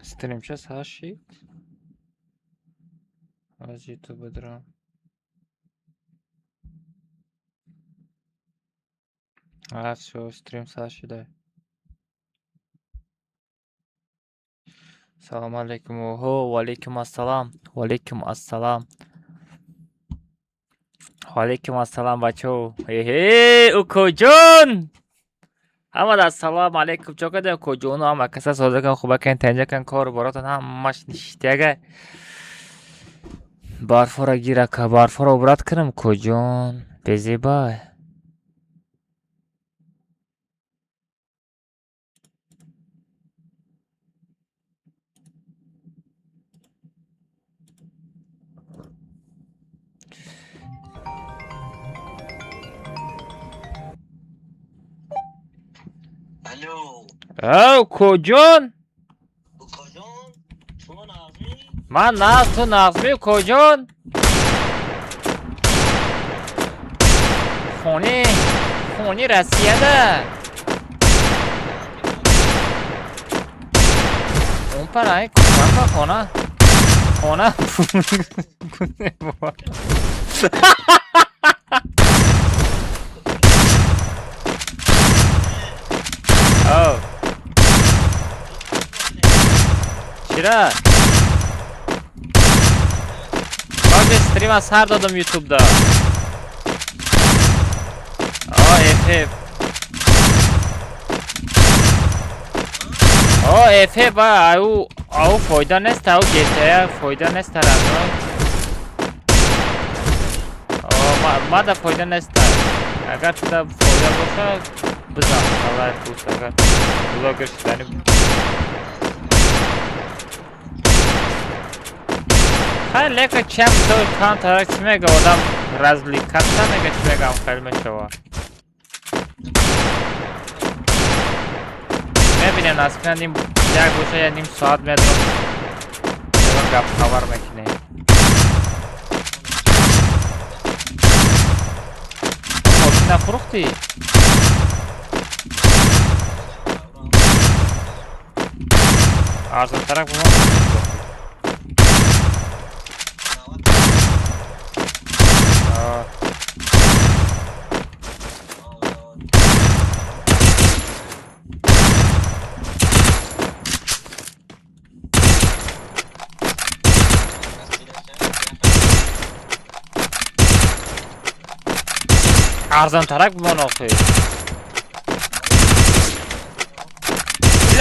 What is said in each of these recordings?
Стримча сар шид? Аз ютуб бадрам. А, всё, стрим сар шида. Салом алейкум. Оҳо, ваалейкум ассалам. Ваалейкум ассалам. Ваалейкум ассалам, бачаҳо. Эҳе, укоҷон! Ҳамада ассалому алейкум. Чо кардем, укоҷону ҳама каса созакан, хубакан, танҷакан, кору боротон ҳамаш ништяга. Барфора гирака, барфора обрат кунам, укоҷон. Безебай. Алло. Ав, укоҷон! Укоҷон, шумо нағзмӣ? Ман нағз, ту нағзмӣ, укоҷон? Хони, хони Россияда. Он парай, кӯмака хона. Хона. Ав. Чира? Баъзе стрима сар додам ютубда. О, FF. О, FF, ау фойда нест, ау GTA фойда нест родной. О, мада фойда нест. Агар туда фойда боша, бизан, халай пус, агар блогер шудани. Хай, лека чем то камтарак чӣ мега, одам развлекаться мега, чӣ мегам, хеле мешава. Мебинем, насиб ним як боша, я ним соат медрам. Ягон гап хабар мекунем. Мошина фурӯхтӣ? Арзонтарак бо мо. А, арзонтарак бимон охи.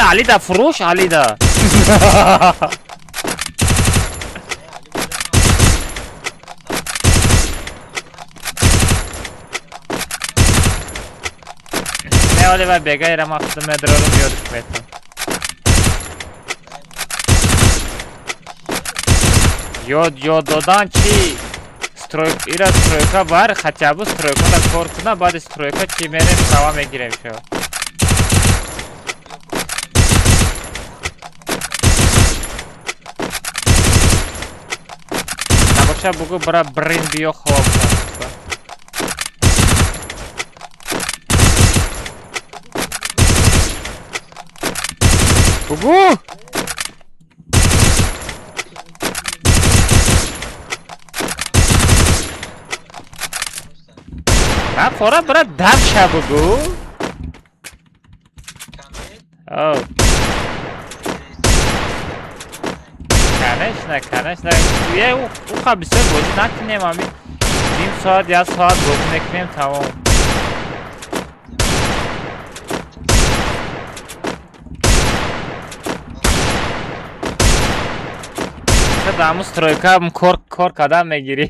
Алида фурӯш, Алида. Не, оли ва бегайра мақсад медрорум, ёдиш метам. Ёд додан чӣ? Стройка, ира стройка бар, хотя бы стройкада кор куна, баъди стройка чӣ мерем, права мегирем шо. Набоша бугу бара брин биё хоб. Бугу! На фора бара дам ша бугу. О, конечно, конечно. Е, уха бисёр бозӣ накунем, ами ним соат, як соат бозӣ мекунем, тамом. Даму стройка кор кардан мегирӣ.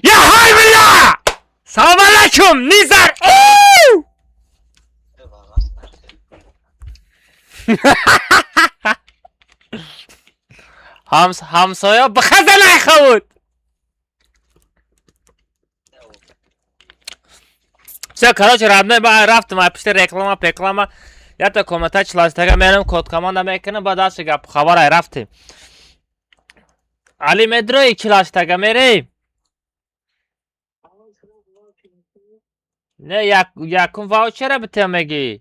Я ҳай бля! Салом алайкум, Низар! Оу! Ҳамсоя бихаза нахавуд. Всё, короче, родной, ба рафтам, а пишти реклама, реклама. Ята комната чиластага мерам, код команда мекунам, баъд дальше гап хабар ай рафтем. Али, медрои чилаштага мерем? Не, якум ваучера битем мегӣ.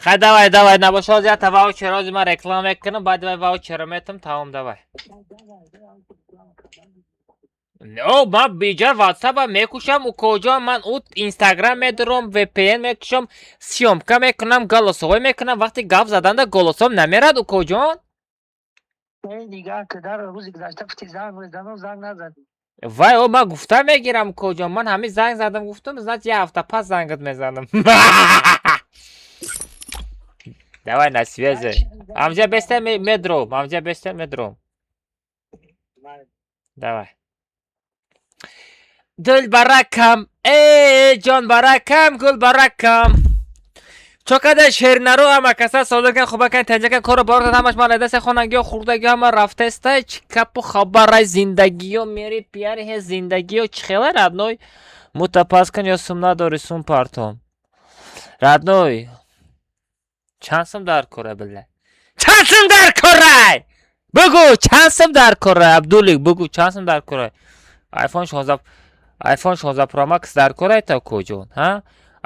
Хай, давай, давай, набоша, ҳозир якта ваучер ҳозир ман реклама мекунам, баъди вай ваучера метам, тамом, давай. О, ман биҷа ватсапа мекушам, укоҷон, ман ӯ инстаграм медорам, VPN мекушам, съёмка мекунам, голосовой мекунам, вақти гап заданда голосом намерад, укоҷон. Нигаҳ ки дар рӯзи гузашта гуфти занг мезанам, занг назадӣ. Вай, о, ман гуфта мегирам, укоҷон, ман ҳамин занг задам, гуфтам, значит, як ҳафта пас зангат мезанам. Давай, на связи. Амҷа беста медром, амҷа беста медром. Давай. Дил баракам, э, ҷон баракам, гул баракам. Чокада шернаро ҳама каса содиркан, хубакан, танҷакан, кору боротан ҳамаш маладасе, хонагиё, хурдагиё ҳама рафтеста, чӣ капу хабарай, зиндагиё мери пиари ҳе, зиндагиё чӣ хела, родной? Мутапас кун ё сум надори, сум партом. Родной, чанд сум дар кора, била? Чанд сум дар корай? Бугӯ, чанд сум дар корай, Абдулик, бугӯ, чанд сум дар корай? iPhone 16, iPhone 16 Pro Max дар корай та куҷон, ҳа?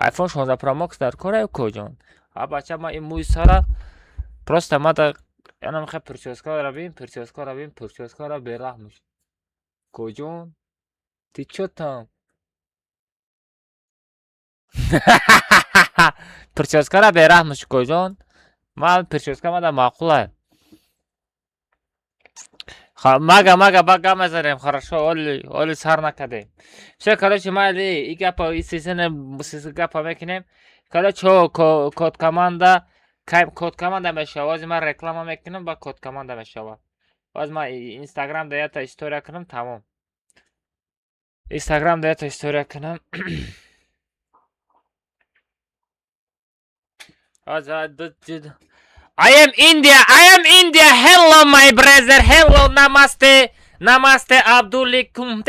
iPhone 16 Pro Max дар корай, куҷон? Ҳа, бача, ман ин мӯи сара просто ма да янам хе прическара бин, прическара бин, прическара бераҳмш. Куҷон? Ты чё там? Прическара бераҳмш, куҷон? Ман прическа мада маъқулай. Мага, мага, ба гап мезанем, хорошо, оли, оли сар накардем. Всё, короче, майли, и гапа, и сисине, сиси гапа мекунем. Короче, код команда, код команда мешава. Ҳозир ман реклама мекунам, ба код команда мешава. Ҳозир ман Инстаграм да якта история кунам, тамом. Инстаграм да якта история кунам. Ҳозир I am India, I am India. Hello, my brother. Hello, namaste. Namaste, Abdulikum.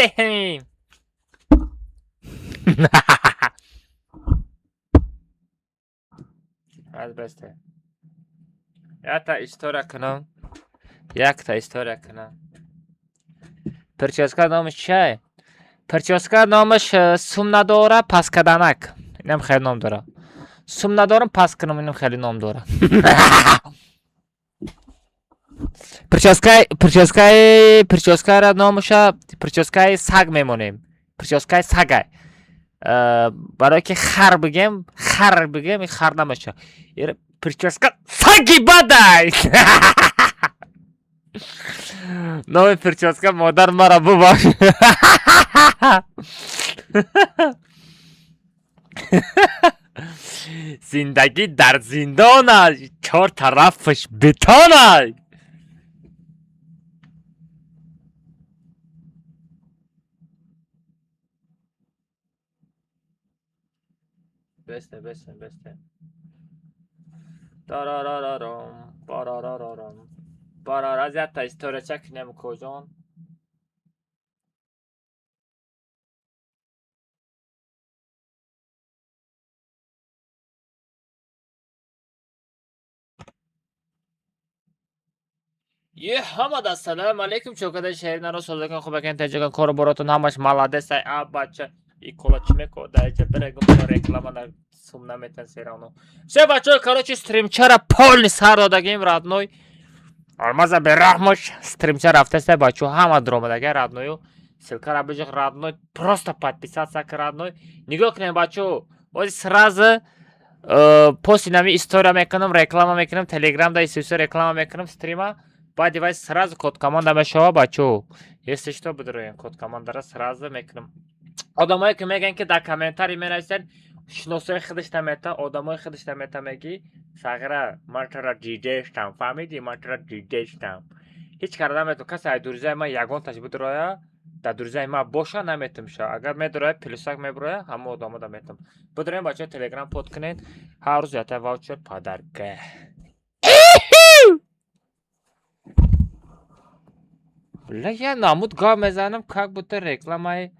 Аз бесте. Якта история кунам. Якта история кунам. Прическа номаш чиай? Прическа номаш сум надора, пас каданак. Инам хеле ном дора. Сум надорам, пас кунам, инам хеле ном дора. Прическаи, прическара номаша прическаи саг мемонем. Прическаи сагай. Барое ки хар бигем, ин хар намеша. Прическа саги бадай. Номи прическа модар мара бубахш. Зиндагӣ дар зиндон аст, чор тарафаш бетон аст. Бесте, бесте, бесте. Тарарарарам, парарарарам. Парара, якта историяча кунем, куҷон? Е, ҳамада ассалому алайкум, чокада шеринаро созакан, хубакан, таҷикан, кору боротон ҳамаш молодец ай, а бача, и кола чӣ мекунад? Даҷа бирегум реклама на сум наметан серавно. Все, бачаҳо, короче, стримчара полный сар додагим, родной. Алмаза бераҳмош, стримча рафтаста, бачаҳо, ҳама дуромадага, родною. Ссылкара биҷиқ, родной, просто подписаться ка, родной. Нигоҳ кунем, бачаҳо, ҳозир сразу пост нами история мекунам, реклама мекунам, Телеграм да исиса реклама мекунам, стрима. Баъди вай сразу код команда мешава, бачаҳо. Если что, бидроем, код командара сразу мекунам. Одамое ки мегӯянд, ки дар комментарий менависанд, шиносои худаш намета, одамои худаш намета, мегӣ, сағира, ман тура дидаштам, фаҳмидӣ, ман тура дидаштам. Ҳеҷ карда наметавон, касе ай дурзаи ман ягонташ бидроя, дар дурзаи ман боша, наметумша. Агар медроя, плюсак меброя, ҳама одамо да метум. Бидроем, бачаҳо, Телеграм под кунед, ҳар рӯз ята ваучер подарка. Бля, я намуд гап мезанам, как будто рекламаи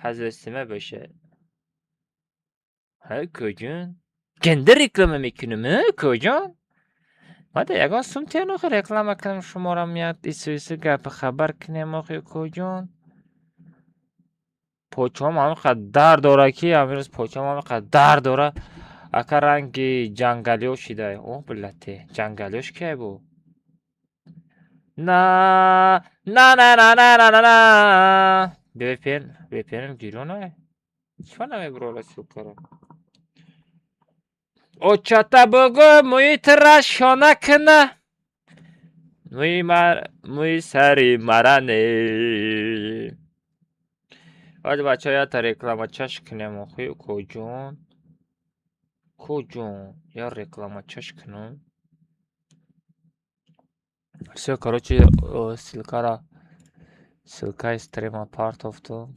ҳазрасима боша. Ҳа, куҷон? Ганда реклама мекунам, ҳа, куҷон? Мада ягон сум тиён охи, реклама кунам шуморо, мият ису ису гапи хабар кунем охи, укоҷон. Почаам ҳамин дард дора, ки ҳамин рӯз почаам ҳамин дард дора. Ака, ранги ҷангалиё шидай. О, билате, ҷангалиёш кияй бу? На на на на на на на на. VPN, VPN гирёна? Чима намебурора ссылкаро? Очата бугӯ, мӯи тира шона куна. Мӯи мар, мӯи сари мара не. Ҳоҷи бачаҳо, якта рекламачаш кунем охи, укоҷон. Укоҷон, як рекламачаш кунам. Всё, короче, ссылкара, ссылкаи стрима партофтум.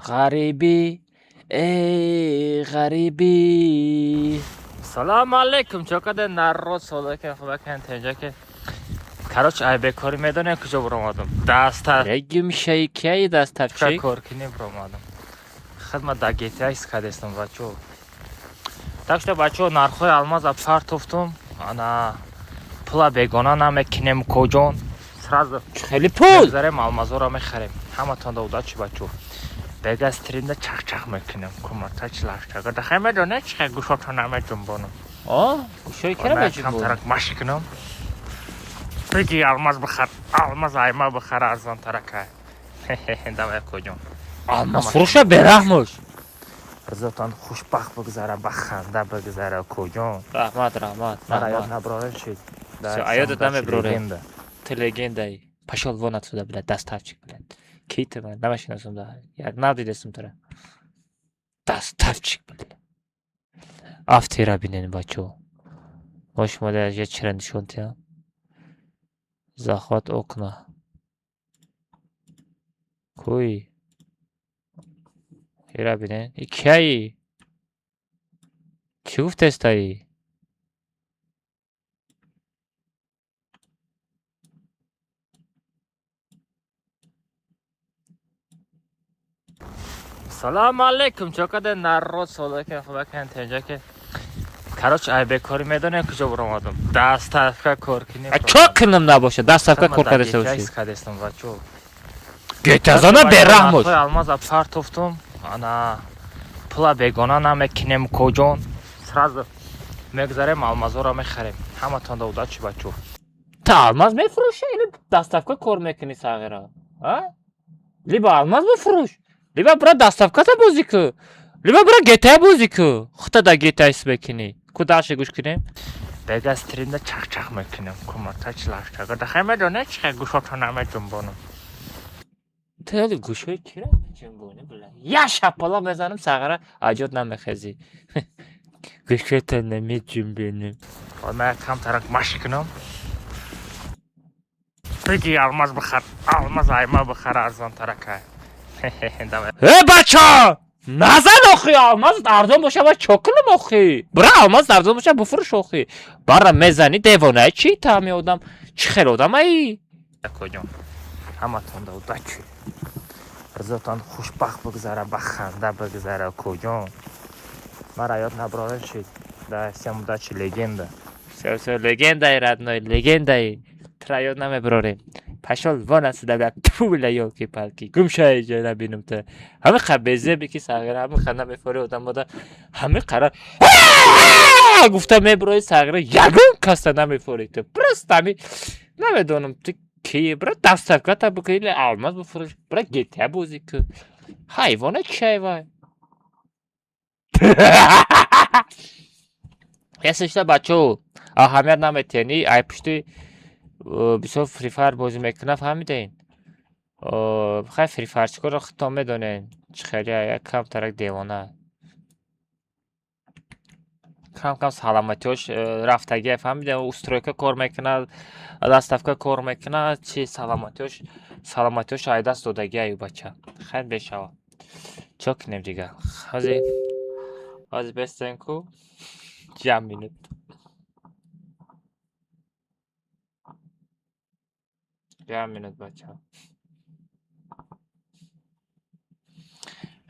Ғарибӣ, эй ғарибӣ. Салому алейкум, чокаде народ, солаке, хубакен, тенҷаке. Короче, ай бекорӣ медонем куҷо буромадам. Даста. Гумшаи кияи доставщик? Кор кунӣ буромадам. Хидмат да GTA кадестам, бачо. Так что, бачо, нархҳои алмаза партофтум. Ана пула бегона намекунем, коҷон. Сразу Хеле пул. Мегзарем, алмазоро мехарем. Ҳаматон да удачи, бачо. Бега стримда чахчах мекунем. Куматач лаштага. Дахай медоне чи гӯшото намеҷунбонам. О, гӯшои кира меҷунбонӣ? Камтарак машқ кунам. Биги алмаз бихар, алмаз айма бихар, арзонтаракай. Давай, коҷон. Алмаз фурӯша бераҳмош. Ризотон хушбахт бигзара, ба ханда бигзара, коҷон. Раҳмат, раҳмат. Мара ёд наброрем шид. Всё, а ёдат намеброрем. Ты легендаи. Пошёл вон отсюда, блядь, доставщик, блядь. Ки ты, ман намешинасам да. Як надидесам тура. Доставщик, блядь. Афтера бинен, бачо. Мо шумо я чира нишон диҳам. Захват окна. Куи? Ира бинен. И кияи? Чӣ гуфтестаи? Салому алейкум, чокаде народ, солаке, хубакен, тенҷаке. Короче, ай бекорӣ медонем куҷо буромадам. Доставка кор кунем. А чо кунам набоша? Доставка кор кардеста бошӣ. Кадестам, бачо. Гетазона бераҳмош. Алмаза партофтум. Ана пула бегона намекунем, коҷон. Сразу мегзарем, алмазоро мехарем. Ҳаматон да удачи, бачо. Та алмаз мефурӯшӣ или доставка кор мекунӣ, сағира? А? Либо алмаз бифурӯш, либо бира доставката бозӣ кӯ, либо бира GTA бозӣ кӯ. Хута да GTA ҳис мекунӣ. Ку дальше гӯш кунем? Бега стримда чахчах мекунем. Куматач лаштага. Дахай медоне чи гӯшото намеҷунбонам. Тели гӯшои кира меҷунбонӣ, бля. Я шапала мезанам, сағира, аҷод намехезӣ. Гӯшота намеҷунбонем. Ман камтарак машқ кунам. Биги алмаз бихар, алмаз айма бихар, арзонтаракай. Давай. Э, бача! Назан охи, алмаз арзон боша, ва чо кунам охи? Бира алмаз арзон боша, буфурӯш охи. Бара мезанӣ, девонаи чӣ та ҳами одам? Чӣ хел одамаи? Коҷон. Ҳаматон да удачи. Ризотон хушбахт бигзара, ба ханда бигзара, коҷон. Мара ёд наброрем шид. Да, всем удачи, легенда. Всё, всё, легендаи, родной, легендаи. Тра ёд намеброрем. Пошёл вон отсюда, бля, тьфу, бля, ёлки-палки. Гум шай ҷо набинам та. Ҳами қа безеби ки сағира, ҳами қа намефори одам ода. Ҳами қара гуфта меброи, сағира, ягон каса намефори ту. Просто ҳами намедонам ту ки, бира доставката бикун или алмаз бифурӯш, бира GTA бозӣ кун. Ҳайвона чай вай. Если что, бачаҳо, аҳамият наметиҳен. Ай пушти бисёр Free Fire бозӣ мекунад, фаҳмидаен? Хай, Free Fire худтон медонед, чӣ хеле як камтарак девона. Кам кам саломатиҳош рафтагия, фаҳмида, устройка кор мекунад, доставка кор мекунад, чи саломатиҳош ай даст додагия ю бача. Хайр, бешавад. Чо кунем дигар? Ҳозир ҳозир бестем ку як минут. Як минут, бачаҳо.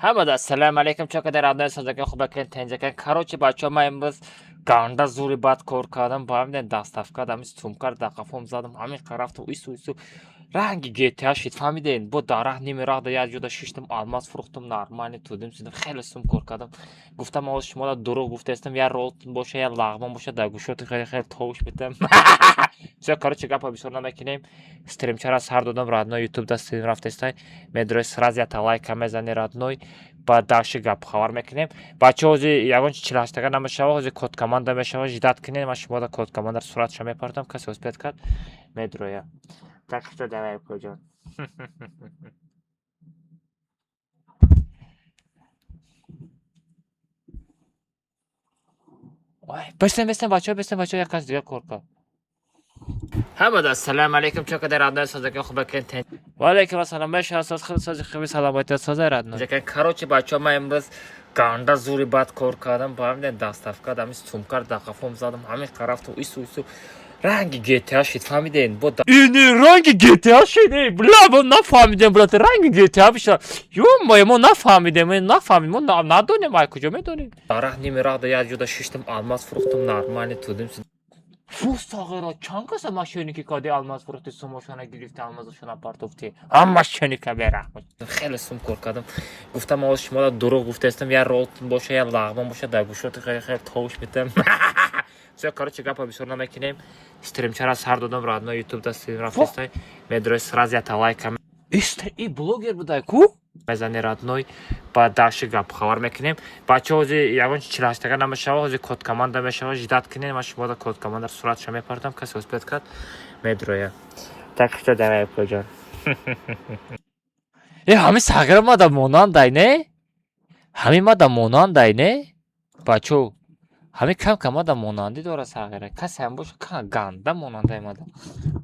Ҳамада ассалому алайкум, чокадар родной, созака, хубакан, тенҷакан. Короче, бачаҳо, ман имрӯз ганда зури бад кор кардам. Фаҳмидем, доставка дам сумкар дар қафом задам, ҳамин рафтам, ису ису ранги GTA шид, фаҳмидем. Бо дар раҳ ними раҳ да як ҷода шиштам, алмаз фурӯхтам, нормально тудим сидим, хеле сум кор кардам. Гуфтам, оз шуморо дурӯғ гуфтаистам, як рол боша, як лағмон боша, дар гӯшоти хеле хеле товуш метам. Всё, короче, гапа бисёр намекунем. Стримчара сар додам, родной, ютуб да стрим рафтестай. Медрои, сразу ята лайка мезани, родной. Баъд дальше гап хабар мекунем. Бачаҳо, ҳозир ягон чи 48-ага намешава, ҳозир код команда мешава, ждать кунед, ман шуморо код командаро суратша мепартам, касе успеть кард, медроя. Так что давай, укоҷон. Ой, бестем, бестем, бачаҳо, бестем, бачаҳо, як кас дигар кор кард. Ҳамада ассалому алайкум, чокадар родной, созака, хубакан, тен. Ва алайкум ассалом, меша соз хуб, сози хуби, саломатӣ, созай, родной. Короче, бачаҳо, ман имрӯз ганда зури бад кор кардам, фаҳмидем, доставка дам сумкар дар қафом задам, ҳамин рафтам, ису ису ранги GTA шид, фаҳмидем. Бо ини ранги GTA шид, эй, бля, мо нафаҳмидем, брат, ранги GTA биша. Ё-моё, мо нафаҳмидем, нафаҳмидем, мо надонем, ай куҷо медонем. Дар раҳ ними раҳ да як ҷода шиштам, алмаз фурӯхтам, нормально тудим. Фу, сағира, чанд каса мошенники кади, алмаз фурӯхти, сумошона гирифти, алмазошона партофти. Ҳам мошенника бераҳм. Хеле сум кор кардам. Гуфтам, оз шуморо дурӯғ гуфтаистам, як рол боша, як лағмон боша, дар гӯшоти хеле хеле товуш метам. Всё, короче, гапа бисёр намекунем. Стримчара сар додам, родной, ютуб да стрим рафтестай. Медрои, сразу ята лайка. Иста, и блогер будай ку? Мезани, родной, баъд дальше гап хабар мекунем. Бачаҳо, ҳозир ягон чи 48-ага намешава, ҳозир код команда мешава, ждать кунед, ман шуморо код командаро суратша мепартам, касе успеть кард, медроя. Так что давай, укоҷон. Э, ҳамин сағира мада монандай, не? Ҳамин мада монандай, не? Бачаҳо, ҳамин кам кам мада монандӣ дора сағира. Касе ҳам боша, кам ганда монандай мада.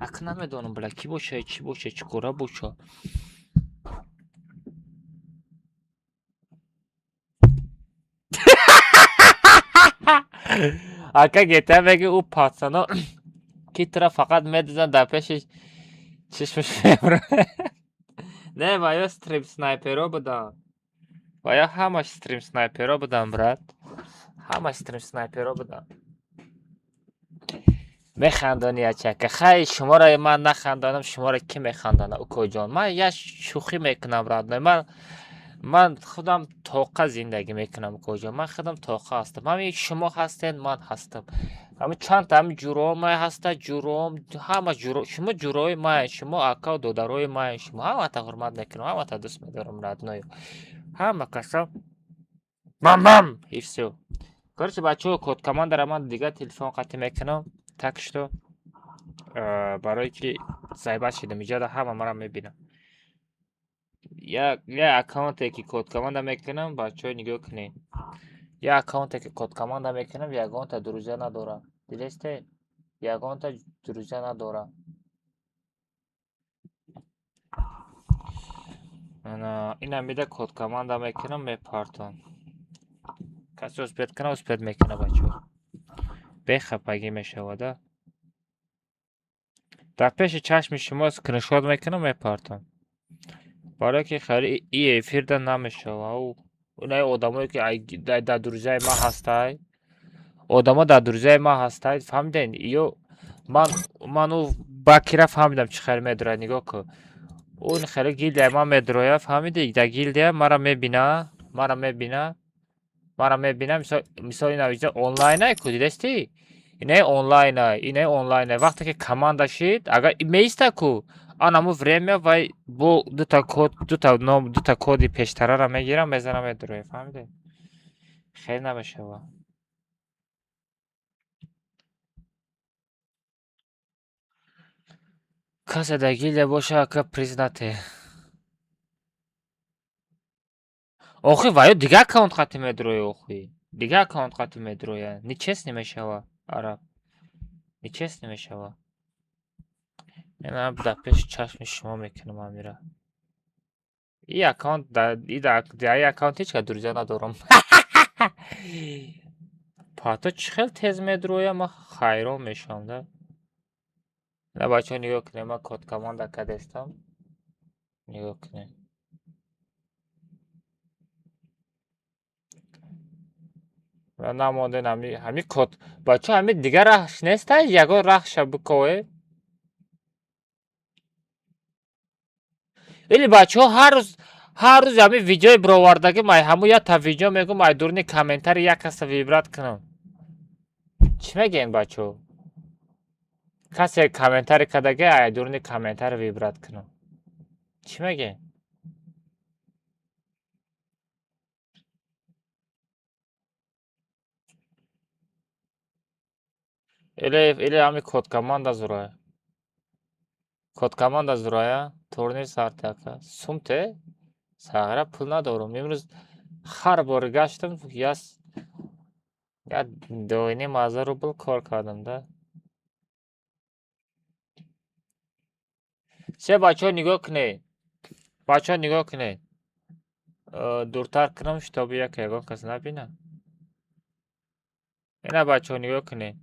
Ака намедонам, бля, кӣ боша, чӣ боша, чӣ кора боша. Ака гета меги, ӯ пацано ки тура фақат медизан, дар пеши чишмаш мебура. Не, ва ё стрим снайперо буданд. Ва ё ҳамаш стрим снайперо буданд, брат. Ҳамаш стрим снайперо буданд. Механдонӣ, ячака. Хай, шуморо ман нахандонам, шуморо кӣ механдонад, укоҷон? Ман як шӯхӣ мекунам, родной. Ман худам тоқа зиндагӣ мекунам, укоҷон. Ман худам тоқа ҳастам. Ҳамин шумо ҳастед, ман ҳастам. Ҳамин чандта ҳамин ҷуроҳо ман ҳаста, ҷуроҳом ҳама ҷуро, шумо ҷуроҳои ман, шумо акау додарои ман, шумо ҳамата ҳурмат мекунам, ҳамата дӯст медорам, родной. Ҳама каса мам мам и всё. Короче, бачаҳо, код командаро ман дигар телефон қатъ мекунам. Так что барое ки заебать шидам, иҷода ҳама маро мебинам. Як аккаунте ки код команда мекунам, бачаҳо, нигоҳ кунед. Як аккаунте ки код команда мекунам, ягонта друзья надорам. Дидесте? Ягонта друзья надорам. Ана, инам мида код команда мекунам, мепартон. Касе успеть кунад, успеть мекунад, бачаҳо. Бехапагӣ мешавад, а? Дар пеши чашми шумо скриншот мекунам, мепартам. Барое ки хеле и эфирда намешава. Инаи одамое ки дар друзьяи ман ҳастай, одамо дар друзьяи ман ҳастай, фаҳмидем? Ё ман ӯ бакира фаҳмидам, чӣ хел медрояд, нигоҳ кун. Он хеле гильдияи ман медрояд, фаҳмидӣ? Дар гильдия маро мебина, маро мебина, маро мебина, мисол ина иҷо онлайнай ку, дидестӣ? Инаи онлайнай, инаи онлайнай. Вақте ки команда шид, агар меиста ку, ан ҳамун время вай бо дута код, дута ном, дута коди пештараро мегирам, мезанам, медрояд, фаҳмидӣ? Хел намешава. Касе дар гильдия боша, ака, признате. Охи, ва ё дигар аккаунт қатъ медрояд, охи. Дигар аккаунт қатъ медрояд. Нечестно мешава, араб. Нечестно мешава. Ина дар пеши чашми шумо мекунам амира. И аккаунт дар и дар и аккаунт ҳеҷ кас друзья надорам. Пато чӣ хел тез медрояд, ман хайрон мешавам, да. Ина, бачаҳо, нигоҳ кунед, ман код команда кадестам. Нигоҳ кунед. Намонден ҳами код. Бачаҳо, ҳами дигар раҳш нестай? Ягон раҳша бикове? Или бачаҳо, ҳар рӯз ҳами видеои бировардагӣ май ҳаму якта видео мегӯм, ай дуруни комментарий як каса выбрать кунам. Чӣ мегӯем, бачаҳо? Касе комментарий кардагӣ, ай дуруни комментарий выбрать кунам. Чӣ мегӯем? Или ҳами код команда зурая? Код команда зурая? Турнир сартака. Сумте? Сағира, пул надорум. Имрӯз ҳар бори гаштам, як дуюним ҳазор рубл кор кардам да. Се, бачаҳо, нигоҳ кунед. Бачаҳо, нигоҳ кунед. Дуртар кунам, чтобы як ягон кас набинад. Ина, бачаҳо, нигоҳ кунед.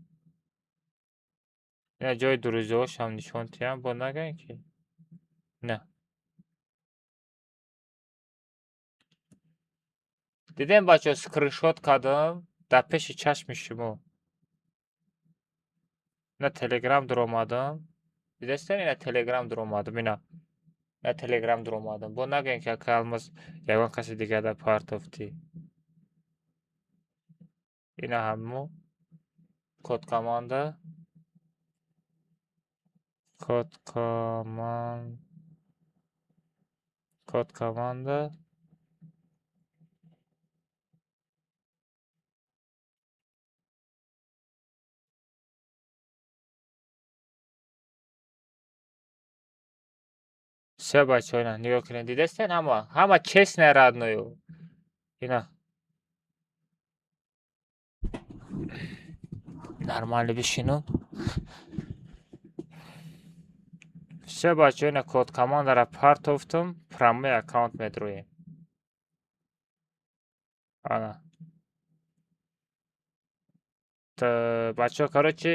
Ина, ҷои друзья шам нишон диҳам, бо нагӯем ки. На. Дидем, бачаҳо, скриншот кардам дар пеши чашми шумо. Ина, Телеграм дуромадам. Дидастед, ина, Телеграм дуромадам, ина. Ина, Телеграм дуромадам. Бо нагӯем ки ака Алмаз ягон каси дигар дар партофтӣ. Ина, ҳамо код команда, код команда. Всё, бачаҳо, ина, нигоҳ кунед, дидастед, ҳама ҳама честно, родной ю. Ина, нормально бишину. Всё, бачаҳо, ина, код командаро партофтум, прямой аккаунт медроем. Ана. Бачаҳо, короче,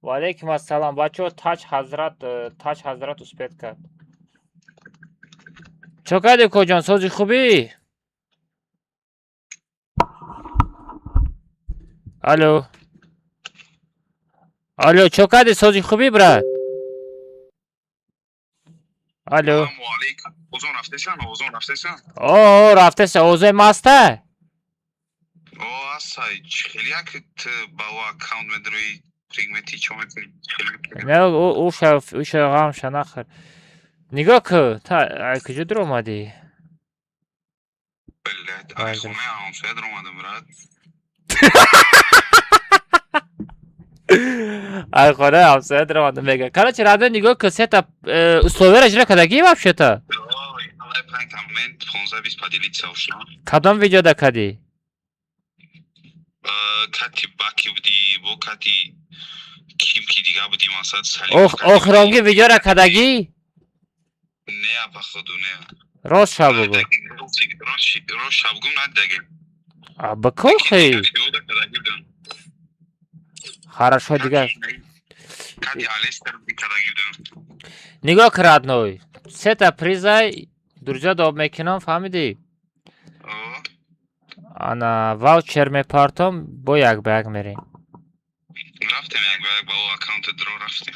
ва алейкум ассалом, бачаҳо, таҷ ҳазрат, таҷ ҳазрат успеть кард. Чо кардӣ, коҷон, сози хубӣ? Алло. Алло, чо кардӣ, сози хубӣ, брат? Алло. Салому алейкум. Озон рафтесан? Озон рафтесан? О, рафтеса, озои маста? О, асай, хеле як ту ба о аккаунт медрои, предмети чо мекунӣ? Хеле Не, уша ғамша нахӯр. Нигоҳ кун, та ай куҷо дуромадӣ? Блядь, ай хонаи ҳамсоя даромадам, брат. Ай хонаи ҳамсоя даромадам, мега. Короче, родной, нигоҳ кун, сета условия ро иҷро кардагӣ вообще-то? Ой, панҷ коммент, 15 20 поделиться ошно. Кадом видеода кардӣ? Кати баки будӣ, бо кати ким ки дига будӣ, масалан Салим. Охиронги видеора кардагӣ? Не, походу, не. Рост ша бугӯ. Рост шабгум надидаге. А бикун хи. Видеода кардагӣ будам. Хорошо, дигар. Кати Алестер кардагӣ будам. Нигоҳ кун, родной. Сета призай друзья доб мекунам, фаҳмидӣ? О, Ана, ваучер мепартом, бо як ба як мерем. Рафтем як ба як ба о аккаунт дро рафтем.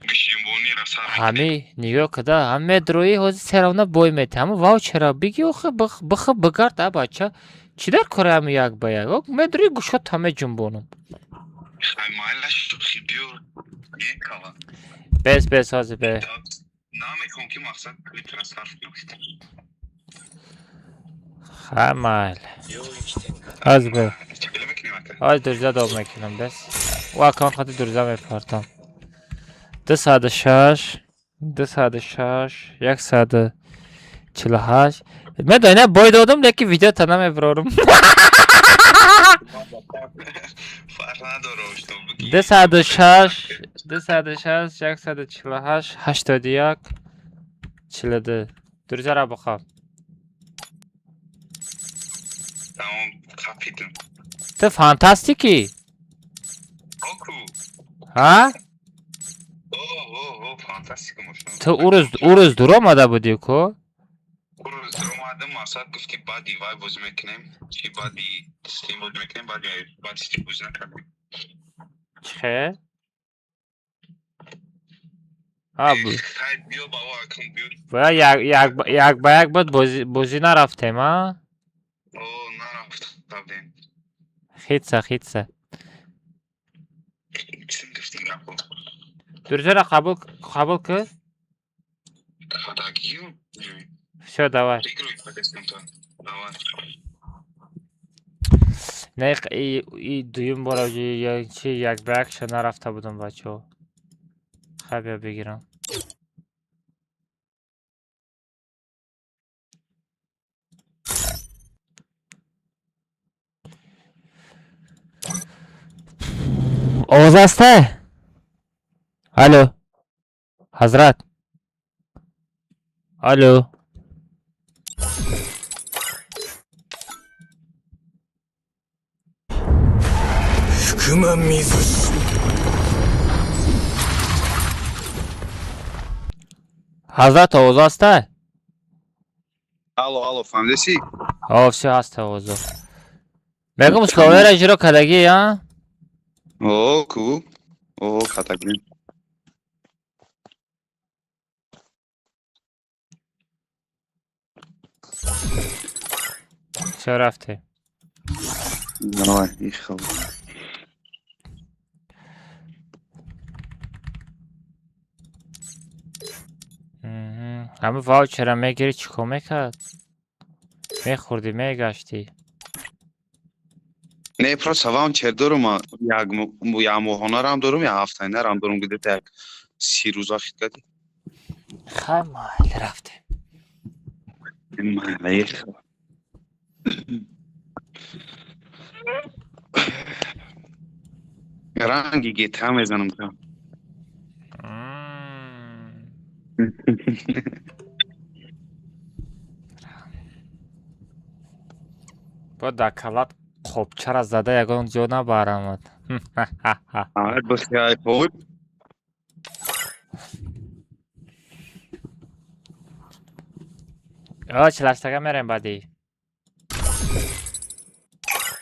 Гишимбонира сар мекунем. Ҳами нигоҳ куда, ҳам медроӣ, ҳозир серавна бой мети. Ҳама ваучера биги, охи бихи бигард, а бача. Чӣ дар кори ҳами як ба як? Ок, медроӣ, гӯшот ҳаме ҷунбонам. Хай, майлаш, шухи биё. Екала. Бес, бес, ҳозир бе. Намехоҳам ки мақсад клипера сарф кунам. Хай, майл. Ҳозир бе. Чӣ мекунем, ака? Ҳозир друзья доб мекунам, бес. О аккаунт хати друзья мепартам. 206, 206, 148. Медонӣ, бой додам, лекин видеота намебарорам. Фарқ надора, ошно буги. 206, 206, 148, 81, 42. Друзья ра бихоб. Тамом, қапидим. Ту фантастикӣ? Оку. Ҳа? О, о, о, фантастика мошина. Ту ӯ рӯз дуромада будӣ ку? Урӯз дуромадам, мақсад гуфти баъди вай бозӣ мекунем. Чи баъди стрим бозӣ мекунем, баъди стрим бозӣ накардем. Чӣ хел? Ҳа, Хай, биё ба о аккаунт биё. Бая як ба як буд, бозӣ нарафтем, а? О, нарафта будем. Хитса, хитса. Чӣ гуфтин гапо? Друзьяра қабул кӣ? Кадагию? Всё, давай. Игрой кадестем то. Давай. Не, и дуюм бора чи як ба якша нарафта будам, бачаҳо. Хай, биё бигирам. Овоз ҳаста? Алло. Ҳазрат. Алло. 福間水氏。 Ҳазрат, овоз ҳаста? Алло, алло, фаҳмидеси? О, всё, ҳаста овозо. Мегум, условияро иҷро кардагӣ, а? О, ку? О, кадагӣ. Всё, рафтем. Давай, ихал. Ҳама ваучера мегирӣ, чӣ кор мекард? Мехӯрдӣ, мегаштӣ. Не, просто ваучер дорум, як як моҳонарам дорум, як ҳафтаинарам дорум, где-то як 30 рӯза хит кардӣ. Хай, майли, рафтем. Майли, ихал. Ранги GTA мезанам та. Бо дар калат қобчара зада ягон ҷо набарамад. Ай, бихай, хуб. О, 48-тага мерем баъди.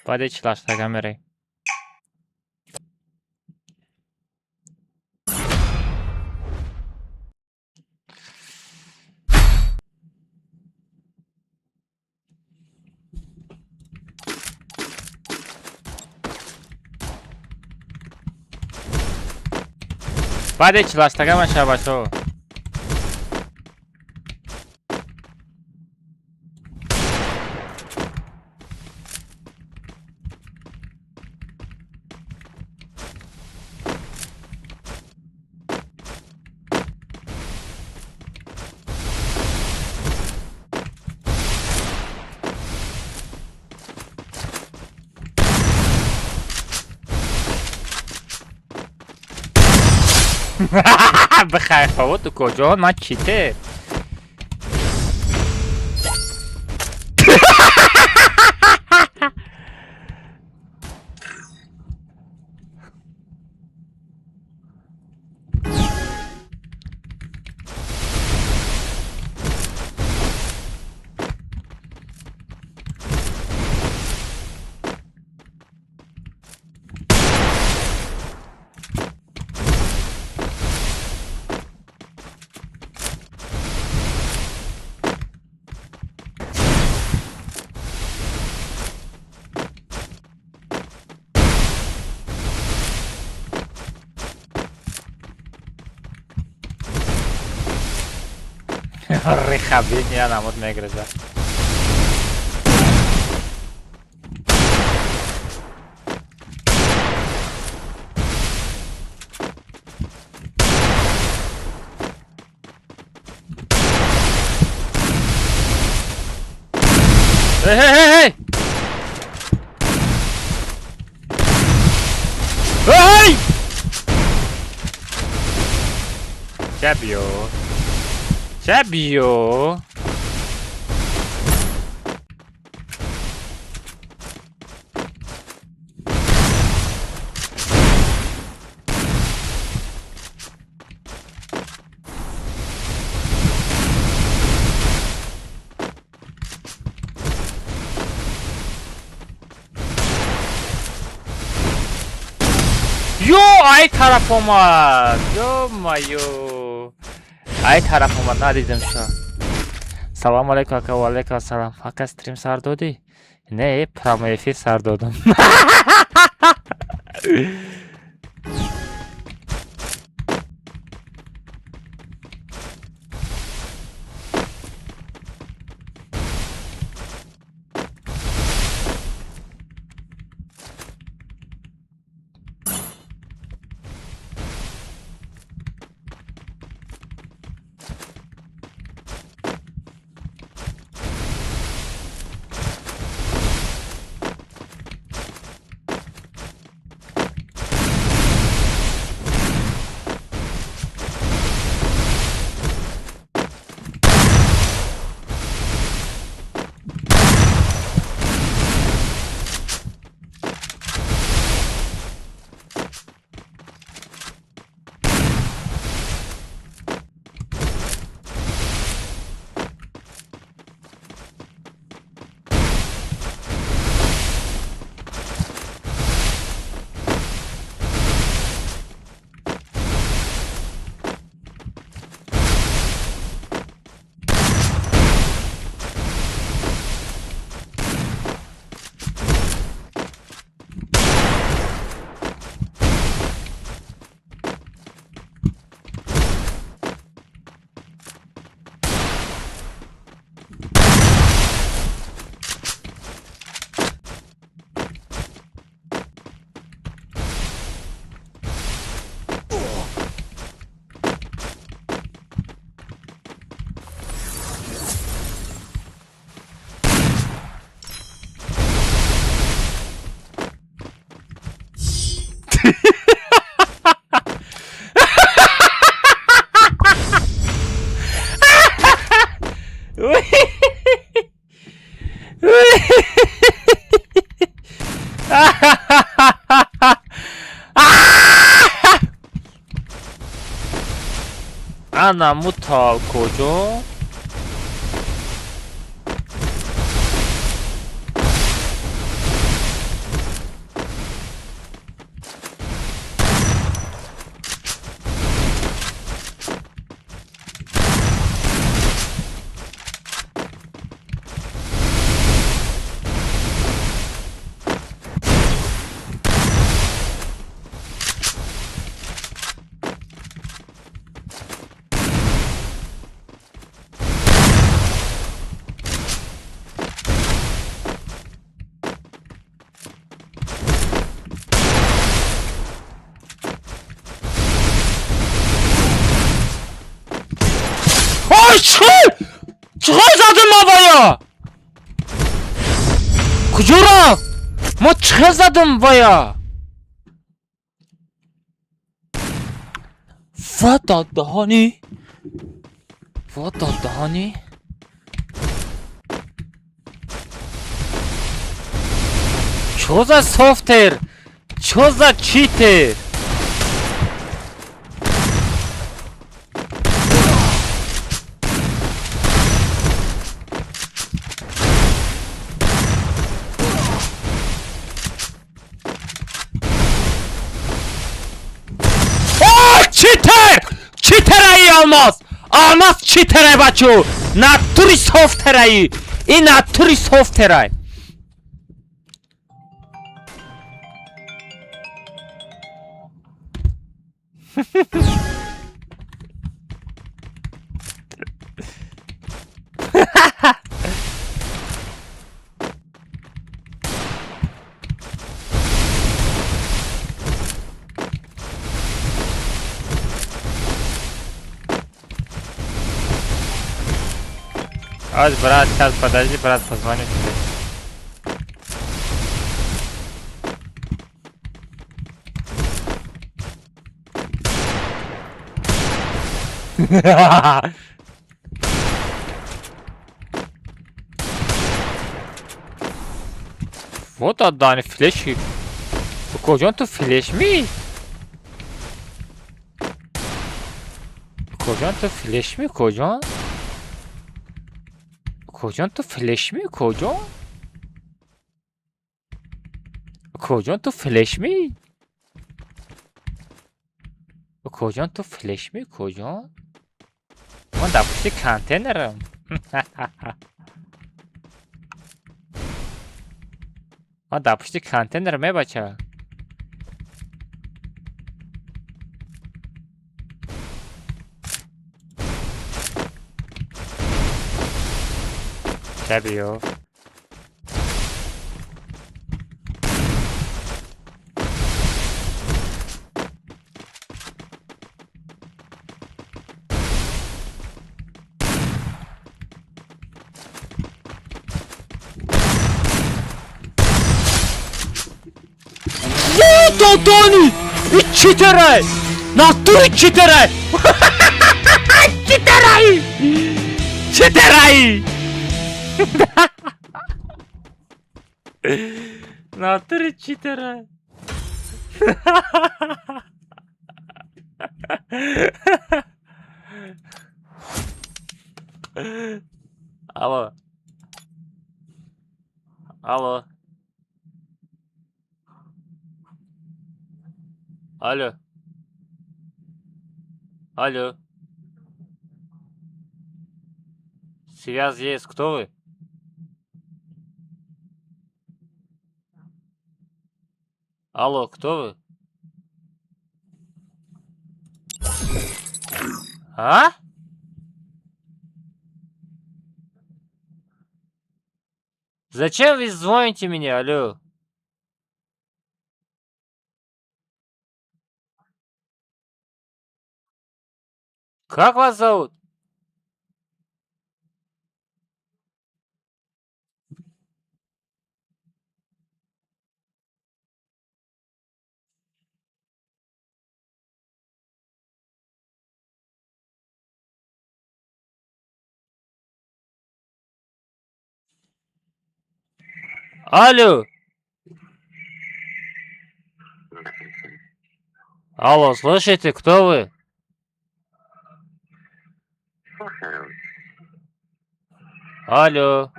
Баъди 48-тага мерем. Баъди 48-тага маша, бачаҳо. Бихайр, хобо, ту куҷо? Ман читер. Рехабит я намуд мегреза. Эй, эй, эй, эй! Эй! Чабио. Чабио. Ай тараф омад. Ё-моё. Ай тараф омад, надидам ша. Салом алейкум, ака, ва алейкум ассалом. Ака, стрим сар додӣ? Не, прямой эфир сар додам. Ана мутал куҷо? Ой, чӣ чӣ задем ма вая? Куҷо рафт? Ма чӣ задам вая? Ва дадаҳани? Ва дадаҳани? Чё за софтер? Чё за читер? О, читер! Читераи алмаз! Алмаз читерай, бачо! Натури софтераи! И натури софтерай! Аж, брат, сейчас, подожди, брат, позвоню тебе. Вот отдани флеши. Куҷон ту флеш ми? Куҷон ту флеш ми? Куҷон? Куҷон ту флеш ми? Куҷон? Куҷон ту флеш ми? Коҷон, ту флеш ми, коҷон? Ман дар пушти контейнерам. Ман дар пушти контейнерам, э бача. Чабиё. Тони! И читерай! Натури читерай! Читерай! Читерай! Натури читерай! Алло. Алло. Алло. Алло. Связь есть. Кто вы? Алло, кто вы? А? Зачем вы звоните мне, алло? Как вас зовут? Алло. Алло, слышите, кто вы? Алло.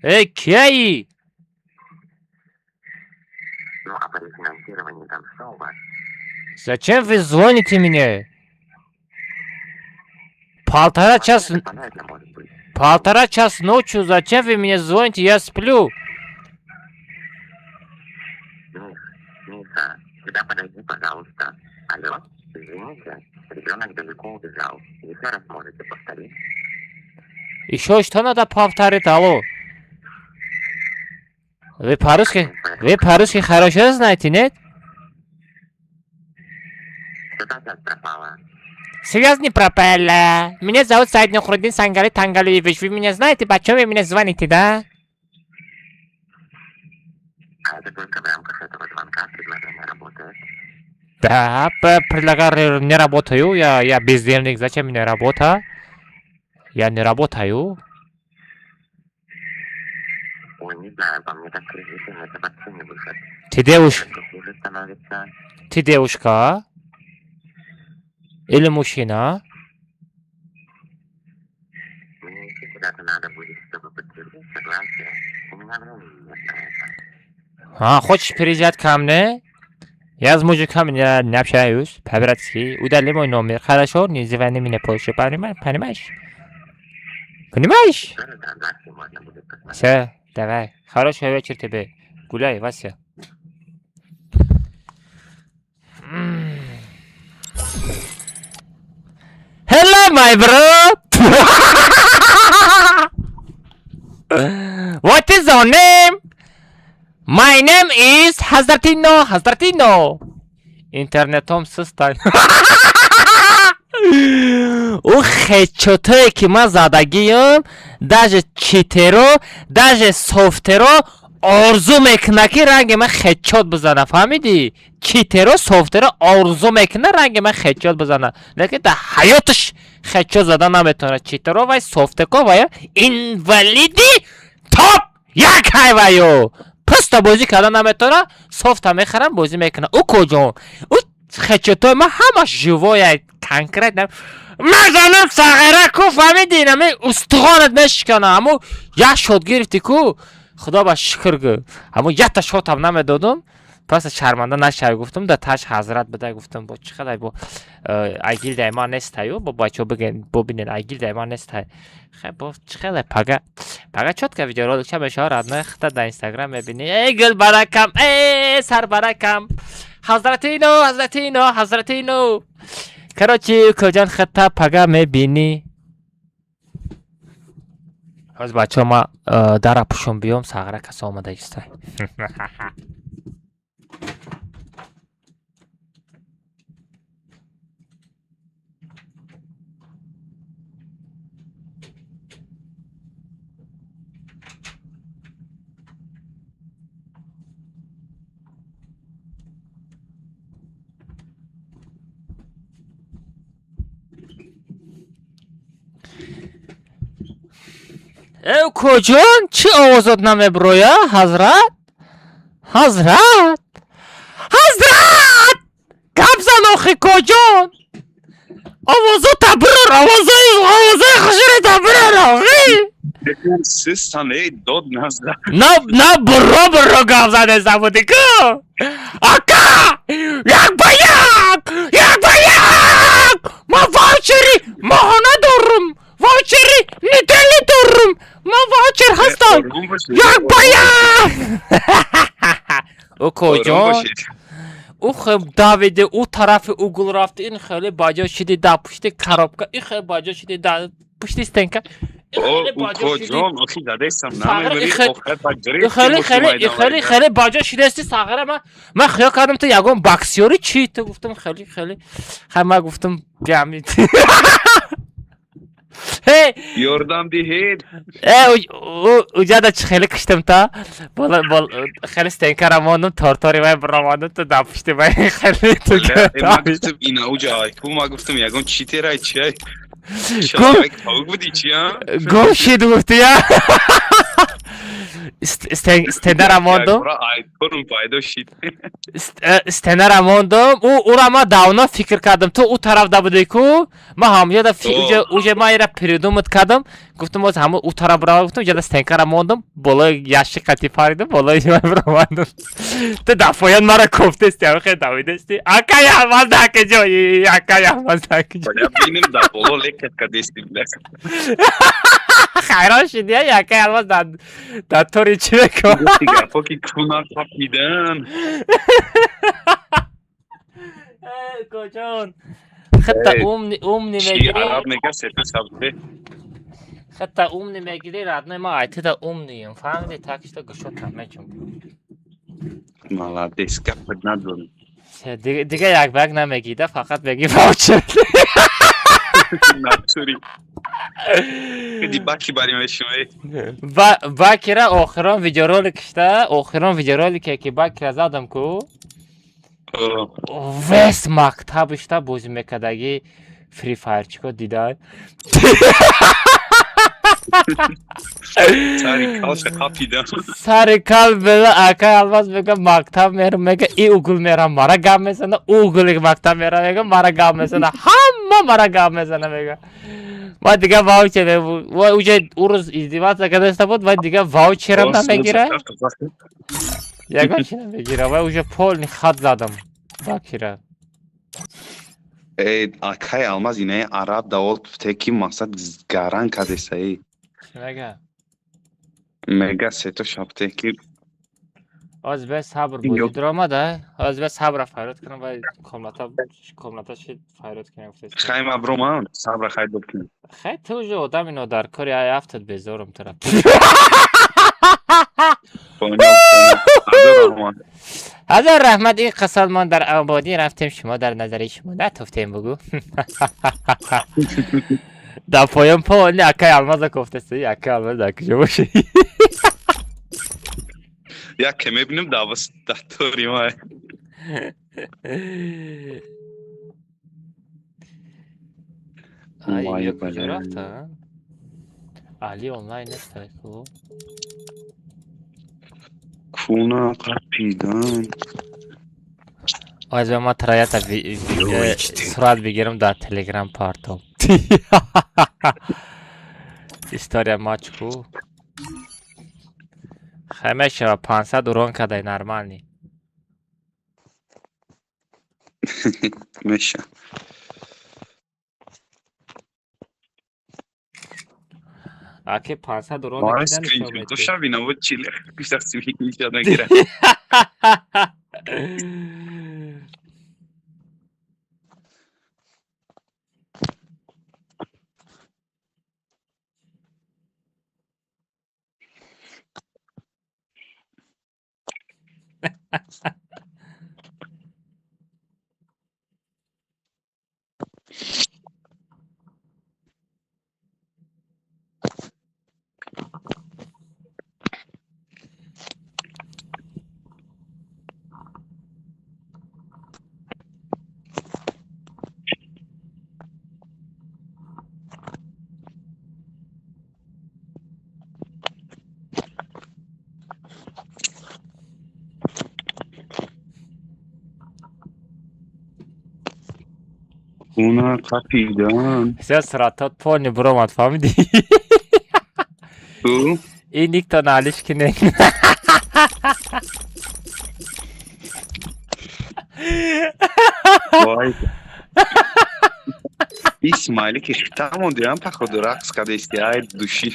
Эй, кей! Ну, а по рефинансированию там что у вас? Зачем вы звоните мне? Полтора часа, Понятно, может быть. 1:30 ночью, зачем вы мне звоните? Я сплю. Миш, Миша, сюда подойди, пожалуйста. Алло, извините, ребенок далеко убежал. Еще раз можете повторить? Еще что надо повторить, алло? Вы по-русски хорошо знаете, нет? Что-то опять пропало. Связь не пропала. Меня зовут Саид Нухрудин Сангали Тангалиевич. Вы меня знаете, почему вы меня звоните, да? А это только в рамках этого звонка предложение работает. Да, предлагаю, не работаю. Я бездельник. Зачем мне работа? Я не работаю. Ой, не знаю, по мне так кредиты, это вообще не выход. Ты девушка? Только хуже становится. Ты девушка? Или мужчина? Мне идти куда-то надо будет, чтобы подтвердить согласие. У меня времени нет на это. А, хочешь переезжать ко мне? Я с мужиками не общаюсь, по-братски. Удали мой номер, хорошо? Не звони мне больше, понимаешь? Понимаешь? Понимаешь? Еще раз транзакции можно будет посмотреть. Все, давай. Хорошего вечера тебе. Гуляй, Вася. Hello, my bro. What is your name? My name is Hazratino. Hazratino. Интернетом систай. Ӯ хедшотое ки ман задагиам, даже читеро, даже софтеро орзу мекунад, ки ранги ман хедшот бизана, фаҳмидӣ? Читеро, софтеро орзу мекунад, ранги ман хедшот бизана, лекин дар ҳаёташ хедшот зада наметавонад. Читеро вай софтеко вая инвалиди топ як ҳайваю пуста бозӣ карда наметавонад. Софта мехарам, бозӣ мекунад. Ӯ куҷо? Ӯ хедшотои ман ҳамаш живоя, конкретно мазанам сағира ку, фаҳмидӣ? Нами устухонат мешикана. Ҳамо як шот гирифтӣ ку. Худо ба шукр гӯ. Ҳамун якта шотам намедодум. Просто шарманда нашавӣ гуфтум, да таш ҳазрат буда гуфтум, бо чӣ қадар бо айгилдаи ман нестаю, бо бачаҳо бигӯен, бибинен айгилдаи ман нестай. Хай бо чӣ қадар пага пага чётко видеоролик ча мешавад, родной, хита дар Инстаграм мебинӣ. Эй гулбаракам, э сарбаракам. Ҳазратино, ҳазратино, ҳазратино. Короче, укоҷон, хита пага мебинӣ. Ҳозир бачаҳо ма дара пӯшум биём, сағра каса омада истай. Э укоҷон, чӣ овозот намеброя, ҳазрат? Ҳазрат! Ҳазрат! Гап зан охи, коҷон! Овозота бирор, овозои овозои хушрета бирор охи! Систан, эй, дод назад. На на буро буро гап задеста буди ку! Ака! Як ба як! Як ба як! Ман ваучери моҳона дорум! Ваучери недели дорум! Ман ваучер ҳастам! Як ба як! Укоҷон, ӯ хел давиди, ӯ тарафи угол рафти, ин хеле баҷо шиди дар пушти коробка, ин хеле баҷо шиди дар пушти стенка. Ин хеле баҷо шиди. Укоҷон, охи задестам, Сағра, намебари, охир ба гирифти хеле боши хеле майдон хеле майдон. Хеле баҷо шидасти сағра, ман хиёл кардам ту ягон боксёри чӣ, ту гуфтам хеле хеле хай, ман гуфтам биами. Ҳе Ёрдам диҳед. Э уҷада чӣ хеле киштам та бола бол хеле стенкара мондум, тортори вай биромадум, ту дар пушти вай хеле ту Ма гуфтам ина уҷа айку, ма гуфтам ягон читерай чиай. Человек паук буди чи, а? Гум шид гуфти я. Стенара мондум. Якбора айкорум пайдо шид. Стенара мондум. Ӯра ман давно фикр кардам. Ту ӯ тараф да будӣ ку? Ман ҳамҷода уҷа ман ира придумать кардам. Гуфтам боз ҳама ӯ тараф бирава гуфтам, уҷада стенкара мондум, болои ящик қати паридам, болои ман биромадам. Ту дар поён мара кофтести, ҳама хеле давидести. Акай Алмаз дар куҷоӣ? Акай Алмаз дар куҷоӣ? Бля, бинем дар боло лекат кадести, бля. Хайрон шидӣ, акай Алмаз дар тори чӣ мекунад? Гуфти гапо ки куна қапидан. Э, коҷон. Хатта Эй, умный умный Чи мегирӣ. араб мега сепи сабзе. Хатта умный мегирӣ, родной, ман айтида умныйм. Фаҳмидӣ? Так что гӯшотам мечум. Молодец, гапат надорам. Дига як ба як намегида, фақат меги ваучер. Натури. Кади баки бари мешум, эй. Бакира охирон видеоролик шта, охирон видеоролике ки Бакира задам ку, вес мактаб шта бозӣ мекардаги Free Fire-чико дида. Сари калша қапидан. Сари кал бела акай Алмаз мега мактаб мерам, мега и угул мерам, мара гап мезана, у угули мактаб мерам, мега мара гап мезана, ҳама мара гап мезана мега. Ма дига ваучер, ва уҷа ӯ рӯз издеваться кардаста буд, ва дига ваучерам намегира. Ягон чи намегира, ва уже полный хат задам. Бакира. Эй, акай Алмаз, инаи араб давол теки мақсад гаран кадеса, эй. Чӣ мега? Мега сето шабте ки Оз бе сабр буд. Дуромада? Оз бе сабра файрод кунам ва комната комната шид файрод кунам гуфтест. Хайма броман, сабра хай докунем. Хай ту уже одами нодаркори, ай афтад безорум тара. Понял, понял. Ҳазор раҳмат. Ҳазор раҳмат, ин қисал мон дар ободӣ рафтем, шумо дар назари шумо натуфтем бугу. Дар поён полни акай Алмаза кофтест, акай Алмаз дар куҷо бошӣ? Як ке мебинем давас датори ма. Ай, Вай, ё куҷо бале. рафта? Али онлайн нест ку? Куна қапидан. Оз ба ма траята сурат бигирам дар Телеграм партом. История матч ку? Хай мешава 500 урон кадай нормальный. Меша. Аки 500 урон Мара кида нишон скриншот медиҳӣ. доша бинам, вот чиле. Шахси мешад нагира. Уна қапидан. Се суратот полни буромад, фаҳмидӣ? Ту? Ин никто налиш кине. Вай. Исмаили ки хитамон диам походу рақс кадести ай души.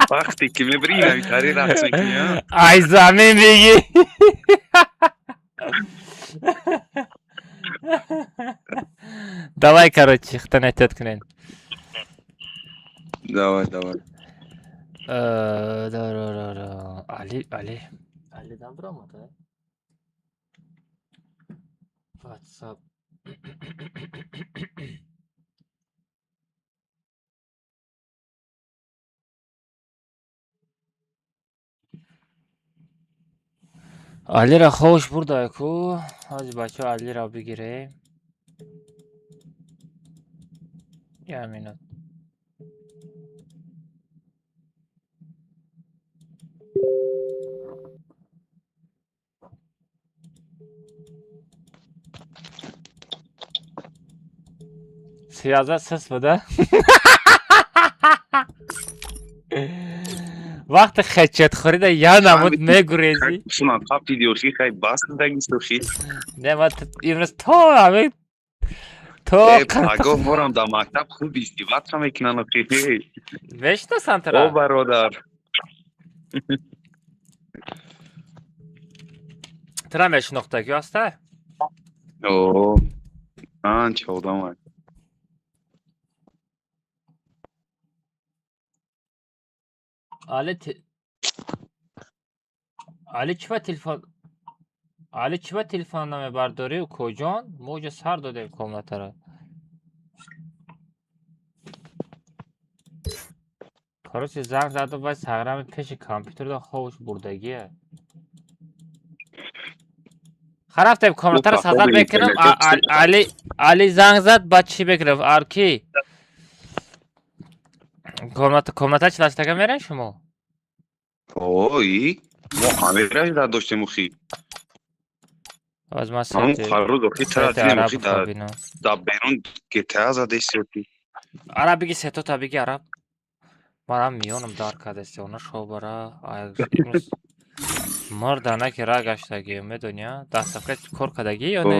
Вақте ки мебри навитари рақс мекунӣ, а? Ай замин бигӣ. Давай, короче, хитан эҳтиёт кунед. Давай, давай. Али, Али. Али дам буромад, а? WhatsApp. Алиро ховуш бурда ку. Ҳози бачаҳо Алиро бигирем. Як минут. Связа сис буда? Вақте хечетхӯрида я намуд мегурезӣ. Шуна қапиди охи хай бас даги сохи. Не, ма имрӯз то ҳамин то Э, пагоҳ борам дар мактаб хуб истиватра мекунан охи. Мешиносанд О тура? бародар. Тура мешинохтагӣ ҳаста? О, анча одамай. Али Али чӣ ба телефон Али чӣ ба телефон намебардорӣ, укоҷон? Мо уҷо сар додем комнатаро. Короче, занг заду вай саграми пеши компютерда ховуш бурдагия. Ха рафтем комнатаро Опа, сазад хоби мекунам. интернет. Али Али занг зад, баъд чӣ мекунам? Арки? Комната комната чилаштага мерем шумо? Ой, мо ҳамера дар доштем охи. Аз ман Ҳамон сети қарор охи тара сети дидем араб охи дар хобинам. дар берун GTA задеси охи. Араб биги сетота биги араб. Манам миёнам дар кардасти она шобара. Имрӯз мардана ки ра гаштагӣ, медонӣ, а? Дастафка кор кардагӣ ё не?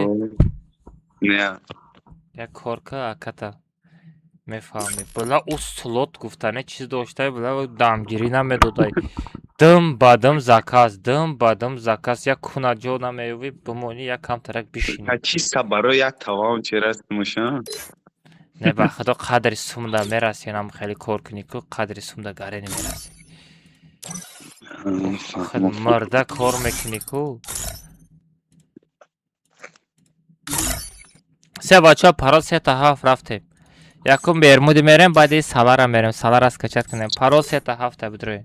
Не. Як корка аката. Мефаҳмӣ. Била ӯ слот гуфтане чиз доштай, била дамгирӣ намедодай. Дым ба дым заказ, дым ба дым заказ. Як куна ҷо намеёвӣ, бимонӣ як камтарак бишинӣ. Ха чиста барои як таваон чераст муша? Не, ба худо қадри сумда мерасӣ, нам хеле кор кунӣ ку қадри сумда гарени мерасӣ. Худ марда кор мекунӣ ку. Се бачаҳо парол 3 та 7 рафтем. Якум Бермуди мерем, баъди Салара мерем. Салара скачать кунем. Парол 3 та 7 бидроем.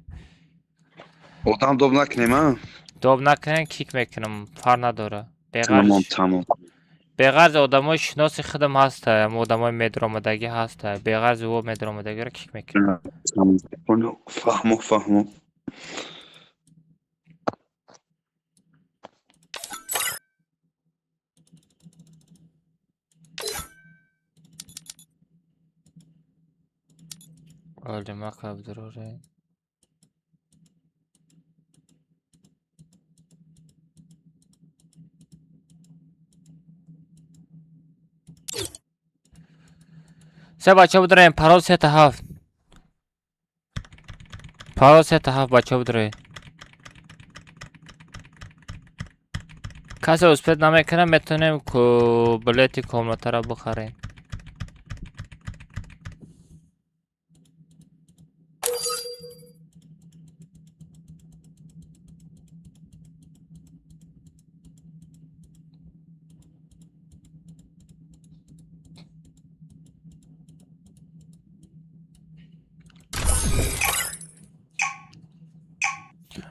Одам доб накунем, а? Доб накунем, кик мекунам, фар надора. Тамом, Беғарз тамом. беғарз одамои шиноси худам ҳаста, одамои медромадагӣ ҳаста. Беғарзи ӯ медромадагиро кик мекунам. Тамом. Фаҳмо, фаҳмо. Олима қабдуроре. Се бача бидроем, парол 3 та 7. Парол 3 та 7 бача бидроем. Касе успеть намекунад, метавонем билети комнатаро бихарем.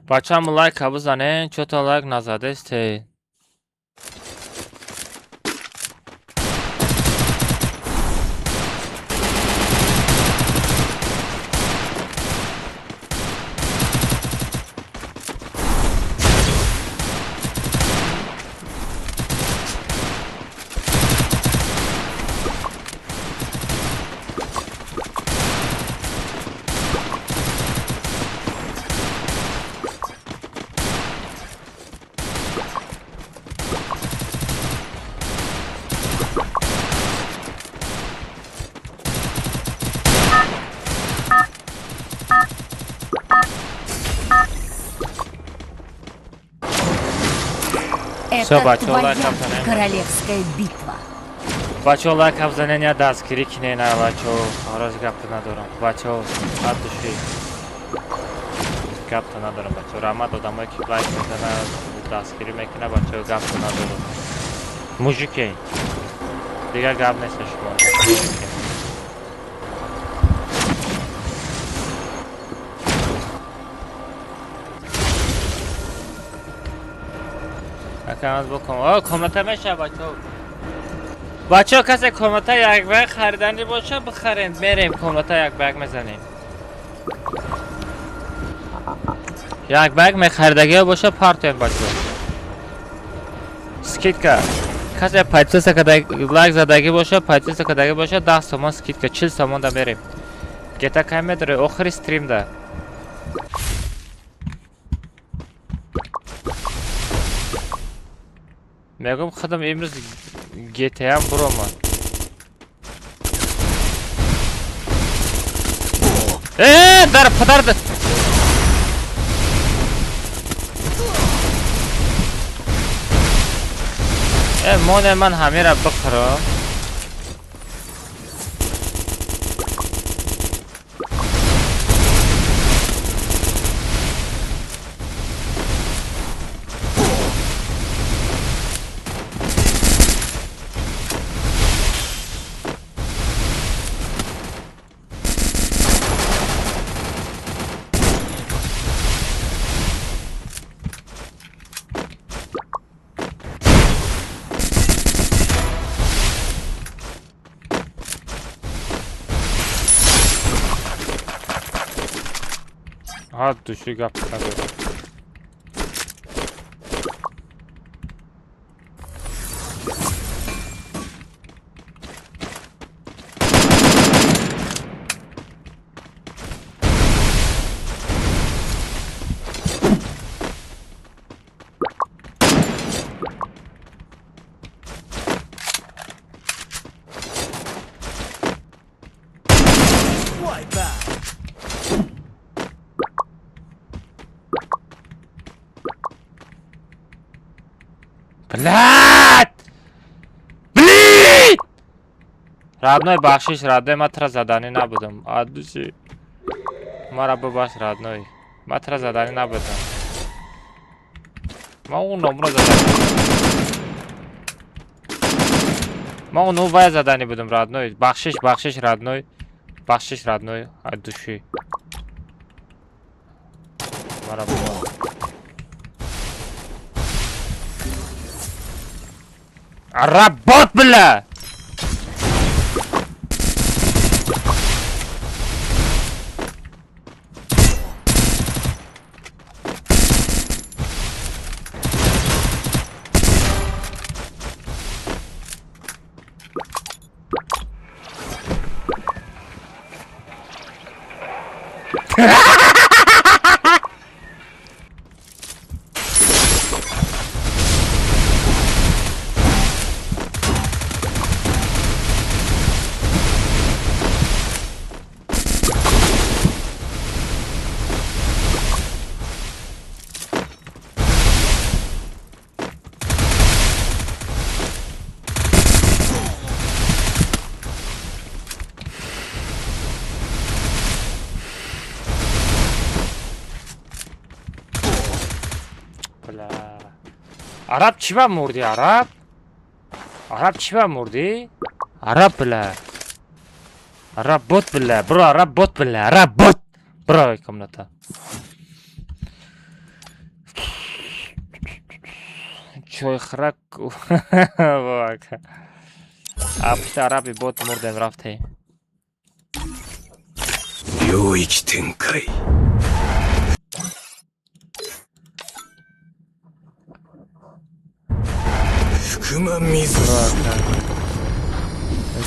Бачаам, лайка бизанен, чё-то лайк назадесте. Это Всё, бачо, твоя лайк абзанем. королевская битва. Бачо, лайк абзанен, я дастгирӣ кинена, бачо, роз гапта надорам. Бачо, от души. Гапта надорам, бачо. Раҳмат одамое ки лайк мезанад, дастгирӣ мекунад, бачо, гапта надорам. Мужике. Дигар гап нест шумо. Мужике. Акамаз боком. О, комната меша, бачо. Бачо, касе комната як ба як хариданӣ боша, бихарем, мерем комната як ба як мезанем. Як ба як мехаридагиҳо боша, партоем, бачо. Скидка. Касе подписка лайк задагӣ боша, подписка кардагӣ боша, 10 сомон скидка, 40 сомон да мерем. Гета кай медоре, охири стримда. Мегум худам имрӯз GTA буромад. Э, дар падар. Э, моне ман ҳамира бихӯрам. От души гап надорам. Wipe out. Блядь! Блин! Родной, бахшиш, родной, ман тура заданӣ набудам. От души. Мара бубахш, родной. Ман тура заданӣ набудам. Ман он номро заданӣ. Ман он вая заданӣ будам, родной. Бахшиш, бахшиш, родной. Бахшиш, родной, от души. Мара бубахш. Работ, бля! Араб, чӣ ба мурдӣ, араб? Араб, чӣ ба мурдӣ, араб, бля? Араб бот, бля, бро, араб бот, бля, араб бот, бро, комната. Чойхӯрак пушти араби бот мурдем, рафтем. 領域展開。福間水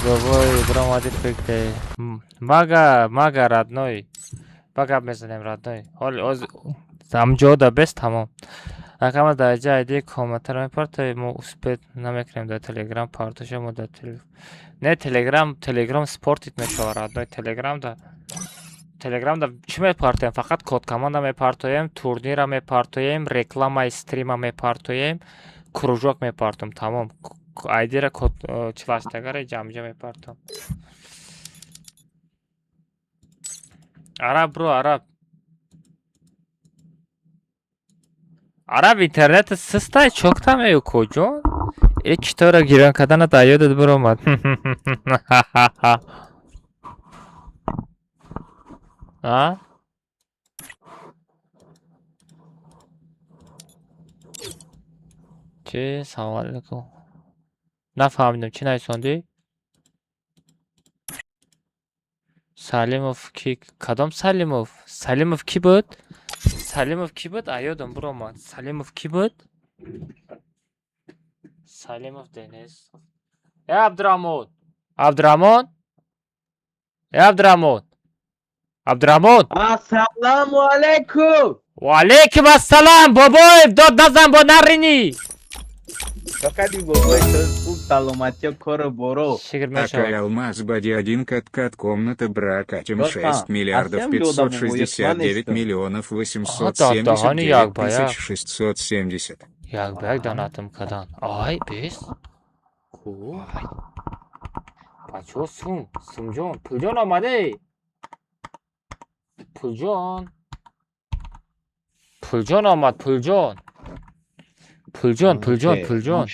Бобой, биромадӣ, фикте мага мага, родной, ба гап мезанем, родной. Ҳоли оз ҳамҷода бес, тамом. Акама дар ҷа айди комментаро мепартои, мо успеть намекунем дар телеграм партоша. Мо дар не, телеграм, телеграм спортит мешавад, родной. Телеграмда чӣ мепартоем? Фақат код команда мепартоем, турнира мепартоем, рекламаи стрима мепартоем, кружок мепартоем, тамом. Айдира код чилаштагара ҷамҷа мепартом. Араб, бро, араб, араб, интернет систай, чокта мею, куҷон э китобро гирён кардана дар ёдат биромад, а? Чӣ? Салому алайкум, нафаҳмидам, чӣ нависондӣ? Салимов ки? Кадом Салимов? Салимов кӣ буд? Салимов кӣ буд? А ёдам биромад. Салимов кӣ буд? Салимов Денис. Э, Абдураҳмон, Абдураҳмон, э, Абдураҳмон, Абдураҳмон. Ассалому алайкум. Ва алайкум ассалом, бобоев, дод назан, бо наринӣ. Фақат бобои, ту хуб, саломатиё, кору боро? Шикр Акай мешавад. Алмаз Бади 1 кат-кат комната бракатим Доста, 6 миллиардов а семь 569 года миллионов даҳани як 879 ба як. тысяч 670. Як ба як донатам кадан. Ай, бес ку, бачаҳо, сум, сумҷон, пулҷон омаде, пулҷон, пулҷон омад, пулҷон, пулҷон, пулҷон, пулҷон.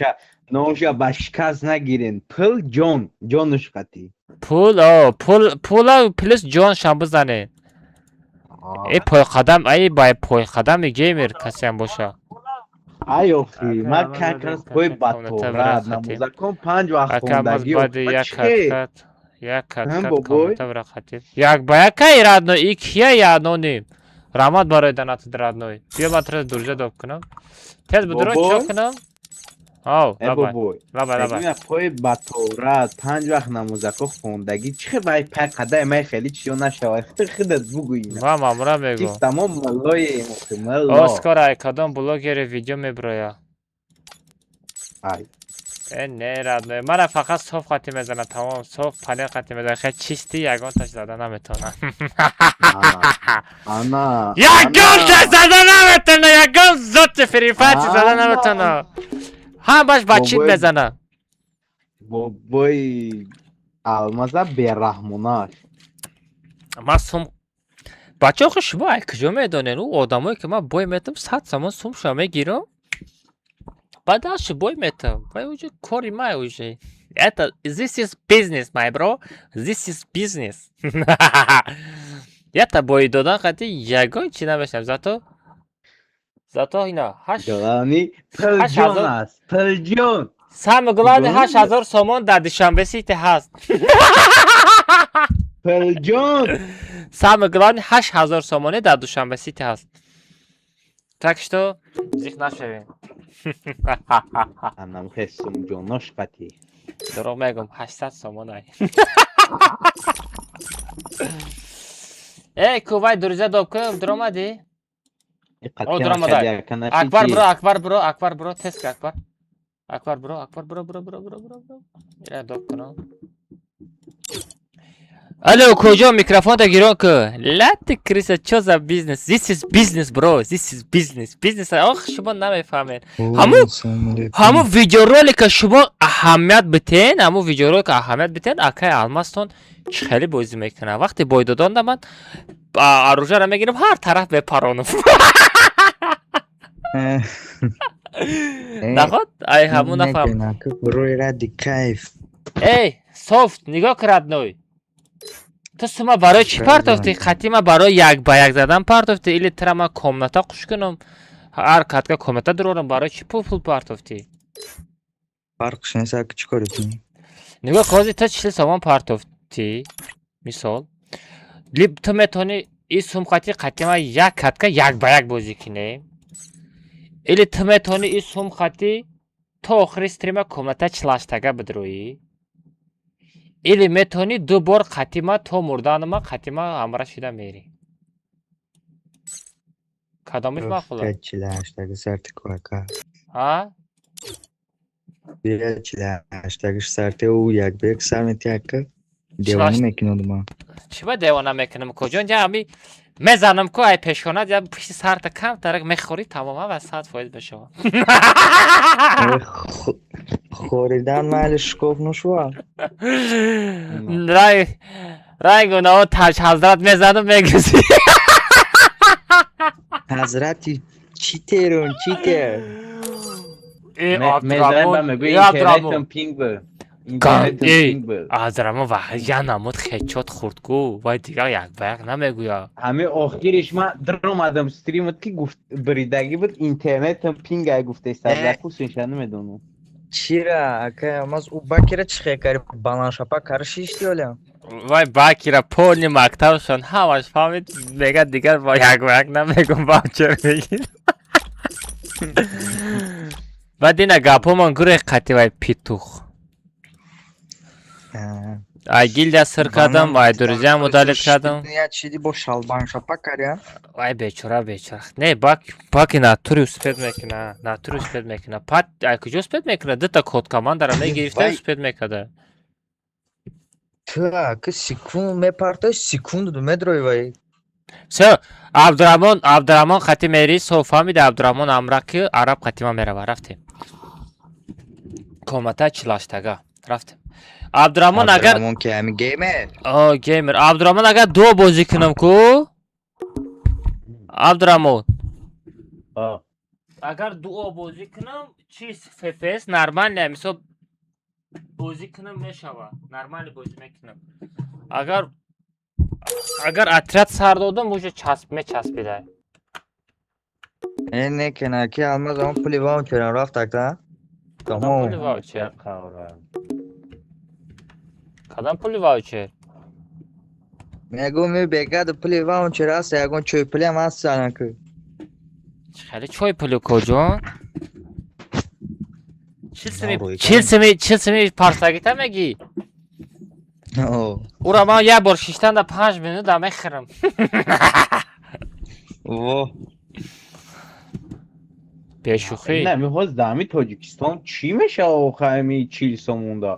Ноша ба шикаст нагирен. Пул ҷон, ҷонуш қатӣ. Пул, о, пул, пула плюс ҷон шам бизанед. Э, пойқадам, ай, бай, пойқадами геймер касеам боша. Ай, охи, ман как раз пой батора, намозакон панҷ вақт Акамаз хондагӣ. баъди як каткат, як каткат бобой? комната брахатиб. Як ба якай, родной, и кия я аноним. Раҳмат барои донатат, родной. Биё, ман тез дурҷа доб кунам. Тез будуро. Бобой? Чо кунам? Ав, Э, лабай, бобой. лабай, лабай. Мегӯям, пой батора, панҷ вақт намозако хондагӣ, чӣ вай пай қадай май хеле чиё нашавад. Худат бугӯ ина. Ва мамура мегӯ. Чиста мо муллоем, охи, мулло. Оскар, ай кадом блогери видео меброя? Ай. Э, не, родной. Мара фақат соф қати мезанад, тамом, соф панел қати мезанад. Хеле чисти ягонташ зада наметавонам. Ана. Ягонташ зада наметавона, ягон зоти Фри Файр зада Ана. наметавона. Ҳамаш ба чит Бобой. мезанад. Бобои Алмаза бераҳмонаш. Ман сум, бачаҳо, хо, шумо ай куҷо медонед? Ӯ одамое ки ман бой метам, 100 сомон сумша мегирам, баъд дальше бой метам. Вай уже кори май уже. Это this is business, my bro. This is business. Ята бой додан қати ягон чи намешавам. Зато ина ҳашт Главный пулҷон 8000 аст. Пулҷон. Самое главное, Главное. 8000 сомон дар Душанбе Сити ҳаст. Пулҷон. Самое главное, 8000 сомонӣ дар Душанбе Сити ҳаст. Так что зиқ нашавем. Анам хе сумҷонош қатӣ. Дурӯғ мегӯм, 800 сомон ай. Э, кувай, друзья доб ку, дуромадӣ? О, дуромадай. Акбар, бро, Акбар, бро, Акбар, бро, теска, Акбар. Акбар, бро, Акбар, бро, бро, бро, бро, бро, бро. Ира доб кунам. Алло, куҷо микрофонта гирон ку? Ла ты крыса, чё за бизнес? This is business, bro. This is business. Бизнес. Ох, шумо намефаҳмед. Ҳамун видеоролика шумо аҳамият битен, ҳамун видеоролика аҳамият битен, акай Алмастон чӣ хеле бозӣ мекунад. Вақте бой додонда ман оружие ро мегирам, ҳар тараф мепаронам. Наход ай ҳамун нафаҳм. Барои ради кайф. Эй, софт, нигоҳ кун, родной. Ту сума барои чӣ партофтӣ? Қатима барои як ба як задан партофтӣ или тра ман комната қуш кунам? Ҳар катка комната дурорам, барои чӣ пул партофтӣ? Фарқш нест, ак чӣ кори кунӣ? Нигоҳ, ҳозир ту 40 сомон партофтӣ, мисол. Либ ту метавонӣ и сум қати қатима як катка як ба як бозӣ кунӣ. Или ту метавонӣ и сум қати то охири стрима комната 48-тага бидроӣ. Или метавонӣ ду бор қатима то мурданыма қатима ҳамра шида мерӣ. Кадомиш маъқул аст? 48-таги сарти кӯака. Ҳа? Бия, 48-тагиш сарти ӯ як ба як сар мети, ака. Девона мекунад ма. Чӣ ба девона мекунам, куҷон? Ҷа ами мезанам ку ай пешона, ҷа пушти сарта камтарак мехӯрӣ, тамоман ва 100% мешавад. Хоридан майли, шикоф нашува. Рай райгунао таҷ ҳазрат мезанам, мегӯзи. Ҳазрати читерун читер. Э, Мезанем ба Абдураҳмон, мегӯ э, Абдураҳмон. интернетам пинг бу. Интернетам Эй, пинг бу. Абдураҳмон ва я намуд хечот хурд ку, вай дигар як ба як намегӯя. Ҳами охириш ман даромадам стримат ки гуфт бридагӣ буд, интернетам пинг ай гуфтеста, закусинша намедонам. Чира, ака, маз ӯ бакира чӣ хел кари, баланшапа кар шишти оля? Вай бакира полни мактабшон ҳамаш фаҳмид, мега дигар бо як ба як намегум, ваучер мегир. Баъд ина гапҳомон гурех қати вай питух. Ай гильдия сир кардам, ай друзьям удалить кардам. Я чиди бо шалбаншапа кари, а? Вай бечора, бечора. Не, бак баки натури успеть мекуна, натури успеть мекуна. Пат ай куҷо успеть мекуна? Дута код командара мегирифта, Вай. успеть мекарда. Ту ака секунд мепартой, секунду медрои вай. Всё, Абдураҳмон, Абдураҳмон қати мери, со фаҳмиди, Абдураҳмон амраки араб қатима мерава. Рафтем. Комната 48-тага. Рафтем. Абдураҳмон агар Абдураҳмон ки ҳами геймер. О, геймер. Абдураҳмон агар ду бозӣ кунам ку? Абдураҳмон. А. Агар дуо бозӣ кунам, чи FPS нормально, мисол бозӣ кунам мешава. Нормально бозӣ мекунам. Агар отряд сар додам, уже часп мечаспида. Э, не кена ки алмаз он пули ваучерам рафт, ака. Кадом Тамом. пули ваучер? Кадом пули ваучер? Мегӯм, ми бегад пули ваучер аст, ягон чойпулиам аст, анаку. Хеле чой пули куҷо? 40 сими, Ройгон. 40 сими, 40 сими парсагита мегӣ? О, Ура ман як бор шиштан да 5 минут да мехӯрам. во. Бешӯхӣ. Не, мехост дар ҳами Тоҷикистон чӣ мешава охир ҳами 40 сомонда?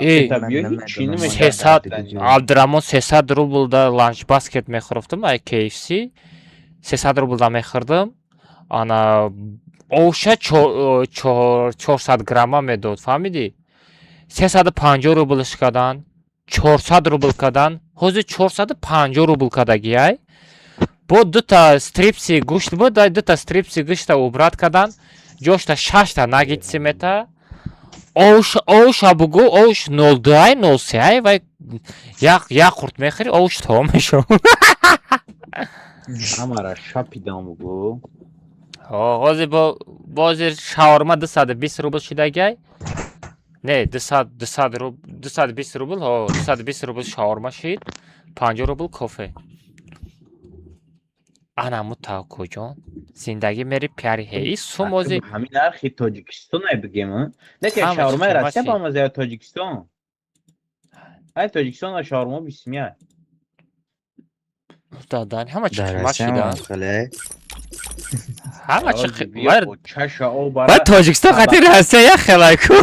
Эй, Вақте биё ҳеҷ чӣ намешава. 300 Абдураҳмон, 300 рубл да ланч баскет мехӯрдам, ай KFC 300 рубл да мехӯрдам. Ана оша 400 грамма медод, фаҳмидӣ? 350 рублш кардан, 400 рубл кардан, ҳозир 450 рубл кардагиай. Бо дута стрипси гӯшт буд, ай дута стрипси гӯшта убрать кардан, ҷошта шашта наггетси мета. Ош оша бугӯ, ош 0,2-ай, 0,3-ай, вай як қурт мехӯри, ош то мешавад. Ҳамара шапидам бугӯ. Ҳозир бо бозир шаурма 220 рубл шидагиай. Не, 200 руб, 220 рубл, ҳо, 220 рубл шаурма шид, 50 рубл кофе. Ана мута куҷон? Зиндагӣ мери пиари ҳеи сум ози Ҳамин нархи Тоҷикистон ай бигем, а? Не ки Ҳама чӣ шаурмаи қимат Россия шид. ба мазаи Тоҷикистон. Ай Тоҷикистон шаурма 20 мия. Дадан ҳама чӣ Дар қимат Россия шида. ҳам хеле. Ҳама чӣ Чаша вай Тоҷикистон қати Россия як хелай ку.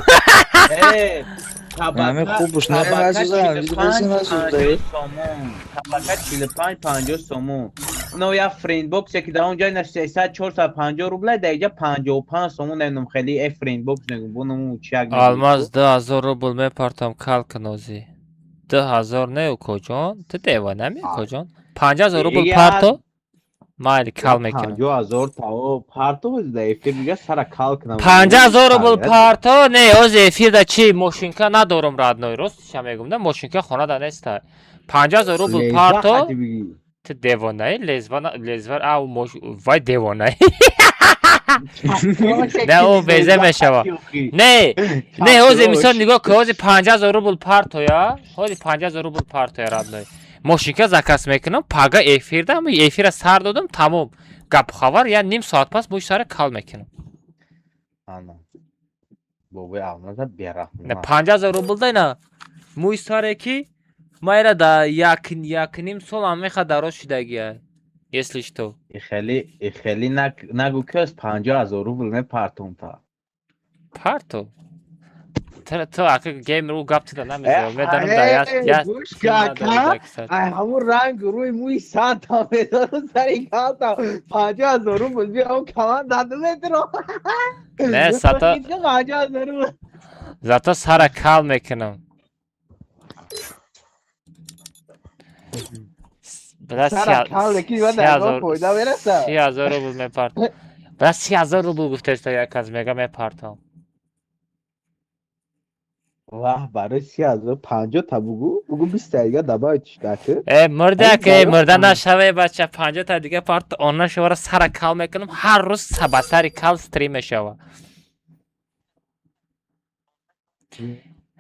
Ҳами хуб уш не азизам, видоси насӯздаи. Табака 45 50 сомон. Но я френдбокс яки дар он ҷой на 300 450 рубла, дар инҷа 55 сомон, намедонам хеле э френдбокс мегӯм, бо ному чи як. Алмаз, 2000 рубл мепартам калканози. 2000 не, укоҷон? Ту девона ме, укоҷон? 5000 рубл парто? Майли, кал мекунам. 50 000 тао парто, да эфир дига сара кал кунам. 50 000 рубл парто. Не, ози эфирда чи мошинка надорум, родной, ростиша мегум, да, мошинка хонада неста. 50 000 рубл парто. Ту девонаи? Лезва, лезва, ау, вай, девонаи. Не, ӯ безе мешава. Не, не, ҳози мисол нигоҳ ки, ҳози 50 000 рубл партоя, ҳози 50 000 рубл партоя, родной, мошинка заказ мекунам, пага эфирда эфира сар додам, тамом, гапу хабар, я ним соат пас мӯи сара кал мекунам. Бобои Алмаза бераҳм. 50 000 рубл да, ина мӯи саре ки майра да як якним сол амеха дароз шудагия, если что. Хеле хеле нагу ки аз 50 000 рубл мепартом та. Парто. Ту ака геймер, ӯ гап туда намезанам, медонам, да я я. Гӯш ка, ай ҳамун ранг рӯи мӯи сата медонам, сари калта 50 000 рубл биям калан даду метро. Не, сата 50 000 рубл. Зато сара кал мекунам. Сара кал мекунӣ ва дар фоида мераса. 30 000 рубл мепартам. Бра, 30 000 рубл гуфтеста, як кас мега мепартам. Ваҳ, барои 30 000 50 та бугу, бугу 20 та дига добавить шдаки. Э, мурда ки мурда нашаве, бача, 50 та дига парт, она шавара сара кал мекунам, ҳар рӯз ба сари кал стрим мешава.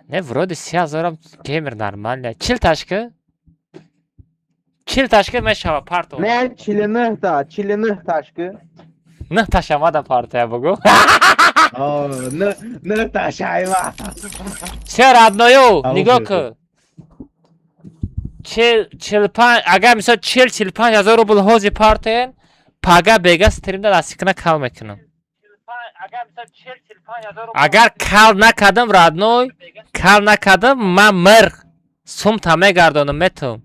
Не, вроде 30 000-ам геймер нормально. 40 ташка? 40 ташка мешава парто. Не, 49 та, 49 ташка. Нӯҳ ташамада партоя, бугу. Нӯҳ та шайва. Че, родной, ю, нигоҳ кун. 45, агар мисол 40-45 ҳазор рубл ҳози партоен, пага бега стримда дастикна кал мекунам. Агар кал накардам, родной, кал накардам, ман мирғ сумта мегардонам, метум.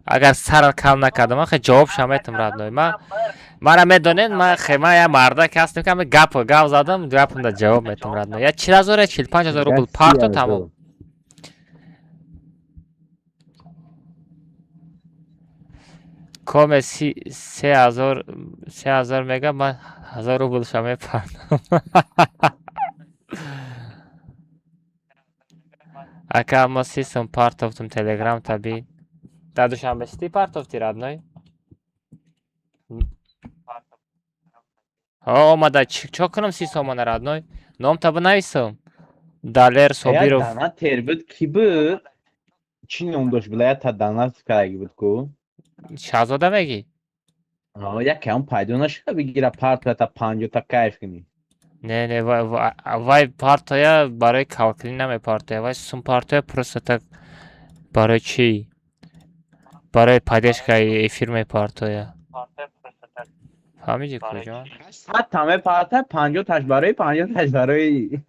Агар сара кал накардам, ман хе ҷавобша метум, родной. Ман мара медонед, ман хе ман як мардак ҳастем, ки ҳами гап гап задам, гапамда ҷавоб метум, родной. Я 40 000, я 45 000 рубл парто, тамом. Коме 3000, 3000 мега, ман 1000 рублша мепардам. Ака, ма 30 сум партофтум, телеграм таби. Дар Душанбе сити партофти, родной? Ҳо, омада, чо кунам 30 сомона, родной? Номта бинависам. Далер Собиров. Дана тербит ки буд? Чӣ ном дошт, била, та дана кардаги буд ку? Шаҳзода мегӣ? Якам пайдо нашуда, бигира партоя та 50 та кайф кунӣ. Не, не, вай партоя барои калкулӣ намепартоя, вай сум партоя просто так, барои чӣ? Барои поддержкаи эфир мепартоя. Фаҳмидӣ, куҷон? 100 та мепартая, 50 таш барои, 50 таш барои.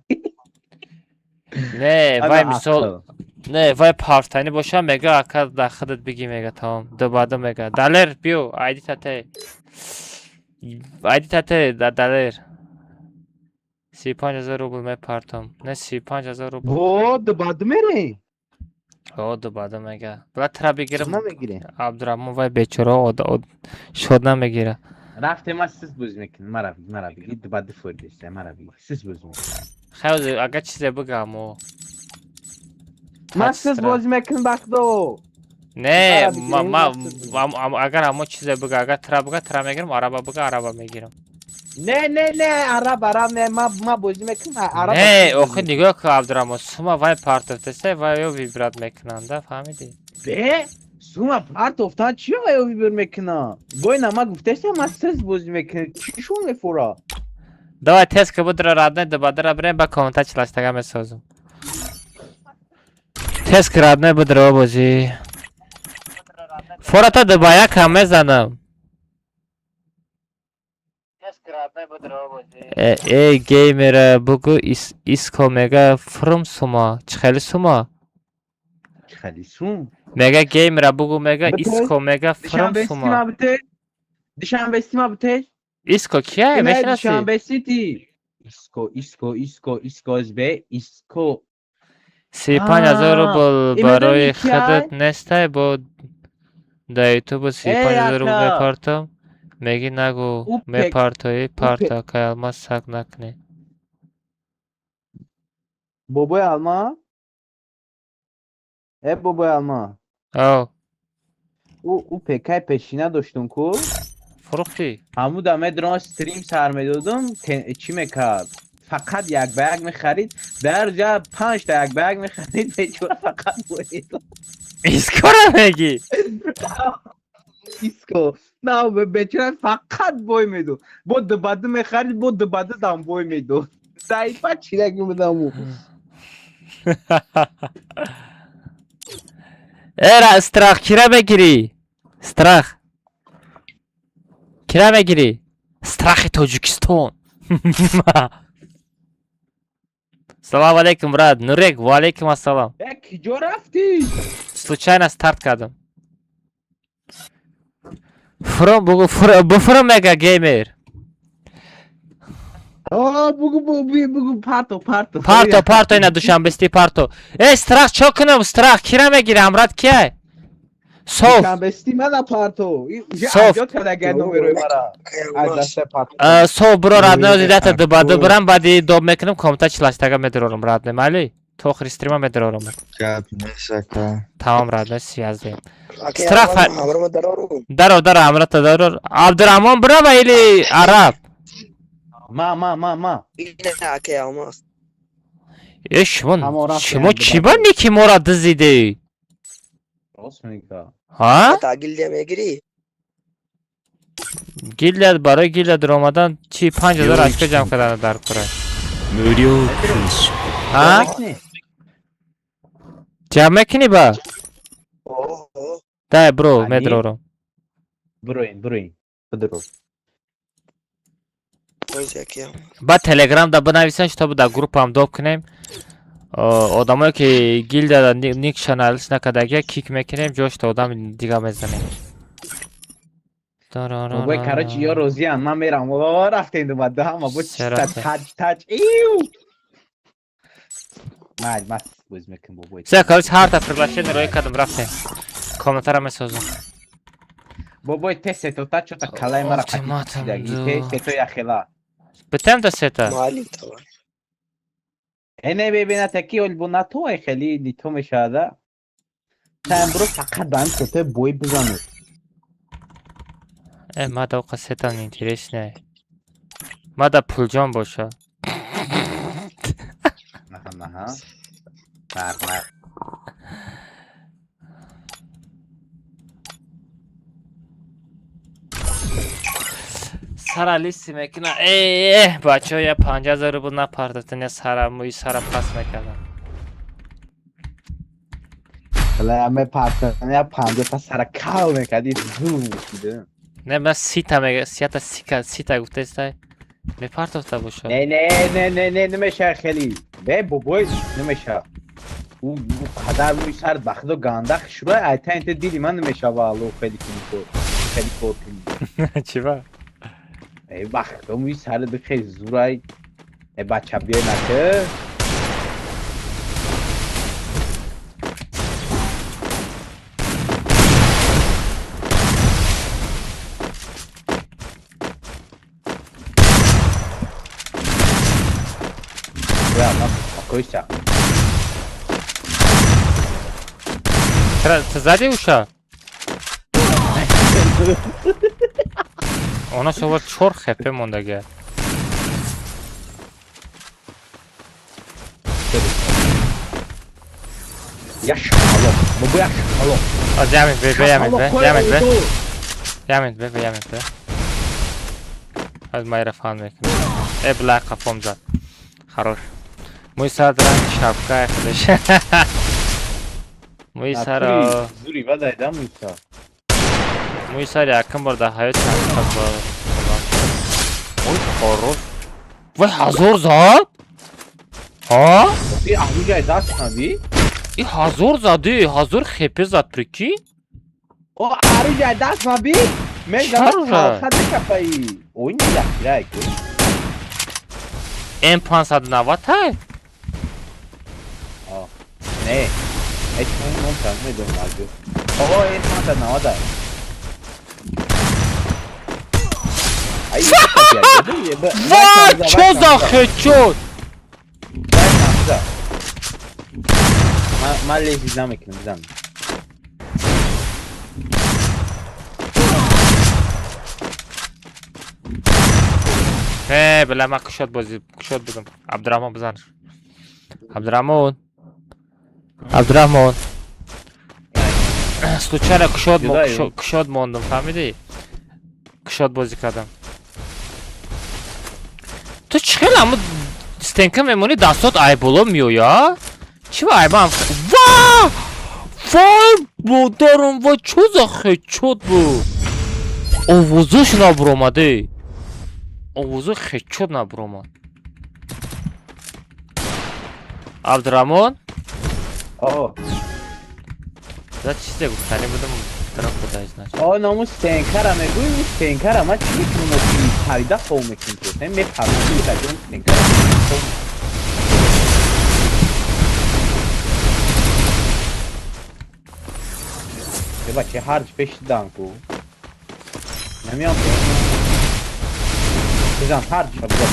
Не, вай мисол не, вай партанӣ боша, мега, ака, дар худат бигӣ, мега, тамом, дубаду мега. Далер, биё, айди тате. Айди тате, Далер. 35 000 рубл мепартам. Не, 35 000 рубл. Во, дубаду мере? О, дубаду мега. Била тра бигирам. Намегирем. Абдурахмон вай бечора шод намегира. Рафтем, ма сис бозӣ мекунем. Мара биги, мара биги, дубаду фурдеста, мара биги. Сис бозӣ мекунем. Хайр, агар чизе бигам о. Ма сис бозӣ мекунем, бахдо. Не, ма агар ҳамо чизе бига, агар тра бига, тра мегирам, араба бига, араба мегирам. Не, не, не, араб, араб, не, ма бозӣ мекунам, араб. Не, охи нигоҳ кун, Абдурахмон, сума вай партофтеса, вай ё выбрать мекунанда, фаҳмидӣ? Бе, сума партофтан чи вай ё выбор мекунам? Бойна ма гуфтеста, ма сис бозӣ мекунам. Чӣ шон мефура? Давай, тез ки будра, родной, дубадра бирем, ба комната чилаштага месозум. Тез ки, родной, будра бозӣ. Фората дубая кам мезанам. Эй, геймера бугу, иско мега фрум сума. Чӣ хели сума? Чӣ хели сум? Мега геймера бугу, мега иско мега фрум сума. Душанбе сима бутеш? Иско кия? Мешинаси? Душанбе сити. Иско, иско, иско, иско, сбе, иско. 35 000 рубл барои худат нестай, бо дар ютубу 35 000 рубл мепартам. Меги нагу мепартои парта кай алмаз сак накунӣ. Бобои Алма? Э бобои Алма. Ав. Ӯ пекай пешина доштум ку? Фурӯхтӣ? Ҳамуда медрон стрим сар медодум, чӣ мекард? Фақат як ба як мехарид, дар ҷа панҷта як ба як мехарид, бечора фақат боид. Искора мегӣ? Иско. На, бечора фақат бой медод. Бо дубаду мехарид, бо дубаду дам бой медод. Заифа чираги будам ӯ. Эра, страх кира мегирӣ? Страх. Кира мегирӣ? Страхи Тоҷикистон. Салом алейкум, брат. Нурек, ва алейкум ассалом. Э, киҷо рафтӣ? Случайно старт кардам. Фуром бугу буфуром мега геймер. О, бугу бугу парто парто. Парто парто ина душанбести парто. Э, страх чо кунам? Страх кира мегирӣ? Ҳамрат кияй? Соф. Душанбести мана парто. Соф. Соф бро родной дата дубаду брам баъди доб мекунам комната чилаштага медурорам родной майли. То охири стрима медурорам. Гап несака. Тамом родной связдем. Страх дарор дарор ҳамрата дарор. Абдурахмон брава или араб? Ма ма ма ма. Э шумо шумо чӣ ба ники мора дизидӣ? Рост мега. Ҳа? Гилдия мегирӣ? Гилдия барои гилдия даромадан чи 5000 очко ҷамъ кардан дар кора. Ҳа? Ҷамъ мекунӣ ба? Дай бро, медрорам. Броин, броин. Бидро. Ба Телеграм да бинависен, чтобы дар группаам доб кунем. Одамое ки гилдияда никша налиш накардагия кик мекунем, ҷошта одам дига мезанем. Бобой, короче, ё розиян, ман мерам. О, рафтем дубада ҳама бо чиста таҷ таҷ. Иу! Май, мас боз мекунем бобой. Все, короче, ҳарта приглашение роӣ кардам, рафтем. Комнатара месозам. Бобой, те сетота чота калаи мара қатидаги, те сето яхела. Битем да сета? Э, не бебина таки олбо на то ай хели нито мешавада. Та бро фақат ба ҳам сетои бой бизанед. Э, мада оқа сетам интересне. Мада пулҷон боша. Наҳа, наҳа. Фарқ на. Сара листи мекуна. Э, бачаҳо я 5000 рубл напардохтан, я сара мӯи сара пас мекардам. Ла мепартан, я 50 та сара кал мекарди зур дида. Не, ман сита мега, сията сика, сита гуфтестай. Мепартофта боша. Не, не, не, не, не, намеша хели. Бе бобой намеша. Ӯ қадар мӯи сар ба худо ганда хушрӯй, айта инта дили ман намешава алло хели кунӣ кор. Хели кор кунӣ. Чӣ ба? Э, ба худо мӯи сари ди хели зурай. Э, бача биёй нака. Успокойся. Ты сзади уша? Она шова чор хп мондаге. Я шалом. Бобо я шалом. А ямит бе, ямит бе, ямит бе. Ямит бе, ямит бе. Аз майра фан мекунам. Э, бла қафом зад. Хорош. Мӯи сар ранги шапка худаш. Мӯи сар зури вадайда мӯи сар. Мӯи сар якум бор дар ҳаёт шапка Ой, хорош. Вай, 1000 зад? Ҳа? И аҳуҷай даст наби? И 1000 зади, 1000 хп зад, прикинь? О, аруҷай даст наби? Мезанам калха декапаи. Ой, не яхирай ку. М590 тай? Не, ҳеҷ ном медонам аҷо. О, М590 ай. Ва, чо за хедшот? Ман лезид намекунам, бизан. Э, бля, ман кушод бози, кушод будам. Абдурахмон, бизан. Абдурахмон. Абдурахмон. Случайно кушод кушод мондум, фаҳмидӣ? Кушод бозӣ кардам. Ту чӣ хел ҳамун стенка мемонӣ, дастот айболо меоя? Чӣ ва айбам? Ва! Вой, модарам, ва чо за хедшот буд? Овозаш набуромаде. Овоза хедшот набуромад. Абдураҳмон? О. За чизе гуфтанӣ будам, тараф худо знает. О, наму стенкара мегӯй, стенкара ман чӣ мекунам? Парида хов мекунам ту. Мепарам, стенкара. Бача ҳарч пешидан ку. Намеям. Бизан ҳарч бизан.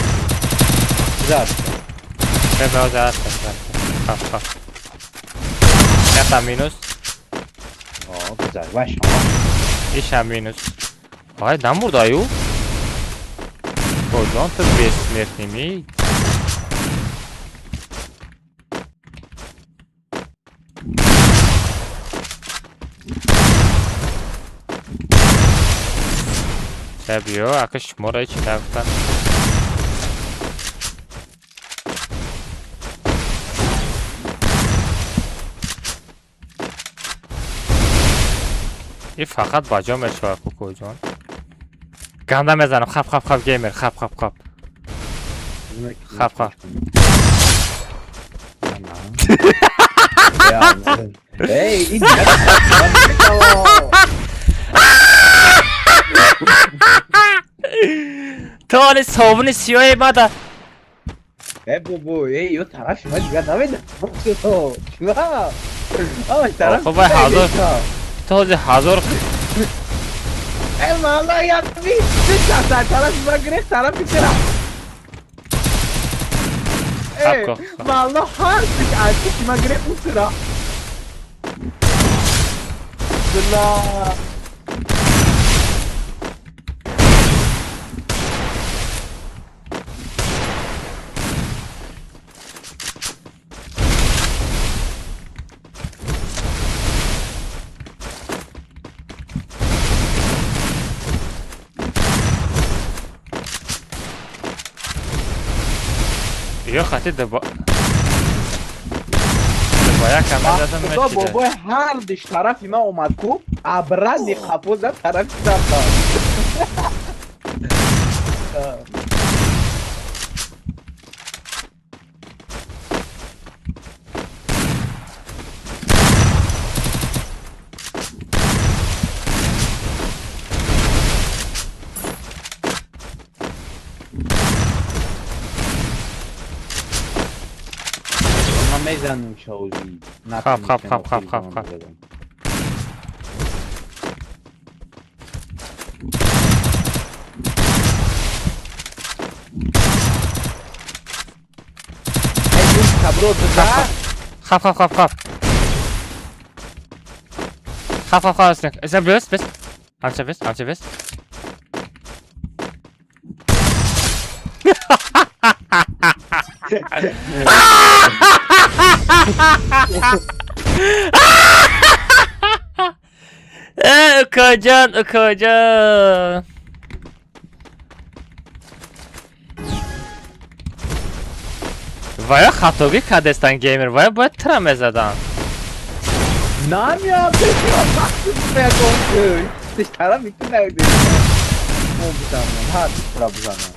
Бизан. Бе, хап хап. Якта минус. О, бизан, ваш. Ишам минус. Ай, намурдаю. Коҷон ту бессмертный ми? Биё, ака шуморо ҳеч нагуфтан. И фақат ба ҷо мешавад, кукоҷон. Ганда мезанам, хап хап хап геймер, хап хап хап. Хап хап. Эй, ин ту ҳоли собуни сиёҳе мада. Э, бобо, эй, ё тараф шума дигар намедонам. Чуа? Хоб, вай ҳазор. Ту ҳози ҳазор. Э, мала я би, ти тараф шума гирифт, тарафи тира. Э, мала ҳар чи аз шума гирифт, ӯ тира. Бла. Ё хати деба якам задам. Худо, бобои, ҳар диш тарафи ман омад ку, абрани қафо зад тарафи рафта. Мезанем шоузи. Хап хап хап хап хап хап. Хап хап хап хап. Хап хап хап. Эса бес бес. Амча бес, амча бес. Э, укоҷон, укоҷон. Вая хатогӣ кардестан геймер, вая бояд тира мезадан. Намеям, тараф ҳар тира бизанам.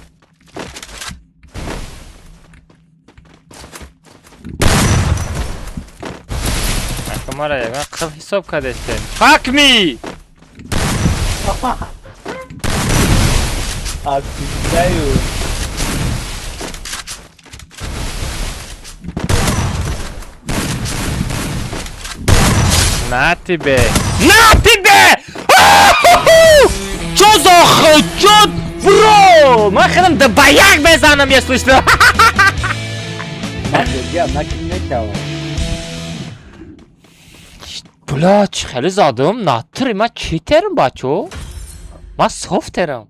Мара ягон қил ҳисоб кардестем. Fuck me! Отвечаю. На тебе! На тебе! Чо за хедшот? Бро, ман хелам да ба як мезанам, если что. Бозиам накунӣ мешавад. Бля, чӣ хеле задум? Натури ман читерам, бачо? Ман софтерам.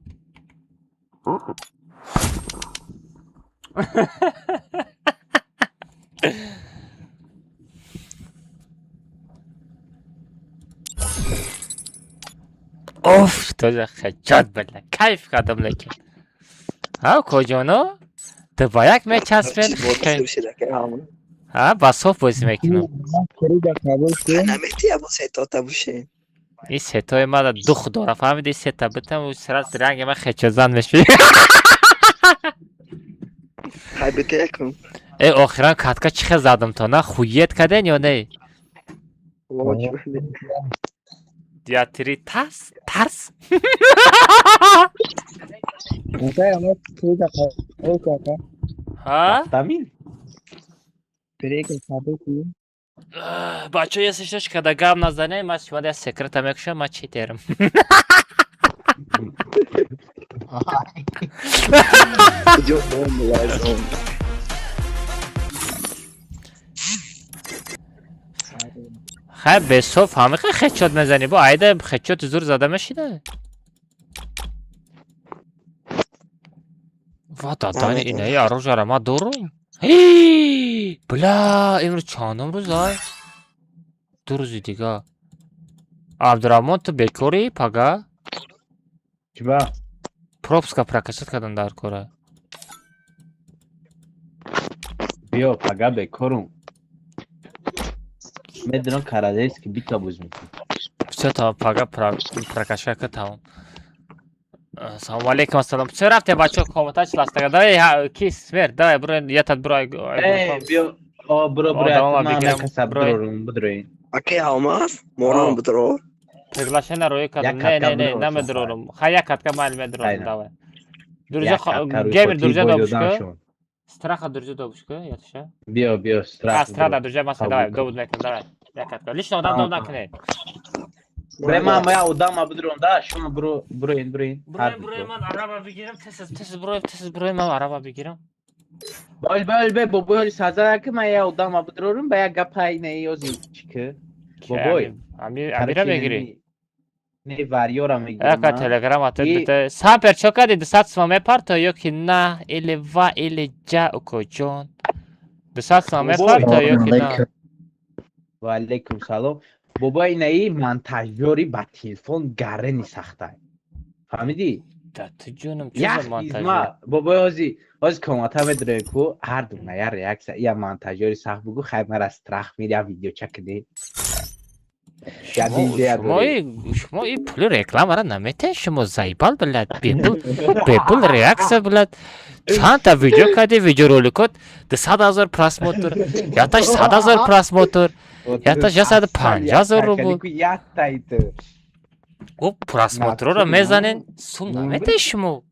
Оф, тоже хачат, бля. Кайф кардам лекин. Ҳа, коҷоно? Ту ба як мечаспен. Ҳа, ба соф бозӣ мекунам. Ин сетои мана дух дора, фаҳмиди? Сета битам, сразу ранги ман хечозан мешавӣ. Э, охиран катка чӣ хел задам то, на хует карден ё не? Я три тарс, тарс. Ҳа? Тамин. Бачо, если что, когда гап назанем, ман шумо я секрета мекушам, ман читерам. Хай, бесоф ҳамиқа хечот мезанӣ, бо айда хечоти зур зада мешида. Ва дадани инаи оружиара ман дорум. Бля, имрӯз чандум рӯз ай? 2 рӯзи дига. Абдураҳмон, ту бекорӣ пага? Чиба? Пропуска прокачать кардан дар кора. Биё, пага бекорум. Медонам, королевский бита боз мекунем. Всё, тамом, пага прокачка ка тамом. Салому алейкум, ассалом. Всё, рафте, бачо, комната чластага. Давай, ки смер, давай, бро, я тат бро. Э, биё, о, бро, бро, Одамама ман бигирам, накаса бро. бидорум, бидроин. Окей, алмаз, морам бидро. Приглашение рӯй кардам. Як Не, катка не, не, бидор, намедорам. Хай, як катка майли медорам, Хайна. давай. Друзья, Як катка рӯй геймер, хотир друзья, бой добушка. доданшон. Страха, друзья, добушка, ятша. Биё, биё, страх. А, страда, друзья, маса, Қабул давай, кун. добуд мекунам, давай. Як катка. Лично одам Тамом, доб накунед. Бре, ман моя одама бидорум, да, шумо бро, броин, броин. Броем, броем, ман араба бигирам, тез, тез броем, тез броем, ман араба бигирам. Бол, бол, бе, бобой ҳоли саза ки ман я одама бидорум, ба як гапай не ёзи чики. Бобой. Амира мегирӣ? Не, варёра мегирам. Яка телеграм атет И- бите. Сапер чо кардӣ? 200 сомон мепарто ё ки на? Или ва, или ҷа, укоҷон. 200 сомон Бобой. мепарто ё ки на? Ва алейкум салом. Бобой, инаи монтажёри ба телефон гарени сахтай. Фаҳмидӣ? Да ту ҷонам, чӣ Як за монтажёр? изма, бобой, ҳози ҳози комната медрои ку ҳар ду на я реаксия, я монтажёри сахт бугу, хай мара страх мир я видеоча кунӣ. Я видео Шумо шумо и пули рекламара наметаҳед, шумо заебал, блядь, бепул, бепул реаксия, блядь. Чандта видео кардӣ, видеороликот 200 ҳазор просмотр, яташ 100 ҳазор просмотр, яташ 150 ҳазор рубл. Яттайт. О, просмотрро мезанен, сум наметаҳед шумо.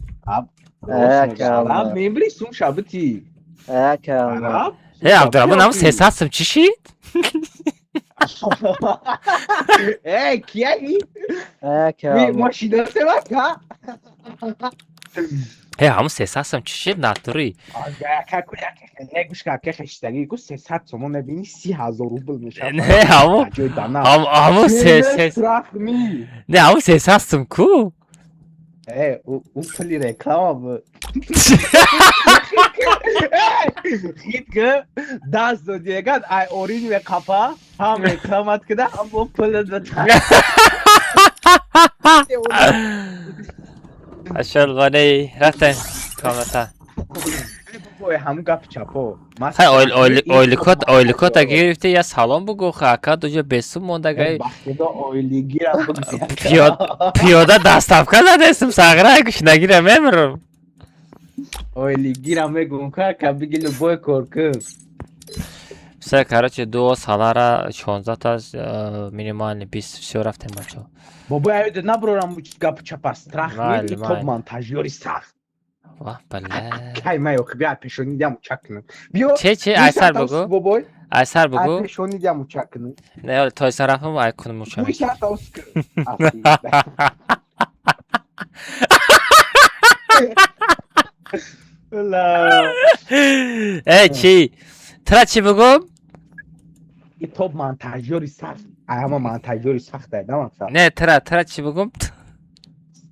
Араб мембри сум шабити. Араб? Э, Абдураҳмон, ҳам 300 сум чӣ шид? Э, кияи? Машина себака? Э, ҳамун 300 сум чӣ шид натурӣ? Негӯш ка ке хештагӣ ку 300 сомон мебини 30 ҳазор рубл мешавад. Не, ҳамун Ҷои дана. ҳамун се се Страх ми. не, ҳамун 300 сум ку? Э, ӯ пули реклама буд. Хит ки даст дод яган ай орин меқапа, ҳам рекламат кида, ҳам бо пулат ба. Ашалғонаи рафтем комната. Бой, ҳамун гапи чапо. Хай, ойликот ойликота гирифти, я салом бугу, ха, ака дуҷо бесум мондагай. Бахудо ойлигирам. Пиёда доставка задестум, сағра гушнагира мемирам. Ойлигирам мегум ка ка биги любой кор кун. Все, короче, дуо салара 16 та минимальный 20, все, рафтем, бачо. Бобой, аюда наброрам гапи чапа страх Майли, ми и топ майли. монтажёри сахт. Ва, бля. Кай май охи биа пешони дям учак кунам. Биё. Че, айсар бугу? Бобой. Айсар Ай бугу? пешони дям учак кунам. Не, тойсан рафтам, ай кунам уча. Муй шарта ус кун. Алло. Э, чӣ? Тра чӣ бугум? И топ монтажёри сахт. Ама монтажёри сахт ай, да мақсад. Не, тра чӣ бугум?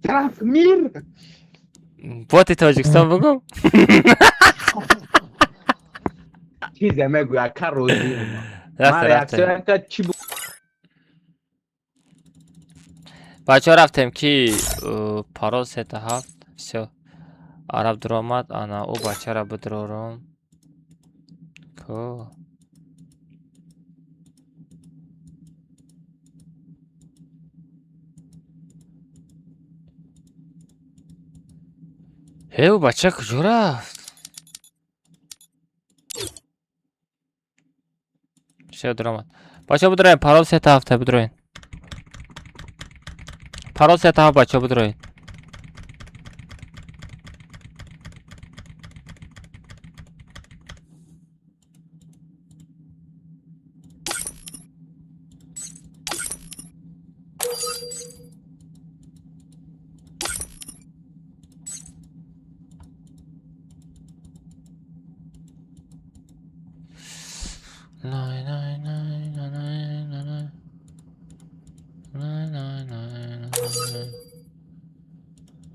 Тараф мир. Боти Тоҷикистон бугум? Чизе мегӯя, ка розӣ. Рафта, Ман рафта. реаксияам ка чӣ бу. Бачаҳо, рафтем ки парол сета ҳафт. Всё. Араб дуромад, ана ӯ бачаро бидурорум. Ко? Э, ӯ бача куҷо рафт? Всё, дуромад. Бачаҳо, бидуроем, парол сета ҳафта, бидуроен. Парол сета ҳафт, бачаҳо, бидуроен. Най, най, най, най, най, най, най. Най, най, най, най, най.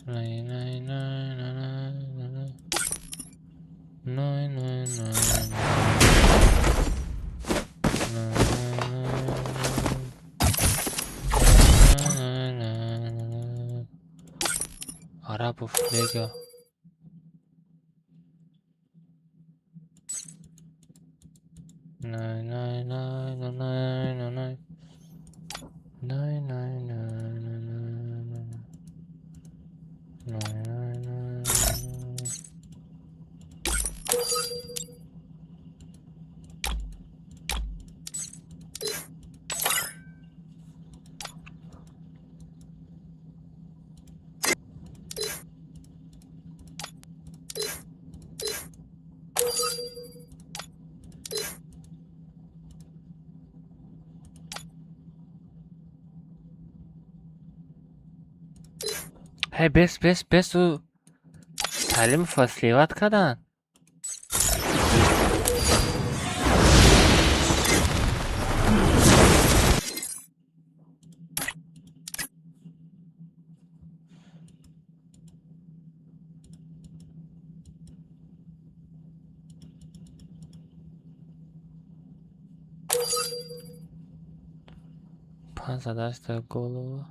Най, най, най, най, най, най, най. Най, най, най, най. Най, най, най, най, най, най. Арабов лега. Най, най, най, най, най, най, най. Най, най, най, най, най, най. Най, най, най, най. Ҳей, бес, бес, бес, ӯ Салимова сливать карданд. 508-та голова.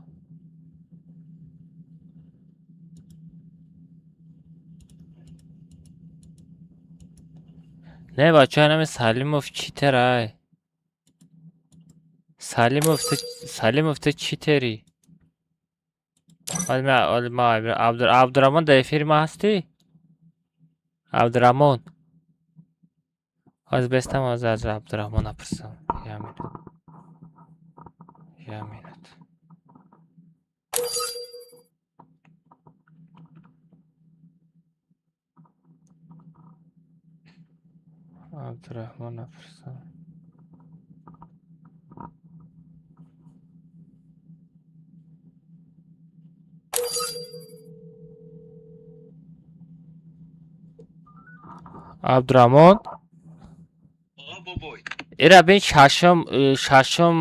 Не, бачаҳо, инами Салимов читер ай. Салимов, ту, Салимов, ту читери. Ҳоли ма Абдураҳмон, дар эфири ма ҳастӣ? Абдураҳмон. Ҳозир бестам, ҳозир аз Абдураҳмон напурсам. Я минут. Я минут. Абдураҳмон напурсам. Абдураҳмон? Бобой. Ира бин, шашум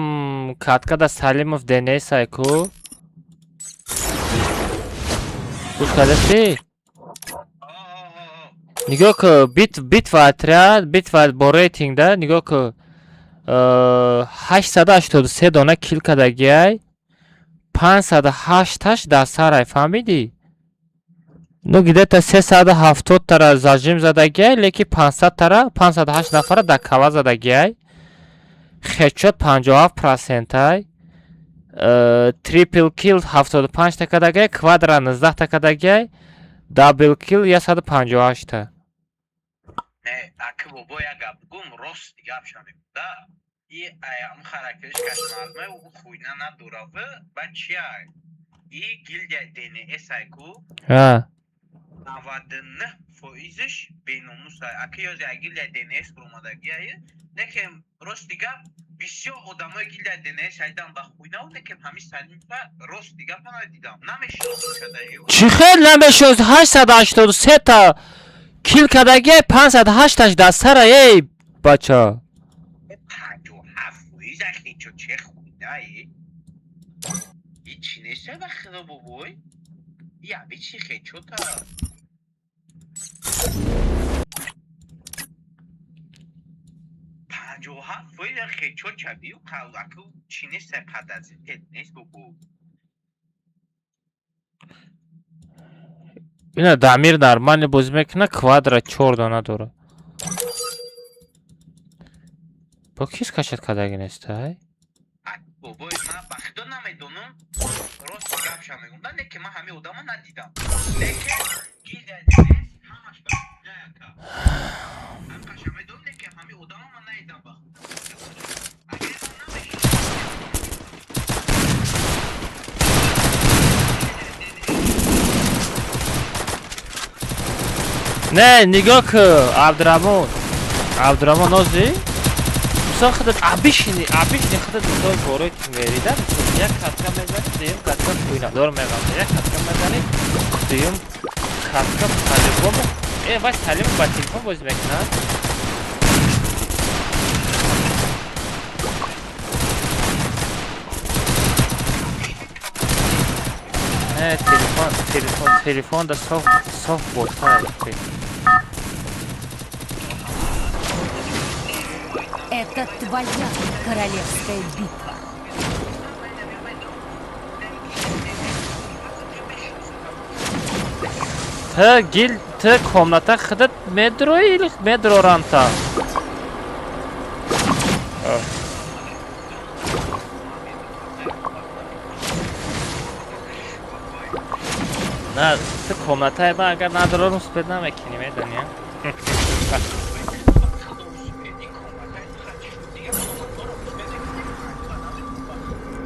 каткада Салимов ДНС ай ку? Гӯш кардастӣ? Нигоҳ ку, битва отряд, битва бо рейтинг да, нигоҳ ку. 883 дона кил кардагиай, 508-аш дар сарай, фаҳмидӣ? Ну, где-то 370 тара зажим задагиай, леки 500 тара, 508 нафара дар кала задагиай. Хедшот 57 процентай. Трипл кил 75 та кардагиай, квадра 19 та кардагиай, дабл кил 158 та. Не, аки бобо, як гап гум, рост гап шавем да. И аям характериш кашмалме, ӯ хуйна надуравы, ба чия? И гильдия ДНС ай ку? Ҳа. 99 фоизиш беномусай. Аки ёзи ай гильдия ДНС омадагиай. Лекин рости гап, бисёр одамои гильдия ДНС айдан ба хуйнау, лекин ҳамин Салимфа, рости гап, ман дидам. Намешиносам кадаи. Чӣ хел намешинос? 883 та Кил кадаги 508 дар сара, эй бача. 57% ахи, че хуйнае? Ҳичи неста, ба худо, бобой. Я бичи хечота. 57% хечот чабию қалаку чи неста, падазитет нест, бобо. Ина Дамир нормально бозӣ мекунад, квадра чор дона дорад. Бо кис кашад кадаги нестай? Бобой, ман ба худо намедонам, рост гапша мегӯм, да, не ки ман ҳамин одама надидам. Лекин гилда ҳамаш ба яка. Ҳамқаша медонам, лекин ҳамин одама ман надидам ба худо. Агар ман намешиносам. Не, нигоҳ ку, Абдураҳмон. Абдураҳмон нози? Мисол худат абишини, абишини худат мисол борои мерида, мисол як катка мезанӣ, дуюм катка куйнадор меғалта, як катка мезанӣ, дуюм катка по-любому. Э, вай Салим ба телефон бозӣ мекунад? Не, телефон, телефон, телефон да соф, соф бота. Это твоя королевская битва. Т гил, т комната худат медрои или медроранта? На, т комнатаи ман агар надорорум успед намекунӣ, медонӣ?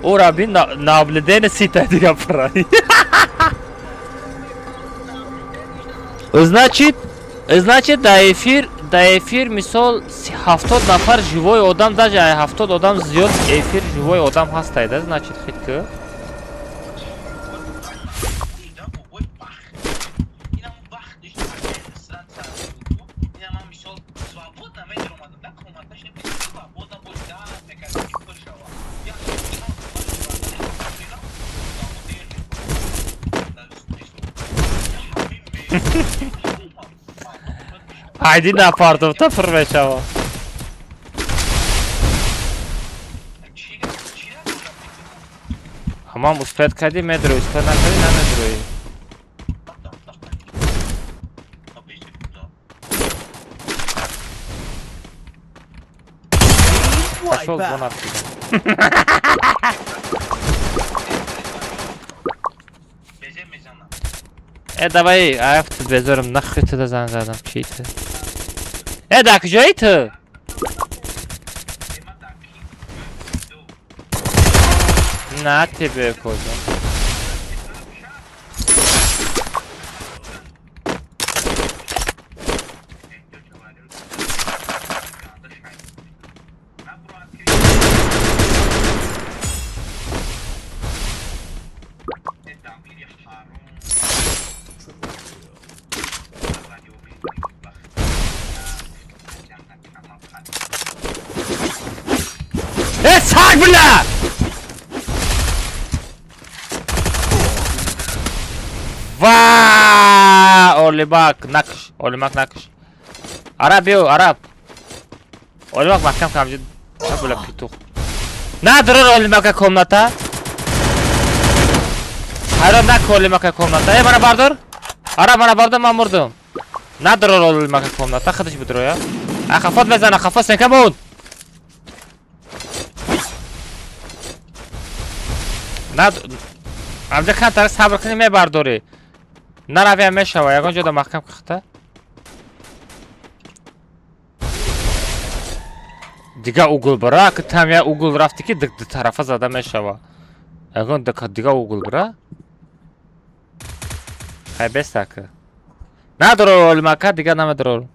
Ора бин наблюдение сита дига пра. Значит, да эфир мисол 70 нафар живой одам, даже ай 70 одам зиёд эфир живой одам ҳастай, да, значит, хит ку? Бобой, бахт. Инам бахтиш срат сар буд. Инам ман мисол свободно медаромадам, да, комнаташ не свободно бош да мекардам ки пур шава. Як чанд соат дер мекардам. Айди напардофта пур мешава. Ҳамам успеть кардӣ медрои, успеть накардӣ намедрои. Пошёл вон отсюда. Безе мезанам. Э, давай, афт безорам, нахуй туда занг задам, чӣ ту? Э, да куҷои ту? Ема да ки ду. На тебе кожа. Э, саг, бля! Ва! Олибак, накш, Олимак накш. Араб биё, араб. Олимак маҳкам кам, бля, петух. Надорор Олимака комната. Ҳайрон наку Олимака комната. Э, мана бардор. Араб, мана бардор, ман мурдум. Надорор Олимака комната, худаш бидроя. А хафот мезана, хафот сенка буд. Над амҷа камтар сабр кунӣ мебардорӣ. Наравиам мешава, ягон ҷода маҳкам кихта. Дига угол бара, ки там я угол рафти ки ду тарафа зада мешава. Ягон дига угол бара. Хай бестака. Надорор Олимака, дига намедорор.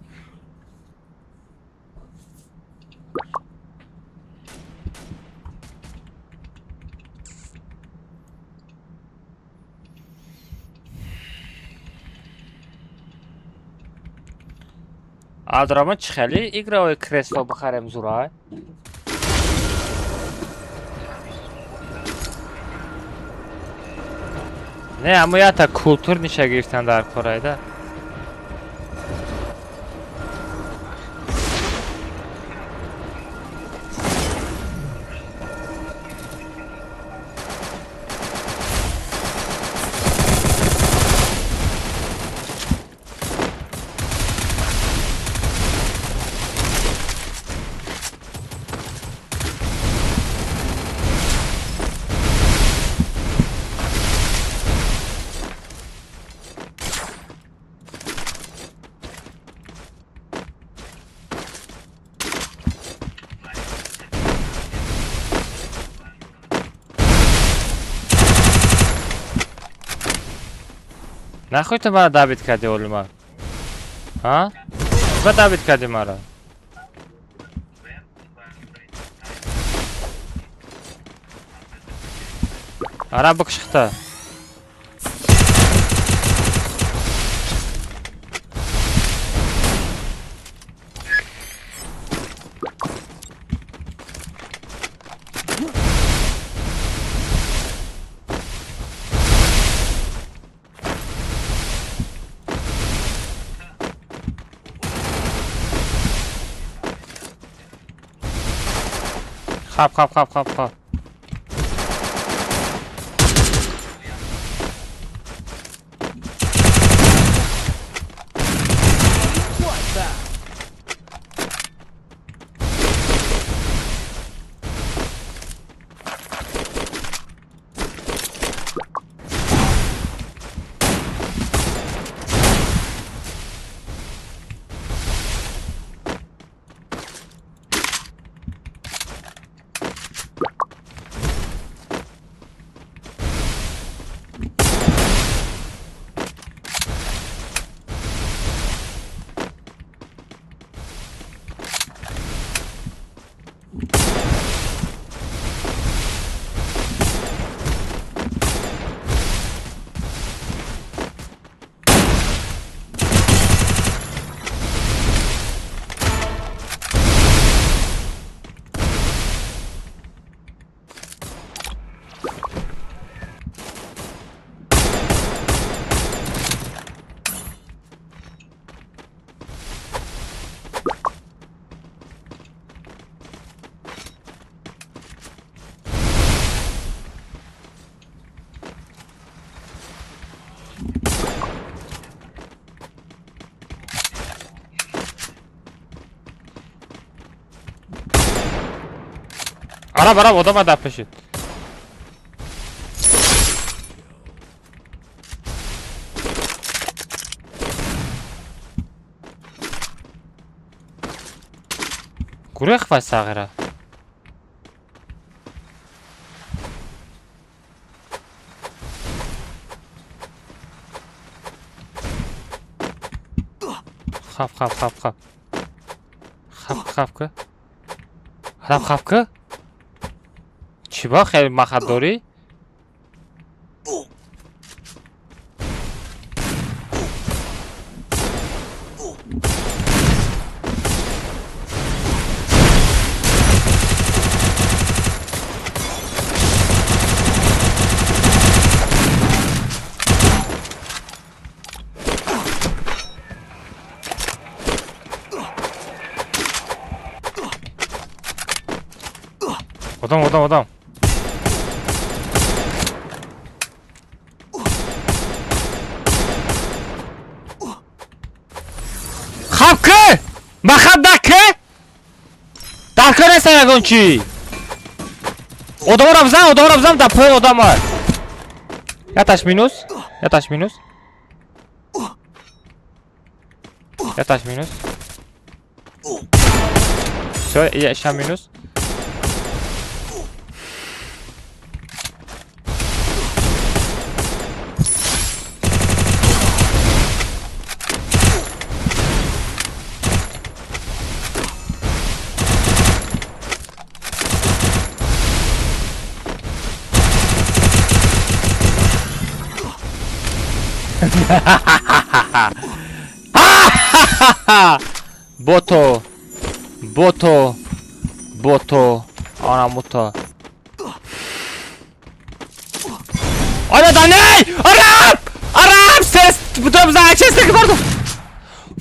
Абдураҳмон, чӣ хеле игровой кресло бихарем зурай? Не, аммо ята культур ниша гирифтан дар корайда. Нахуй ту мара дабит кардӣ, олима? Ҳа? Ба дабит кардӣ мара? Ара бикшихта. Хап, хап, хап, хап, хап. Араб, араб, одама дапешид. Гурехт вай сағира. Хап, хап, хап, хап. Хап, хап ка. Араб хап ка? Чӣ ба хеле махат дорӣ? Одам, одам, одам. Хаб ки? Махат ки? Дар кор неста ягон чӣ? Одаморо бизан, одаморо бизан, дар поён одам ай. Яташ минус, яташ минус. Яташ минус. Всё, я минус. Бото. Бото. Бото. Ана муто. Ана даней! Араб! Араб! Сес! Будам за честек бардор.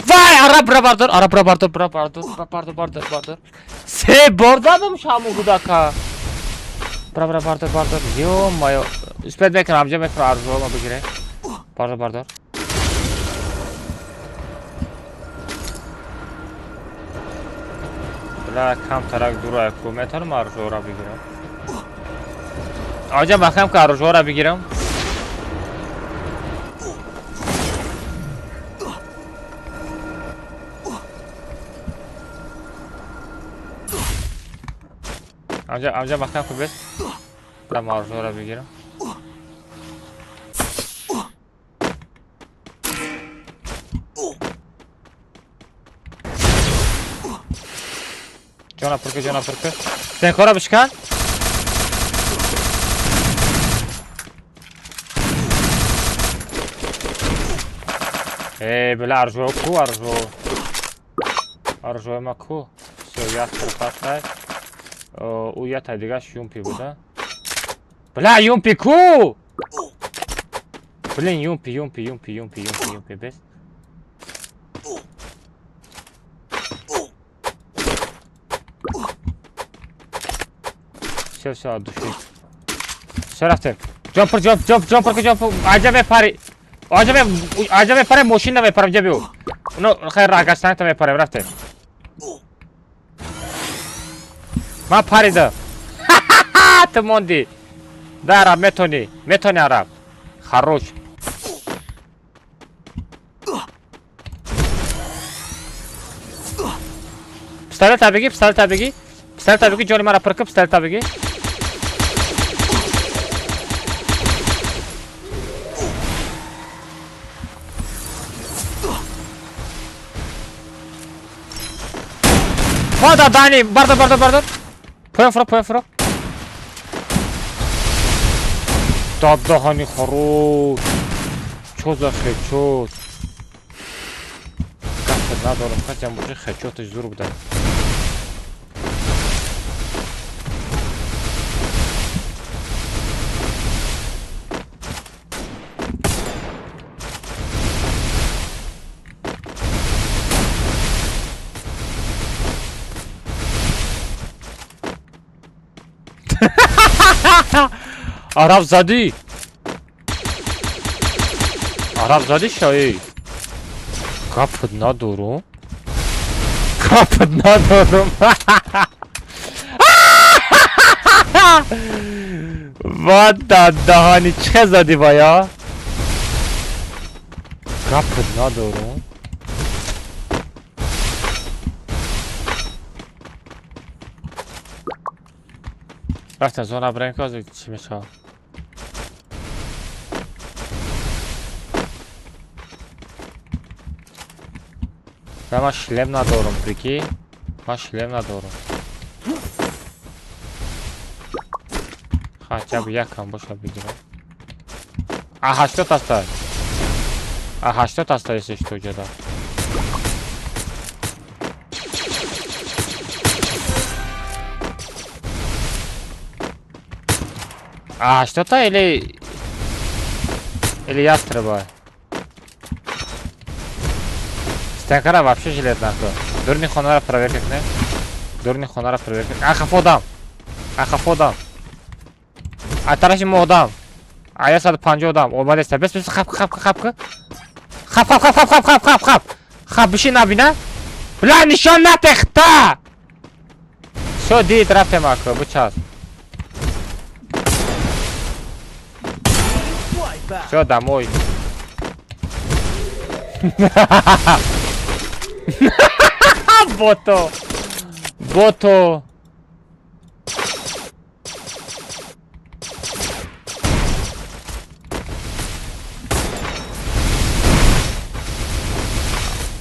Вай, араб бра бардор, араб бра бардор, бра бардор, бра бардор, бардор, бардор. Се бордадам шаму кудака. Бра бра бардор, бардор. Ё-моё. Успеть мекунам, амҷа мекунам арзуҳома бигире. Бардор, бардор. Бла кам тарак дура ку метавонам арзуҳоро бигирам. Аҷа махам ка арзуҳоро бигирам. Амҷа махам ку бес. Бла арзуҳоро бигирам. Ҷона пурка, ҷона пурка. Стенкора бишкан. Эй, бля, аржо ку, аржо. Аржои ма ку. Всё, як пастай. У ята дигаш юмпи буда. Бля, юмпи ку! Блин, юмпи, юмпи, юмпи, юмпи, юмпи, юмпи, бес. Всё, всё, от души. Всё, рафтем. Ҷампер, ҷамп, ҷамп, ҷампер, ҷамп. Аҷа мепари. Аҷа мепаре, мошин намепарам, ҷа биё. Ну, хайр, рагаштанта мепарем, рафтем. Ман паридам. Ту монди. Да, араб, метони. Метони, араб. Хорош. Пистолета беги, пистолета беги. Пистолета беги, ҷони мара пур кун, пистолета беги. Бада, Дани, бардор, бардор, бардор. Поён фуро, поён фуро. Дадаҳани хорош. Чо за хечот? Гапа надорам, хатям боши хечоташ зур буда. Араб задӣ. Араб задӣ шои. Гапат надорум. Гапат надорум. Ва даҳани чӣ задӣ бая? Гапат надорум. Рафтем зона бирем ки ҳозир чӣ мешавад. Ман шлем надорам, прикинь. Ман шлем надорам. Хотя бы якам боша бигирам. А 80 аста. А 80 аста, если что, ҷода. А 80 или ястреба? Стенкара вообще жилет нахуй. Дурни хонара проверка кунем. Дурни хонара проверка. А хафо одам. А хафо одам. А тарафи мо одам. А 150 одам. Омадеста. Бес бес хап хап хап хап. Хап хап хап хап хап хап хап. Хап биши набина. Бля, нишон натехта. Всё, дид рафтем ака, бучас. Всё, домой. Бото. Бото.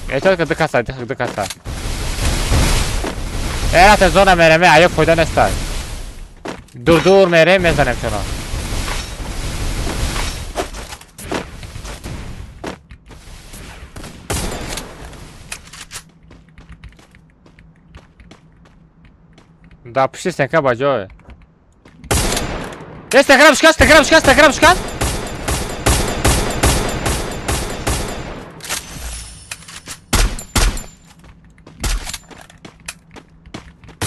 Эҳтиёт ду каса, ду каса. Рафта зона мерем, аё фойда нестай. Дур дур мерем, мезанем шуно. Дар пушти стенка ба ҷой. Е, стенкара бишкан, стенкара бишкан, стенкара бишкан.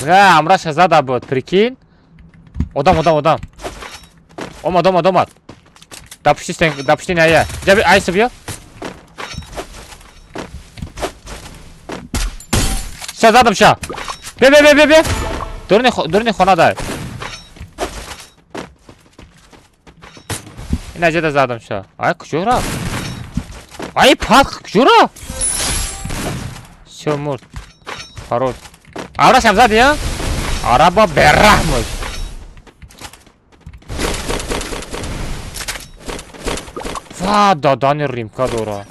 Бля, амраша зада буд, прикинь. Одам, одам, одам. Омад, омад, омад. Дар пушти стенка, дар пушти ная. Ҷаби айса биё. Ша задам ша. Бия, бия, бия, бия, бия. Дуруни хона дай. Ин аҷада задам ша. Ай, куҷо рафт? Ай, пат, куҷо рафт? Всё, мурд. Хорош. Аврашам зади, а? Араба бераҳмош. Ва, дадани римка дора.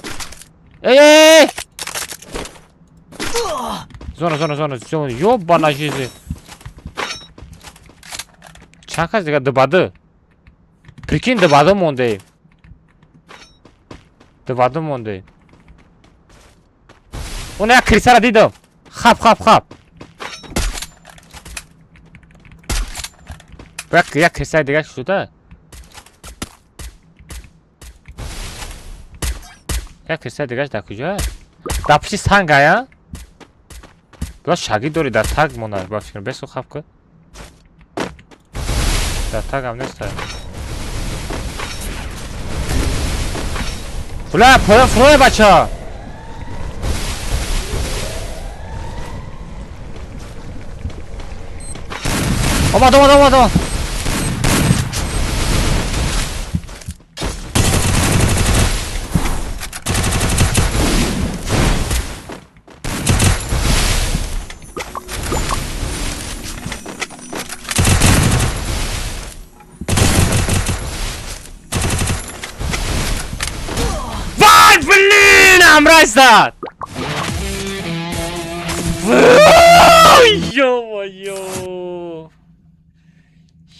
Эй, эй, эй! Зона, зона, зона, зона. Ёбана жизнь. Чанд кас дига дубаду. Прикинь, дубаду мондаем. Дубаду мондаем. Он як крисара дидам. Хап, хап, хап. Як крисаи дига шуда. Як крисаи дигаш дар куҷо? Дар пушти санг ая? Бла шагирд дори дар таг монад, ба фикрам. Бесу хап кун. Дар тагам нест. Бля, поён фурӯе бача. Омад, омад, омад, омад. Вай, блин, амраз зад. Ё-моё!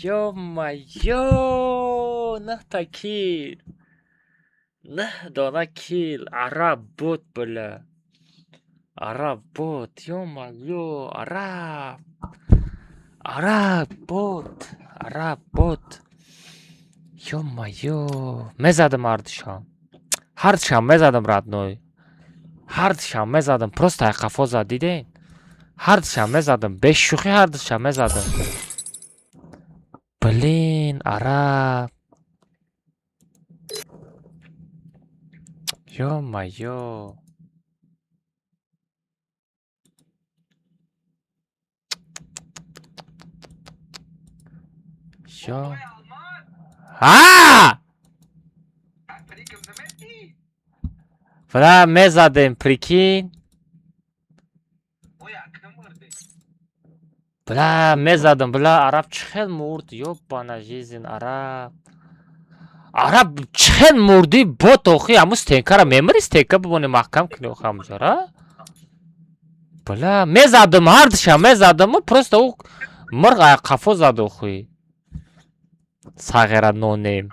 Ё-моё! Нахта кил! Нах дона кил! Араб буд, бля! Араб буд! Ё-моё! Араб! Араб буд! Араб буд! Ё-моё! Мезадам ҳардушам! Ҳардушам мезадам, родной! Ҳардушам мезадам! Просто ай қафо зад, диден? Ҳардушам мезадам! Бешӯхӣ ҳардушам мезадам! Блин, араб! Ё-моё! Ё. Ҳа! Бля, мезадем, прикинь. Бля, мезадам, бля, араб чӣ хел мурд, ёбана жизнь, араб. Араб чӣ хел мурдӣ, бот охи, ҳамун стенкара мемири, стенка бимони маҳкам кунӣ охи ҳамунҷара? Бля, мезадам, ҳардушам мезадам, просто ӯ мирғ ай қафо зад охи. Сағира нонем.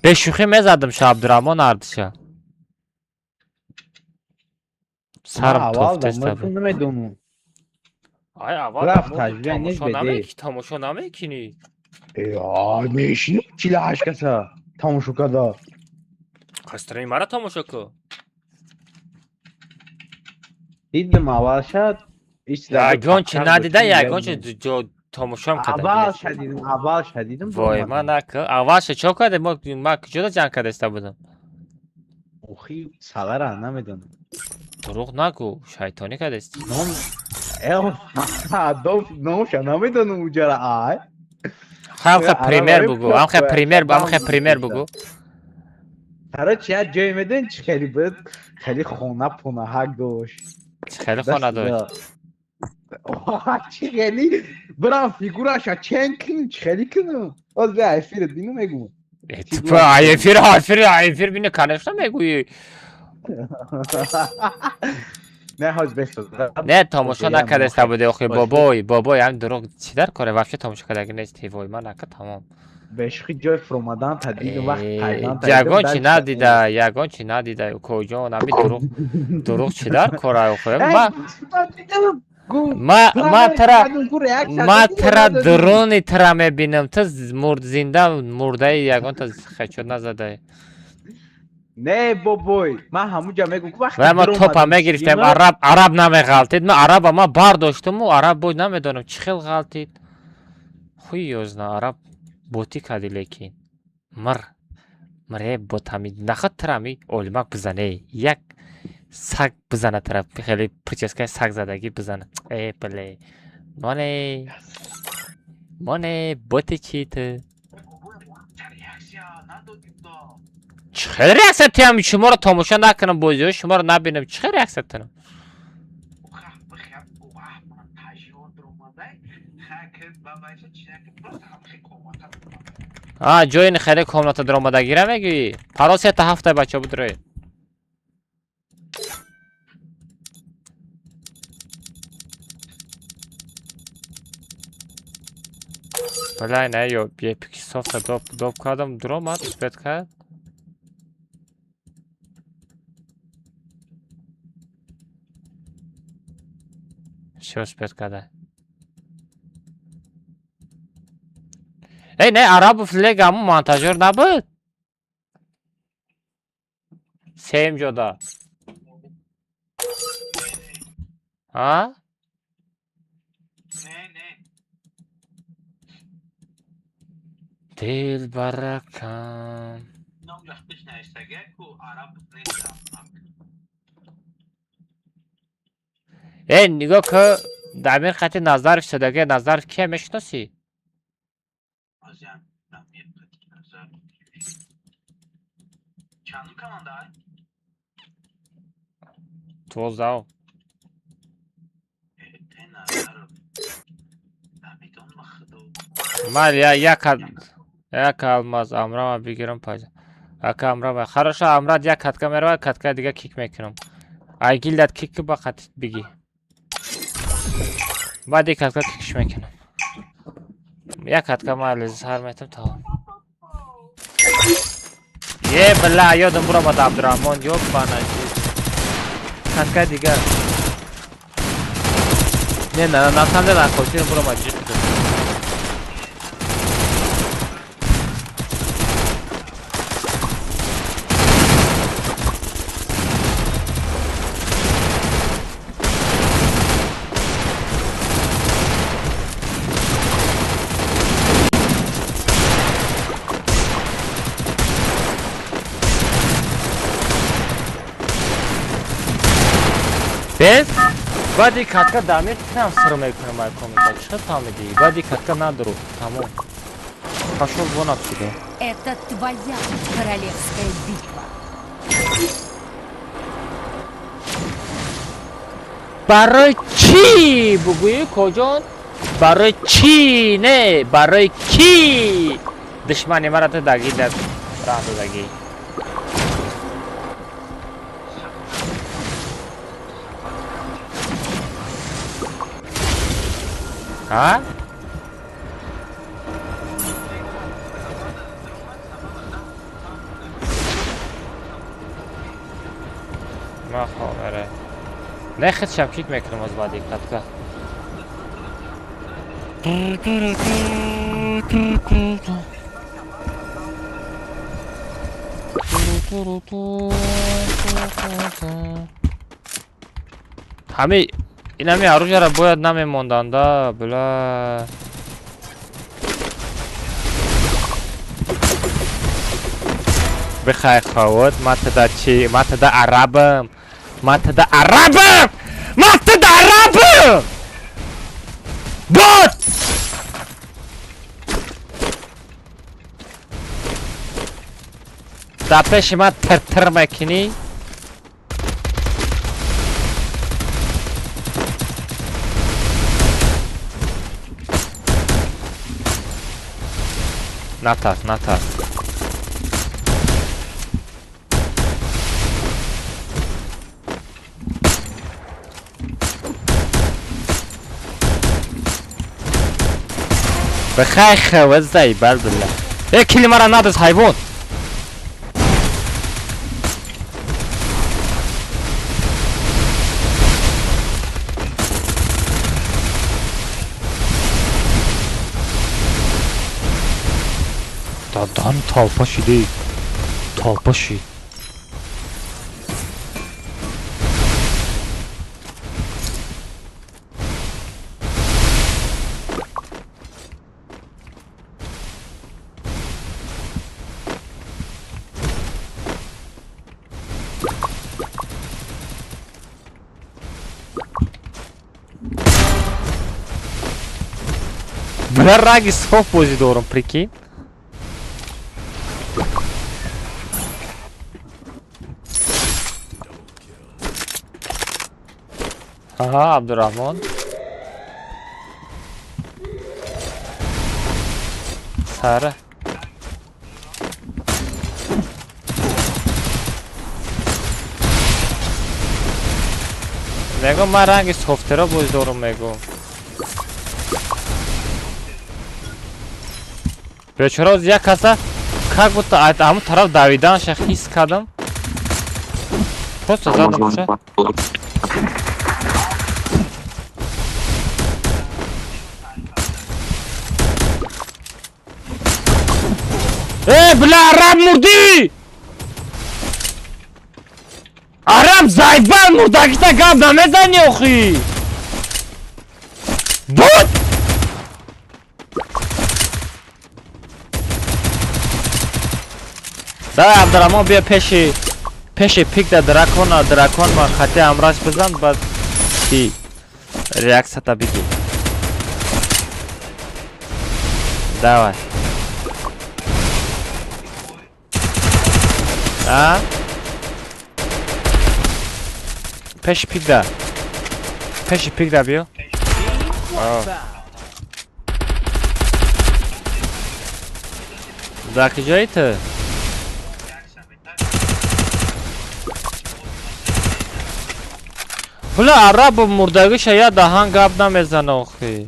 Бешӯхӣ мезадам ша Абдурахмон ҳардуша. Сарам аввал тофтеста. дамо намедонам. Ай, аввал Рафт дамо таҷриба нест тамошо беде. намекунӣ, тамошо намекунӣ. Ай, мешинам 48 каса тамошо карда. Қастрани мара тамошо кун. Дидам аввалша Ягон чи надида, ягон чи ҷо тамошоам карда. Аввалша дидам, аввалша дидам. Вой, ман нака. Аввалша чо карде? Ма куҷода ҷанг кардаиста будам? Охи, салара намедонам. Дурӯғ нагӯ, шайтонӣ кардаисти. Ном номша намедонам уҷара ай. Ҳамха пример бугӯ, ҳамха пример, ҳамха пример бугӯ. Короче, як ҷое медонӣ чӣ хеле буд? Хеле хона понаҳак дошт. Чӣ хеле хона дошт? Чӣ хеле бирам фигураша чен кунам, чӣ хеле кунам? Боз бия эфират бину мегӯм. Эфир, эфир, эфир бини, конечно, мегӯӣ. Не, ҳоз бесоз. Не, тамошо накардаста буди охи, бобой, бобой, ҳам дурӯғ чӣ дар коре, вообще тамошо кардаги нести, вой, ман ака тамом. Бешухи ҷой фуромадан та дидум, вақт пайдан та. Ягон чи надида, ягон чи надида, укоҷон, ҳами дурӯғ, дурӯғ чӣ дар кора, охи? Ма тра дуруни тра мебинам, ту зинда мурдаи, ягонта хечо назадаи. Не, бобой, ман ҳамуҷа мегум. Ва ма топа мегирифтем, араб, араб намеғалтид. Ма араба ма бардоштуму араб бой намедонам чӣ хел ғалтид. Хуй ёзна, араб ботӣ кади, лекин мир мире ботами наход трами олимак бизане, як саг бизана тараф, хеле прическаи саг задагӣ бизана. Э, бле, моне, моне, боти чи ту? Чӣ хел реаксия тиям? Шуморо тамошо накунам, бозиҳои шуморо набинам, чӣ хел реаксия тунам? А ҷои хеле комната даромадагира мегӯӣ? Паро сета ҳафта, бача, будроед. Бля, не, ё епики софта доп доп кардам, дуромад, успет кард. Чӣ успет карда? Эй, не, Арабов лега ҳамун монтажёр набуд? Сеюм ҷода. А? Не, не. Дил баракам. Эй, нигоҳ ки, Дамир қати Назаров шудаги. Назаров кия, мешиносӣ? Чандум команда? 12-ум. Ман як алмаз амрама бигирам паҷа. Ака, амрама. Хорошо, амрад як катка меравад, катка дига кик мекунам. Ай гилдат кик ки ба қатит бигӣ. Баъди катка кикш мекунам. Як катка ман сар метам, тамом. Е, бля, ёдам буромад Абдурахмон, ёбана. Катка дига. Не, на самом деле, хотир буромад ҷиқ. Без баъди катка дамир тинам сир мекунам, ай комната. Чӣ фаҳмидӣ? Баъди катка надуру. Тамом. Пошёл вон отсюда. Это твоя королевская битва. Барои чӣ бугӯӣ, коҷон? Барои чӣ не? Барои кӣ? Душмани мара ту дагӣ дар раҳ додагӣ. А? Ма хобаре. Не, худшам кик мекунам аз баъди катка. Ҳами инами оружияро бояд намемонданда, бля. Бихай хавот, ма тада чи, ма тада арабам. Ма тада арабам! Ма тада арабам! Бот! Дар пеши ман тиртир мекунӣ? Натарс, натарс. Бихай хава заебал бля. Э, кили мара надоз ҳайвон. Дадан толпа шиди. Толпа шид. Бля, раги соф бозӣ дорам, прикинь. Аҳа, Абдураҳмон. Сара. Мегӯм ман ранги софтеро бозӣ дорам, мегӯм. Бечора як каса как будто ҳамон тараф давиданша ҳис кардам. Просто задам ша. Э, бля, араб мурдӣ! Араб заебал мурдагита гап намезанӣ охи! Буд! Давай, Абдураҳмон, биё пеши пеши пикда дракона, дракон ма хати ҳамраш бизан, баъд ки реаксията бигир. Давай. А? Пеши пикда. Пеши пикда биё. Дар куҷои ту? Бля, арабу мурдагиша я даҳан гап намезана охи.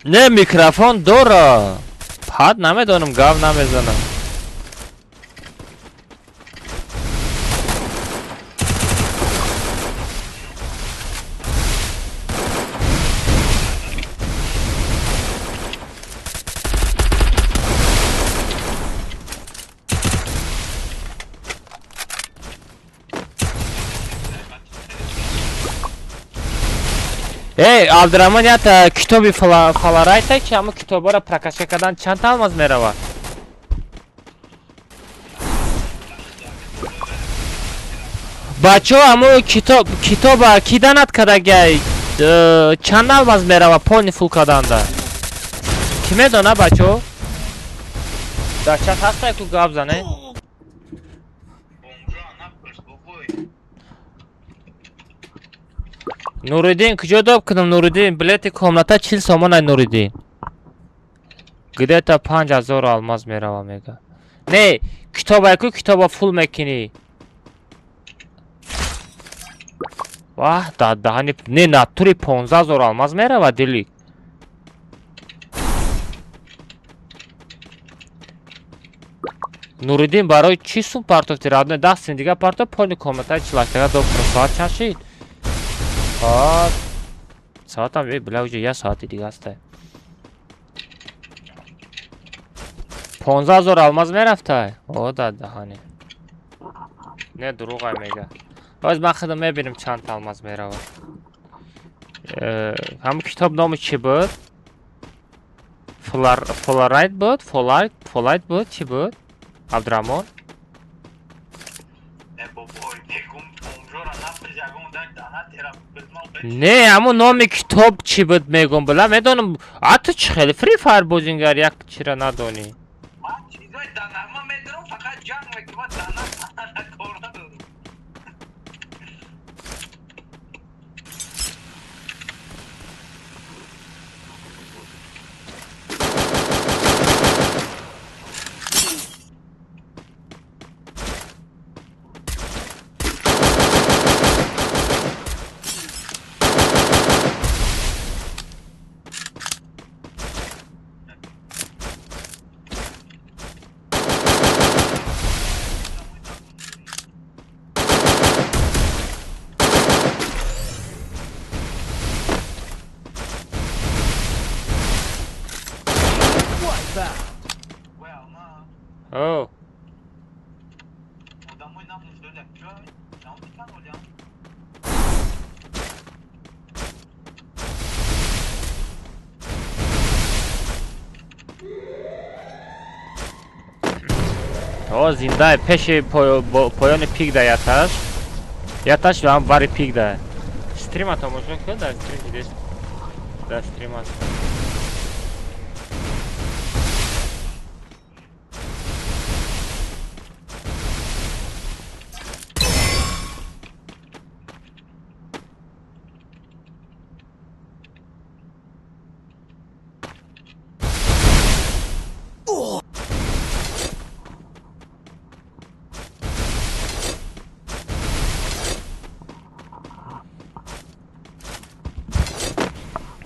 Не, микрофон дора. Пад намедонам, гап намезана. Эй, Абдураҳмон, як китоби фаларайта ки ҳамон китобаро прокачка кардан чанд алмаз меравад? Бачаҳо, ҳамон китоб китоба ки данат кардагай чанд алмаз меравад полный фул карданда? Ки медона, бачаҳо? Дар чат ҳастай ку гап зане? Нуриддин, куҷо доб кунам, Нуриддин? Билети комната 40 сомон ай, Нуриддин. Где-то 5000 алмаз мерава, мега. Не, китобай ку, китоба фул мекунӣ. Ваҳ, даҳани не, натури 15 000 алмаз мерава, дилик. Нуриддин, барои чӣ сум партофти, родной? 10 сум дига партоф, полный комнатаи чилактага доб кунам. Соат чанд шид? Соат соатам, эй, бля, уже як соати дига ҳастай. 15 000 алмаз мерафтай? О, да даҳани. Не, дурӯғай мега. Боз ман худам мебинам чанд алмаз меравад. Ҳамон китоб номи чӣ буд? Флорайт буд? Фолайт, фолайт буд? Чӣ буд? Абдураҳмон? Не, ҳамон номи китоб чӣ буд, мегӯм, била медонам. А ту чӣ хеле Free Fire бозингар як чира надонӣ? Ман чизои данама медонам, фақат ҷанг мекунам, дана кор надорам. О, зинда пеши поёни пик да яташ. Яташ ва бари пик да. Стрима тамошо кун, дар стрим дидес. Дар стрим аст.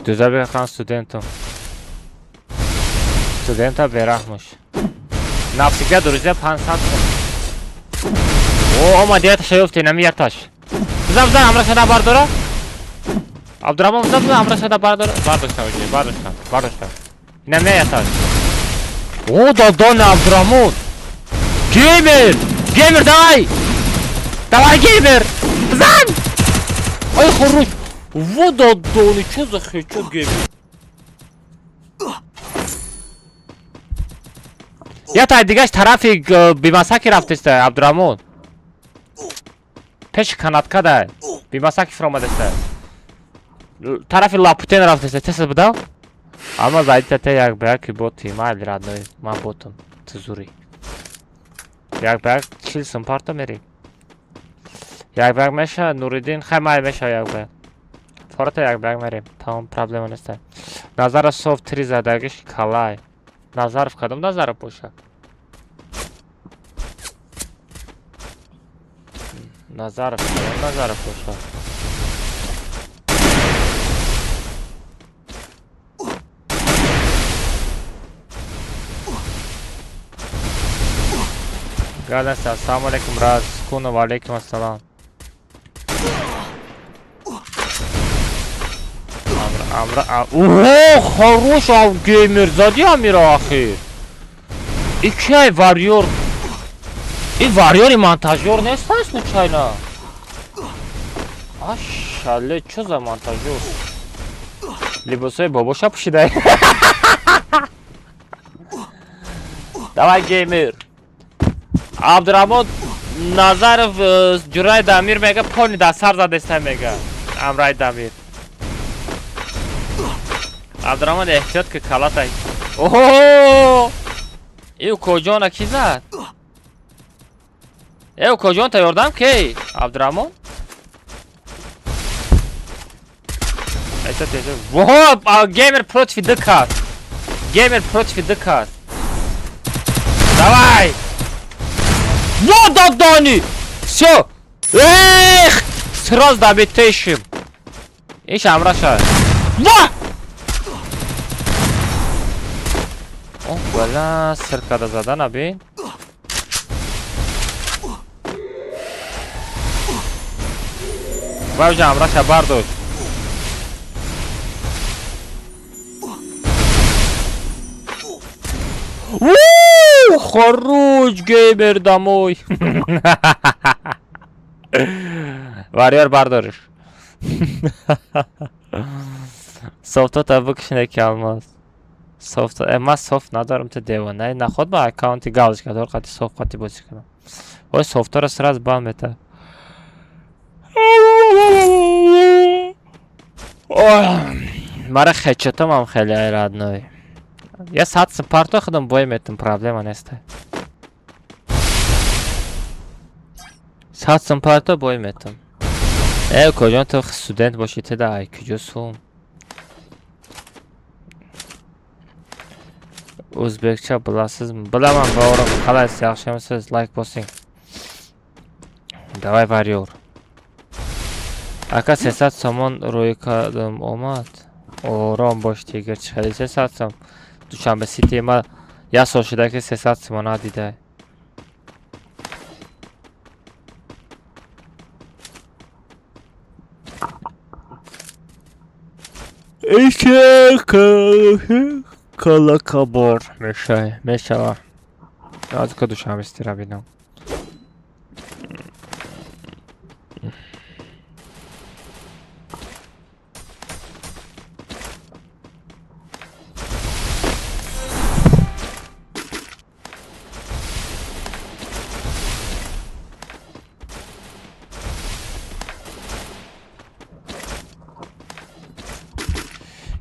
Дуза бехан студентом. Студента берахмуш. Навсегда, друзья, 500. О, омад яташа ёфте, нами яташ. Бизан, бизан, амраша бардора. Абдурамон, бизан, бизан, амраша бардора. Бардошта, уже, бардошта, бардошта. Нами яташ. О, додона, Абдурамон. Геймер! Геймер, давай! Давай, геймер! Бизан! Ой, хорош! Вот додони, чё за хечо геймер? Я та дигаш тарафи бимасаки рафтеста, Абдурамон. Пеши канатка да. Бимасаки фиромадеста. Тарафи Лапутен рафтеста, тесад будав? Ама зайдите те як ба яки боти, майли родной, ман ботум, ту зури. Як ба як 40 сум парто мери. Як ба як меша, Нуриддин, хай май меша як ба як. Фората як ба як мерем, тамом проблема нест. Назара софт 3 задагиш калай. Назаров кадом Назаров боша? Назаров, кадом Назаров боша? Гадаста, ассалому алейкум, раз, куна, алейкум ассалам. Амра, о, хорош, геймер, зади амира ахир. И кай варьор? И варьори монтажёр нест случайно? Ашале, чё за монтажёр? Либосои бобоша пӯшидай. Давай, геймер. Абдурамон Назаров Ҷурай Дамир мега пони дар сар задеста мега. Амрай Дамир. Абдурамон эҳтиёт ки калатай. Оҳо! Ив коҷона ки зад? Эв коҷон та ёрдам ки? Абдурамон? Эҳтиёт, эҳтиёт. Во, геймер против ДК. Геймер против ДК. Давай! Во, додони! Всё! Эх! Сразу добитейшим. Иш амраша. Во! О, бала, сиркада задан абин. Вай, амраша бардошт. Ууу, хорош, геймер домой. Варьор бардориш. Софтота бикшине ки алмаз. Софт, ман софт надорам, ту девона. Наход ба аккаунти галочка дор қати софт қати бозӣ кунам. Ой, софтора сразу бан мета. Мара хечотам хеле родной. Я сад парто худам бой метам, проблема нест. 100 парто бой метам. Э, куҷон ту студент бошӣ, ту да ай куҷо сум? O'zbekcha bilasizmi? Bilaman, borim. Qalaysiz, yaxshimisiz? Like bosing. Давай, warrior. Ака 300 сомон рӯй кардам, омад. Ором бош, тигр, чӣ хеле 300 сом. Душанбе Сити ма як сол шуда ки 300 сомон надида. Калакабор мешай, мешава. Аз ка Душанбе Ситира бинам.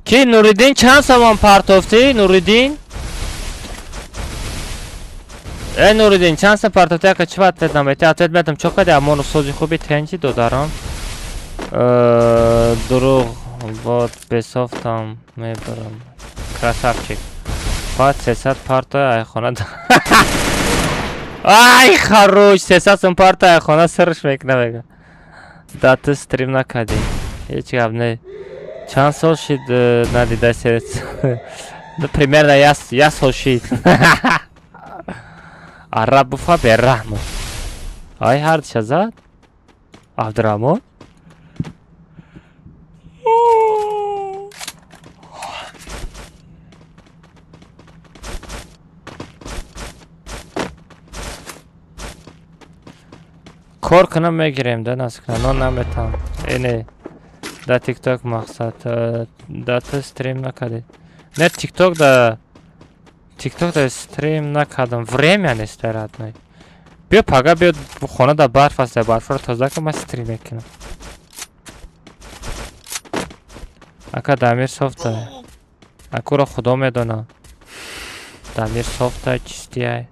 Ки Нуриддин чанд сомон партофтӣ? Нуриддин? Э Нуриддин чанд сом партофтӣ? Ака чӣ ответ наметӣ? Ответ метам чо кади Амонов сози хуби тенҷи додарам. Дурӯғ бод бесофтам мебарам. Красавчик. Баъд 300 парта айхона. Ай хорош, 300 сом парта айхона сирш мекуна мега. Да ту стрим накардӣ. Ҳеҷ гап не. Чанд сол шид надида серец? Ну, примерно я сол шид. Араб буфа бераҳм. Ай ҳардиша зад? Абдураҳмон? Кор кунам мегирем да нас кунам, нон наметам. Эне да TikTok мақсад, да ту стрим накардӣ. Не TikTok да TikTok да стрим накардам. Время нест родной. Биё пага биё хона да барф аст, барфро тоза кун, ман стрим мекунам. Ака Дамир софта. Акуро худо медона. Дамир софта чистияй.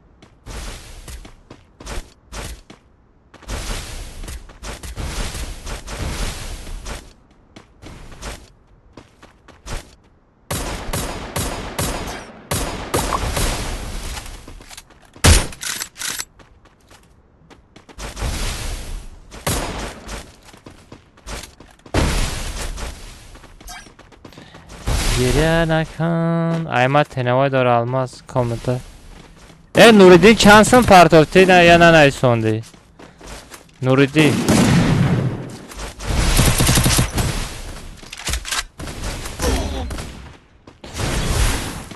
Гиря накун. Ай ма тенавай дора алмаз комната. Э Нуриддин чанд сум партофтӣ на я нанависондӣ? Нуриддин.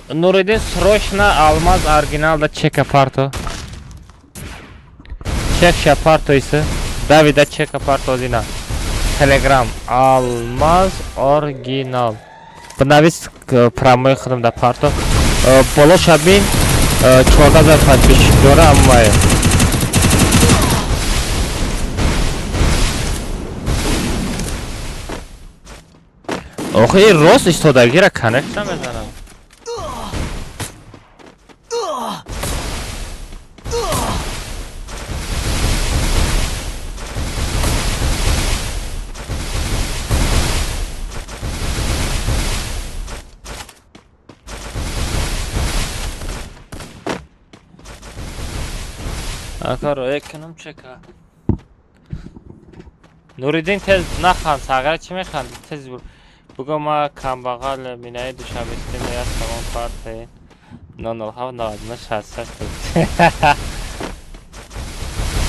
Нуриддин срочно алмаз оригинал да чека парто. Чек ша парто иса. Давида чека парто зина. Телеграм алмаз оригинал. Бинавис промои худам да парто. Боло шабин 14,000 подписчик дора аммае. Охи ин рост истодагира конечно мезанам. Ака роя кунам чека. Нуриддин тез наханд, сағира чӣ механди? Тез буго ма камбағал минаи душанбе стрим я салон парте 007 99 66.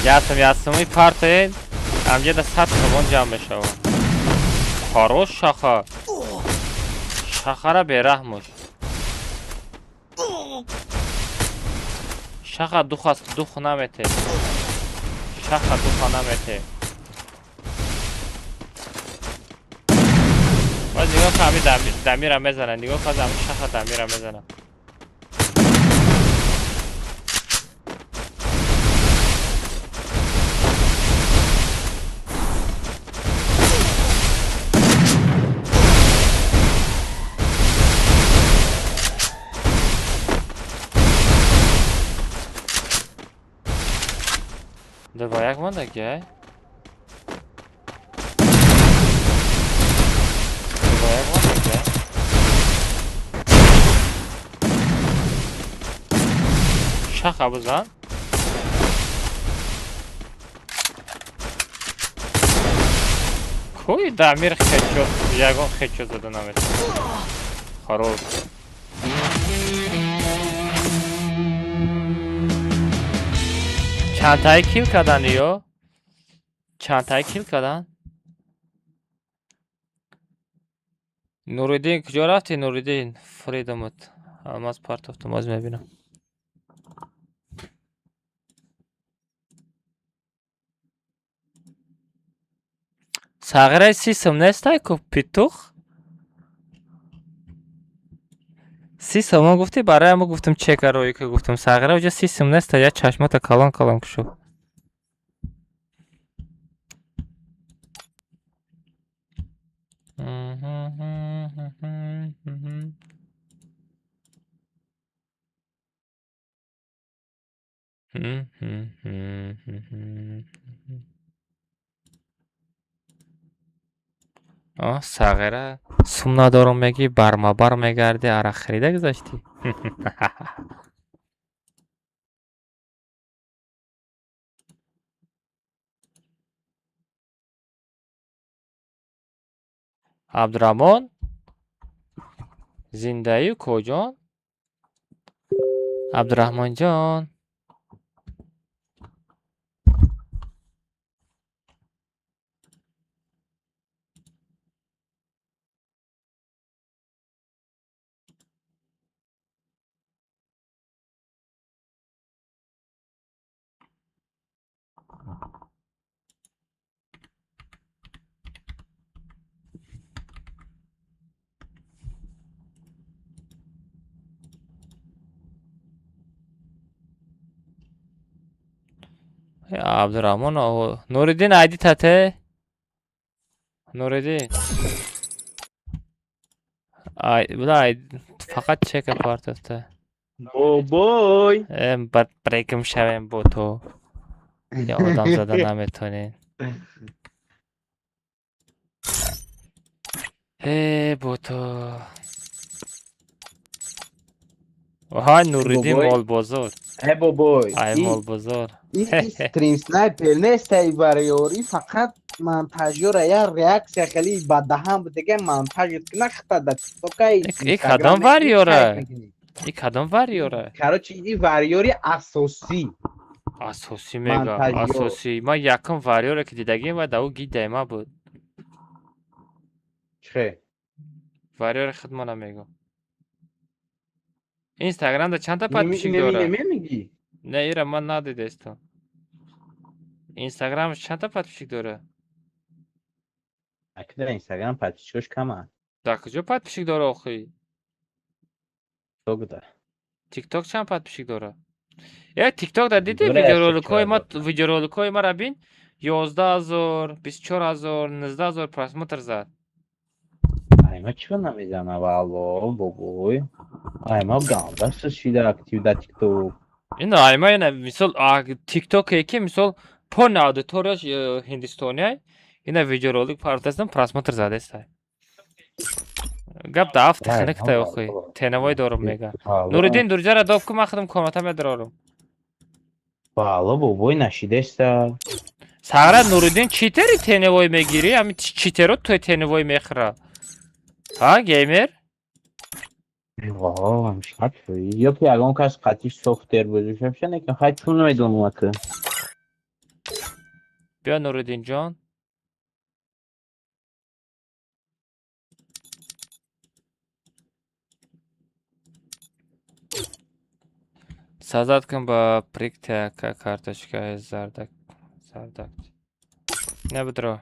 Ясм ясми парте амҷа да 100 сомон ҷамъ мешавад. Хорош шаха. Шахара бераҳмош. Шаха дух аст, дух намете. Шаха духа намете. Боз нигоҳ кун ҳами дамира мезана, нигоҳ кун ҳами шаха дамира мезана. 2-1 мондаги? 2-1 мондаги? Шаха бизан. Кӯи Дамир хечо, ягон хечо зада наметавонад. Хорош. Чандтаи кил кардан ё? Чандтаи кил кардан? Нуриддин куҷо рафтӣ Нуриддин? Фридомат. Алмаз партофтам, оз мебинам. Сағираи 30 сум нестай ку питух? 30 сомон гуфтӣ, барои ҳамо гуфтам чека рои ки гуфтам сағира уҷа 30 сум неста, я чашмата калон калон кушо. О, сағира, сум надорум мегӣ, бармабар мегардӣ, арақ харида гузаштӣ. Абдураҳмон, зиндаю коҷон? Абдураҳмонҷон. Абдураҳмон, Нуриддин, айди тате? Нуриддин. Ай, буда ай фақат чека партофта. Бобой. Бад брекм шавем бо ту. Я одам зада наметонӣ. Э, бо ту. Оҳай, Нуриддин молбозор. Э, бобой. Ай, молбозор. Ин стрим снайпер нест, ай варёри, фақат монтажёра я реаксия хеле ба даҳан будага монтажит кина хата да тиктока. И кадом варёра? И кадом варёра? Короче, и варёри асосӣ. Асосӣ мега, асосӣ. Ман якум варёре ки дидагим ва да ӯ гидаи ма буд. Чӣ? Варёри худмона мегӯм. Инстаграмда чандта подписчик дора? Намегӣ? Не, ира ман надидестам. Инстаграмаш чандта подписчик дора? Акида Инстаграм подписчикош каманд. Дар куҷо подписчик дора охи? Тиктокда. Тикток чанд подписчик дора? Э, тикток да диди видеороликҳои ма, видеороликҳои мара бин, 11 000, 24 000, 19 000 просмотр зад. Айма чиро намезана, валло, бобой? Айма ганда шида актив да тикток. Ин айма ина мисол тиктоке ки мисол полный аудиторияш ҳиндистониай, ина видеоролик партастам, просмотр задестай. Гап да афт хинактай охи. Тенавой дорум мега. Нуриддин, дурҷара доб ку, ман худам комната медарорум. Валло, бобой, нашидеста. Сара, Нуриддин, читери теневой мегирӣ? Ами читеро той теневой мехӯра. Ҳа, геймер? Ё ки ягон кас қатиш софтер бозишабша, лекин хай чун намедонам ака. Биё, Нуриддинҷон. Сазад кун ба прикте карточкаи зардак зардак. Не бидро.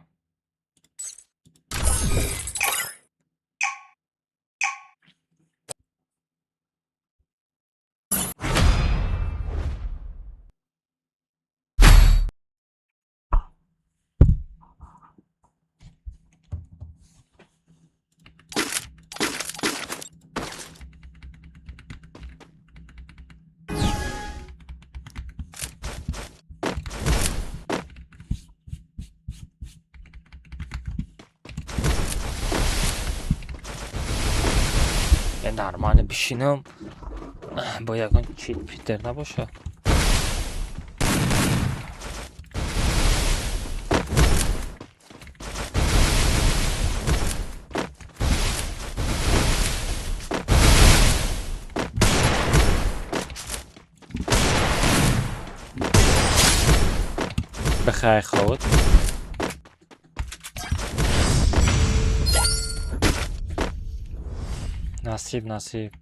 Нормально бишинам, бо ягон чит питер набошад. Бихайр, хобот. Насиб, насиб.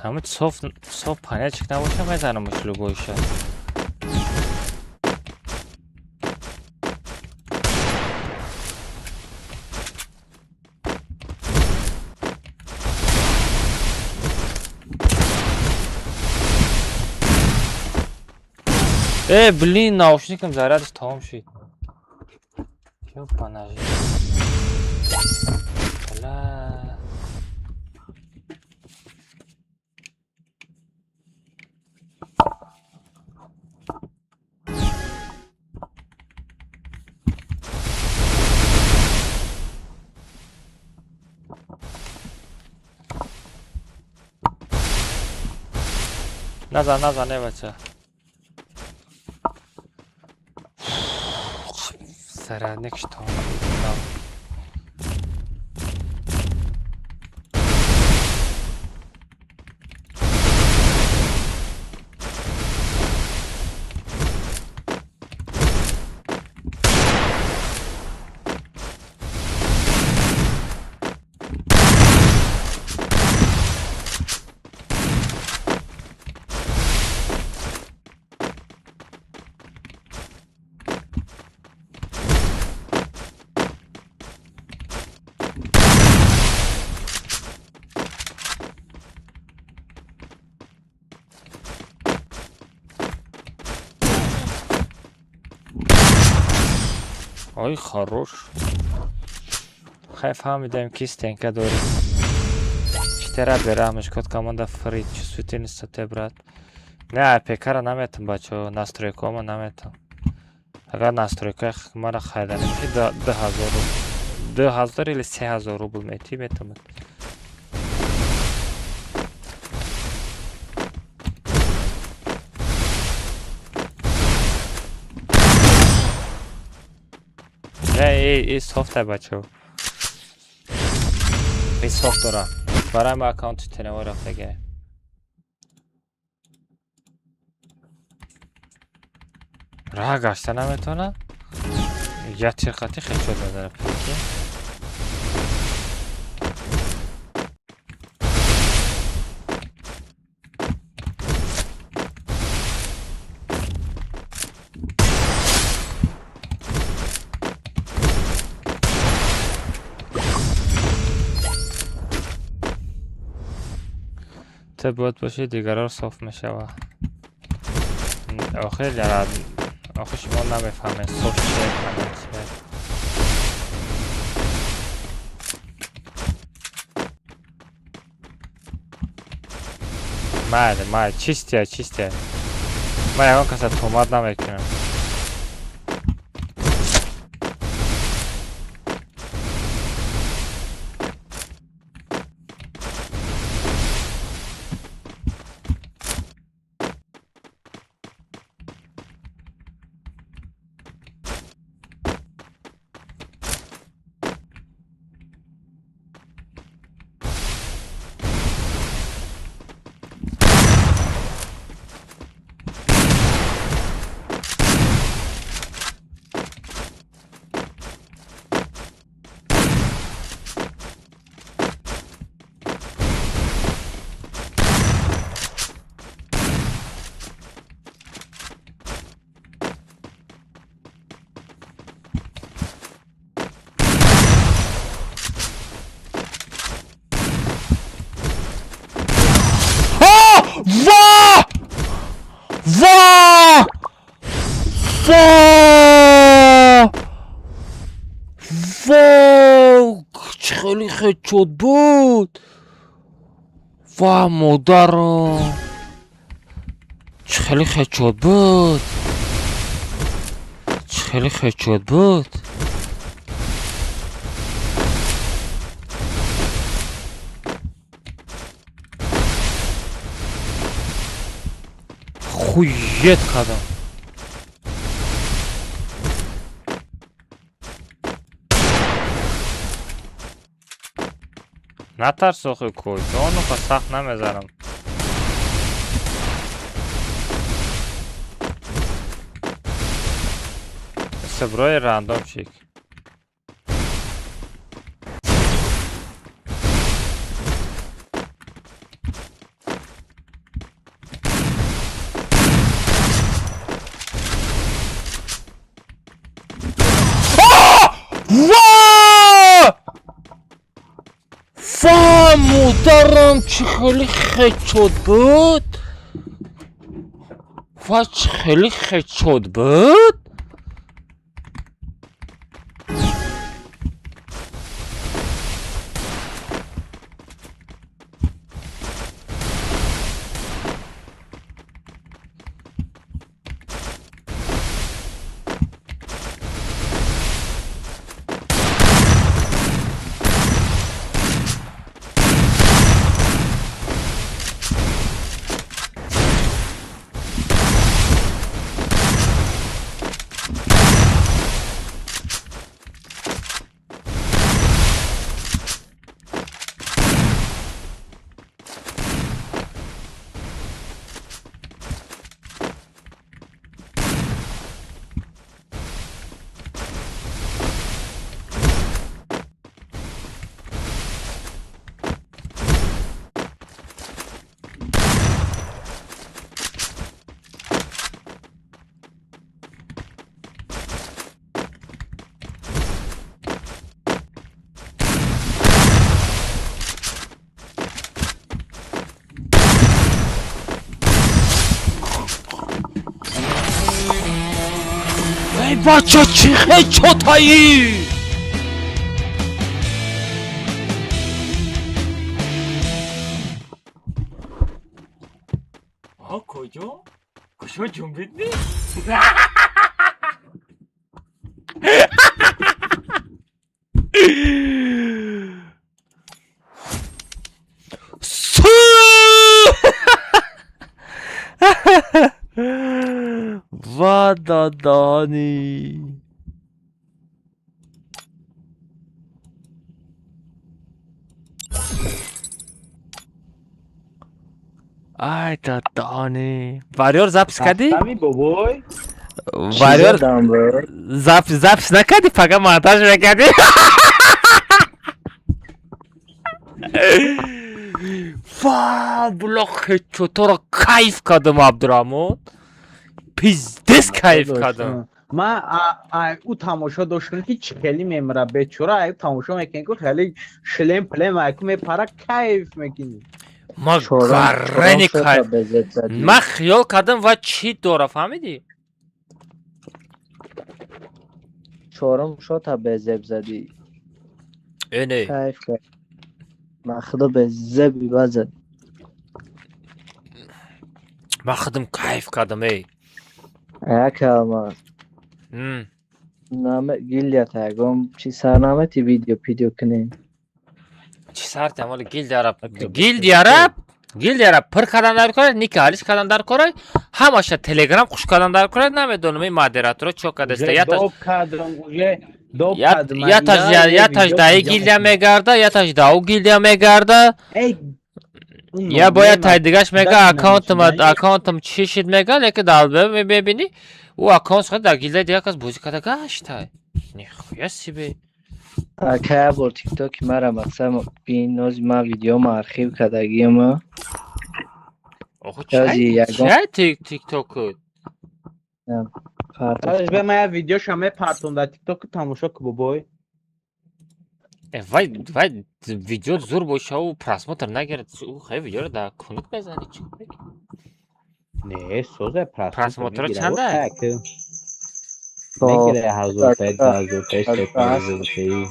Ҳама соф соф панелчик набоша, мезанамш любойша. Э, блин, наушникам зарядаш тамом шид. Ёбана жизнь. Бля. Назан, назан, э бача. Зарядник что? Ой, хорош. Хай фаҳмидем, ки стенка дорӣ. Читера бераҳмиш код команда фри чувствительность те, брат. Не, АПК-ра наметам, бачо, настройкаома наметам. Агар настройкаи мара хариданӣ бошӣ, 2000 рубл. 2000 или 3000 рубл метӣ, метавонад. Не, и софта, бачо. И софт дора. Барои ма аккаунти теневой рафтага. Раҳ гашта наметавона? Я тирқати хечод мезанад, прикинь. Ту бояд бошӣ, дигарро соф мешава. Охир охир шумо намефаҳмед соф чие, панел чие. Майли, майли, чистия, чистия. Ман ягон каса туҳмат намекунам. Ва! Ва! Ва! Ва! Чӣ хеле хечод буд! Ва, модаро! Чӣ хеле хечод буд! Чӣ хеле хечод буд! Хует кардам. Натарс, охи кӯй, ҷону сахт намезанам. Саброи рандомчик. Ва! Ва, модарам, чӣ хеле хечод буд! Ва, чӣ хеле хечод буд! Бача, чӣ хечотаи? А куҷо? Куҷо ҷунбид ни? Су! Вададани. Ай дадани. Варёр запись кардӣ? Рафтами бобой. Варёр запись накардӣ, фақат монтаж мекардӣ? Ва, бля, хечоторо кайф кардам, Абдураҳмон. Пиздец кайф кардам. Ман ӯ тамошо доштам ки чӣ хеле мемира бечора, ай тамошо мекунӣ ку хеле шлем плем айку мепара, кайф мекунӣ. Ма гаррени кайф. Ман хиёл кардам ва чӣ дора, фаҳмидӣ? Чорум шота безеб задӣ. Э не. Кайф кард. Ман худо безеби базад. Ман худам кайф кардам, эй. Якалма. Нама гилдията ягон чи сарнамети видео пидео кунем. Чӣ сар тамоли гилдияра, гилдияра, гилдияра пир кардан дар кора, ники алиш кардан дар кора, ҳамаша телеграм хуш кардан дар кора, намедонам ин модераторо чо кадаста. Уже доб кардам, уже доб кардам. Яташ даи гилдия мегарда, яташ дау гилдия мегарда. Эй, Я бояд тай дигаш мега аккаунтам чӣ шид мега, лекин далбе мебинӣ, ӯ аккаунт шуд дар гилдияи дигар кас бозӣ карда гаштай. Нихуя себе. Ака бор тиктоки мара мақсад бин нози ман видеома архив кардагиама. Охо Ёзи ягон чай тикток? Дадаш, бе ман як видеошам мепартом дар тикток, тамошо ку бобой. Э, вай вай видео зур боша, ӯ просмотр нагирад, ӯ хеле видеоро дар кунук мезанӣ, чӣ мекунӣ? Не, соза просмотр Просмотрро мегира. чанда? Мегира 1000 та, 2000 та, 3000 та.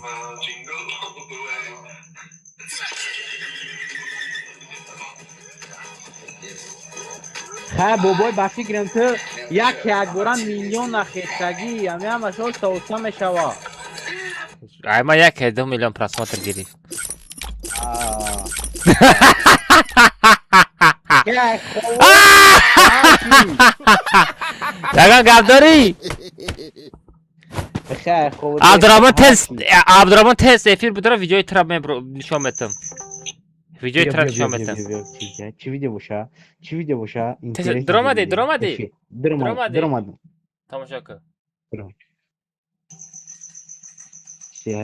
Ха бобой, ба фикрам ту як якбора миллион нахестагӣ, ами ҳамаш оста оста мешава. Ай, ман 1,2 миллион просмотр гирифт. Ягон гап дорӣ? Абдураҳмон, тез, Абдураҳмон, тез эфир будара, видеои тра нишон метам. Видеои тра нишон метам. Чӣ видео боша? Чӣ видео боша? Тез дуромадӣ, дуромадӣ. Дуромадам, дуромадам. Тамошо кун.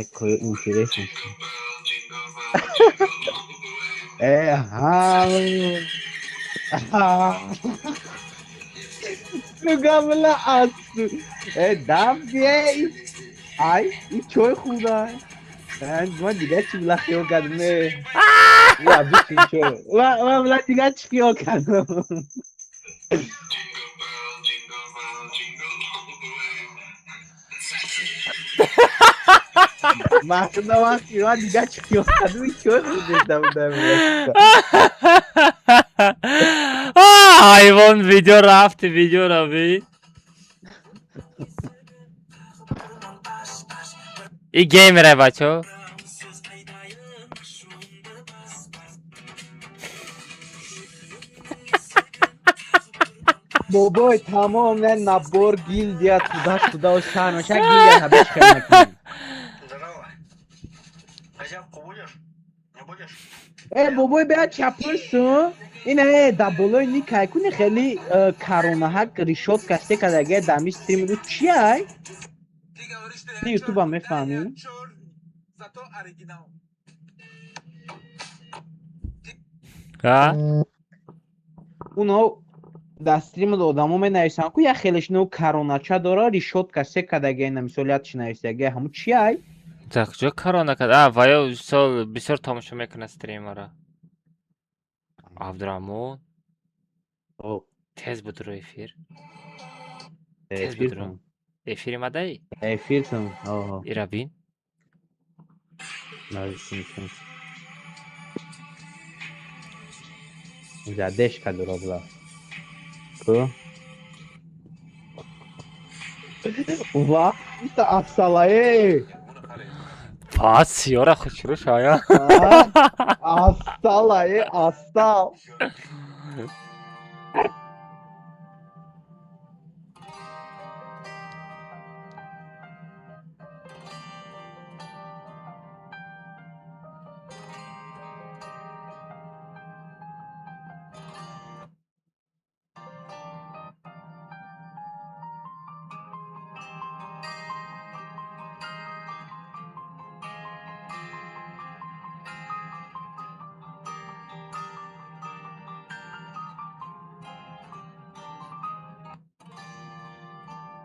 Як интересно. Э, ҳа. Сугамла ас. Э, дам бие. Ай, и чой худа. Ман дига чӣ била хиёл кардам? Не. Ва, бишин чой. Ва, ва, била дига чӣ хиёл кардам? Махуда ман хиёл дига чӣ хиёл кардам? И чой худеста будам. Ҳайвон, видео рафти, видео равид. И геймере, бачо. Бобой, тамом не набор гилдия туда сюда сар меша, гилдия ҳабеш хел мекунем. Здорово. Козявку будешь? Не будешь? Э, бобой, бия чапурсу. Ин э да болои никай куни хеле каронаҳак решётка се кадаге дами стрим ду чи ай? Ти ютуба мефаҳмӣ? Зато оригинал. А? Уно дар стримда одамо менависанд ку як хелеш ну каронача дора, решётка се кадаге, ина мисол ятш нависаге, ҳаму чи ай? Дар куҷо корона кард? А, ваё сол бисёр тамошо мекунад стримера. Абдураҳмон, тез будро эфир. Тез Эфир будро. кун. Эфири мадаи? Эфиртон. Оҳо. Ира бин. Задержка дора бла. Ку? Ва, ита афсалае. Пас сиёра хушрӯ шая. Афсалае, афсал.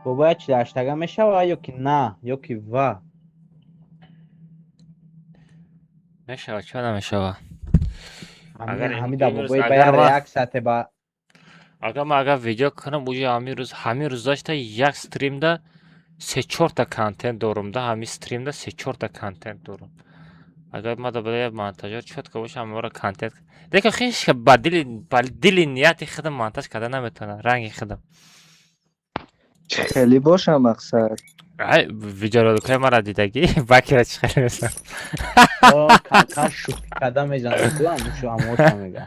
Бобоя чилаштага мешава ё ки на, ё ки ва? Мешава, чо намешава? Агар Ҳамида имрӯз бобои ба агар як ма реаксияте ба агар ма агар видео кунам, уҷа ҳамин рӯз ҳамин рӯз дошта як стримда се чорта контент дорум да, ҳамин стримда се чорта контент дорум. Агар ма да як монтажёр чётко боша, ҳамаро контент. Лекин хеш ба дили нияти худам монтаж карда наметавонам, ранги худам. Хеле бошам мақсад. Ай, видеороликҳои маро дидагӣ? Бакира чӣ хеле месам. О, кам шӯхӣ карда мезанад, ку ҳамушу ҳамоша мега.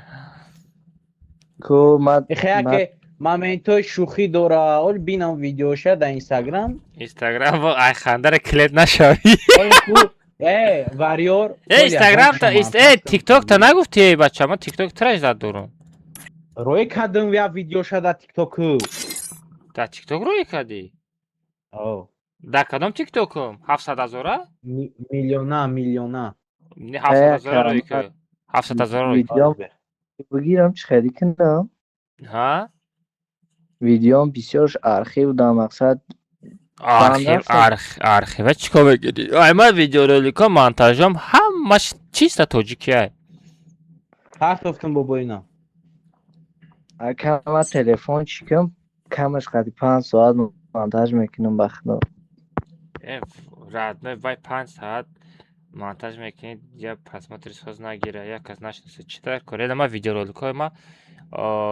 Ку ман Ихе ман яке моментҳои шӯхӣ дора, ол бинам видеоша дар Инстаграм. Инстаграм ай хандара клет нашавӣ. Оли ку э вариор Э, Инстаграм та э ТикТок та нагуфтӣ, эй бача, ман ТикТок траш зад дорум. Рӯй кардам я видеоша дар ТикТок. Дар ТикТок рӯй кардӣ? О. Дар кадом ТикТокум? 700 ҳазора? Миллиона, миллиона. Не, 700 ҳазора рӯй ки. 700 ҳазора рӯй. Видеом бигирам чӣ хеле кунам? Ҳа? Видеом бисёрш архив дар мақсад. Архив, архива чӣ кор мекунӣ? Ай ман видеороликҳо монтажом ҳамаш чисто тоҷикия. Партофтум бобоина. Ака ман телефон чӣ кунам? Камаш қади 5 соат монтаж мекунам ба худо. Э, родной, вай 5 соат монтаж мекунӣ, я просмотри соз нагира, як кас нашиноса. Чӣ дар кор? Эла ман видеороликҳои ма,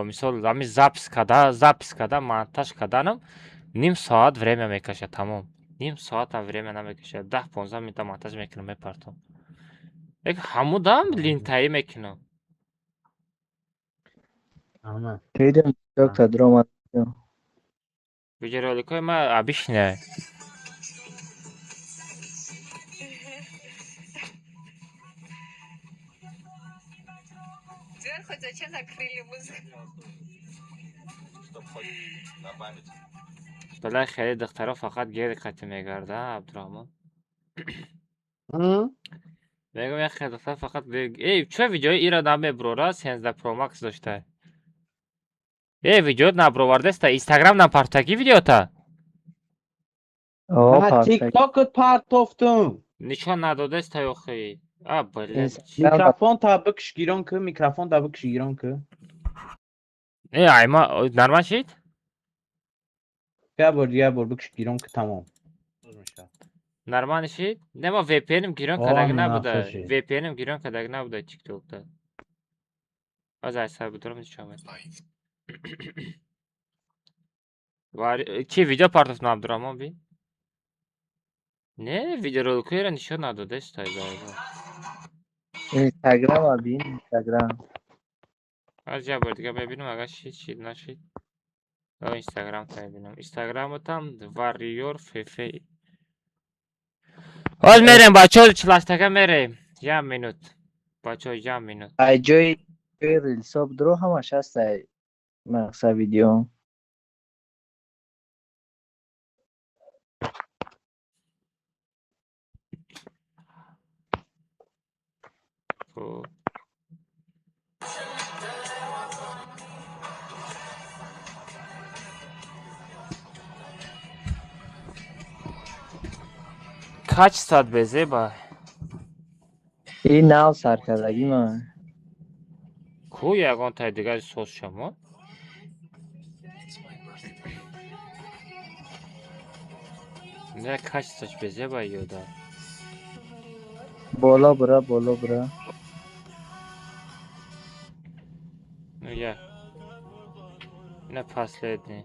мисол, ҳамин запись карда, монтаж карданам ним соат время мекашад, тамом. Ним соатам время намекашад. 10-15 минута монтаж мекунам, мепартом. Лекин ҳамудам линтаӣ мекунам. Ама. Дидам ТикТок та даромад. Видеороликҳои ма обычные. Хоть зачем закрыли музыку? Балай хеле духтаро фақат гери қати мегарда, Абдурахмон. Мегӯям як хеле духтар фақат эй, чӯ видеои ира намебурора, 13 Pro Max дошта. Эй, видео набуровардаста, Инстаграм напартагӣ видеота? О, партаг. ТикТокот партофтум. Нишон надодаста охи. А, блядь. Микрофон та бикш гирон ку, микрофон та бикш гирон ку. Э, айма нормал шид? Я бор, я бор бикш гирон ку тамом. Нормал шид? Не, ма VPN-им гирон кардаг набуда. VPN-им гирон кардаг набуда TikTok-да. Аз ай сар будурам нишон медам. Чи видео партофт на Абдурахмон би? Не, видеороликҳоеро нишон надодаста айба. Инстаграм бин, Инстаграм. Аз як бор дига мебинам, агар шид, шид, нашид. О, Инстаграм та мебинам. Инстаграмотам Warrior FF. Ҳоз мерем, бачаҳо, чилаштага мерем. Як минут. Бачаҳо, як минут. Ай ҷои рилсо будро ҳамаш ҳаст ай мақсад видео. Хуб. Качестват безеба. Ин нав саркардагӣ ман. Ку ягон тай дигари соз шамо? Не, качество ш безеба ёда. Боло бура, боло бура. Ну я. На последний.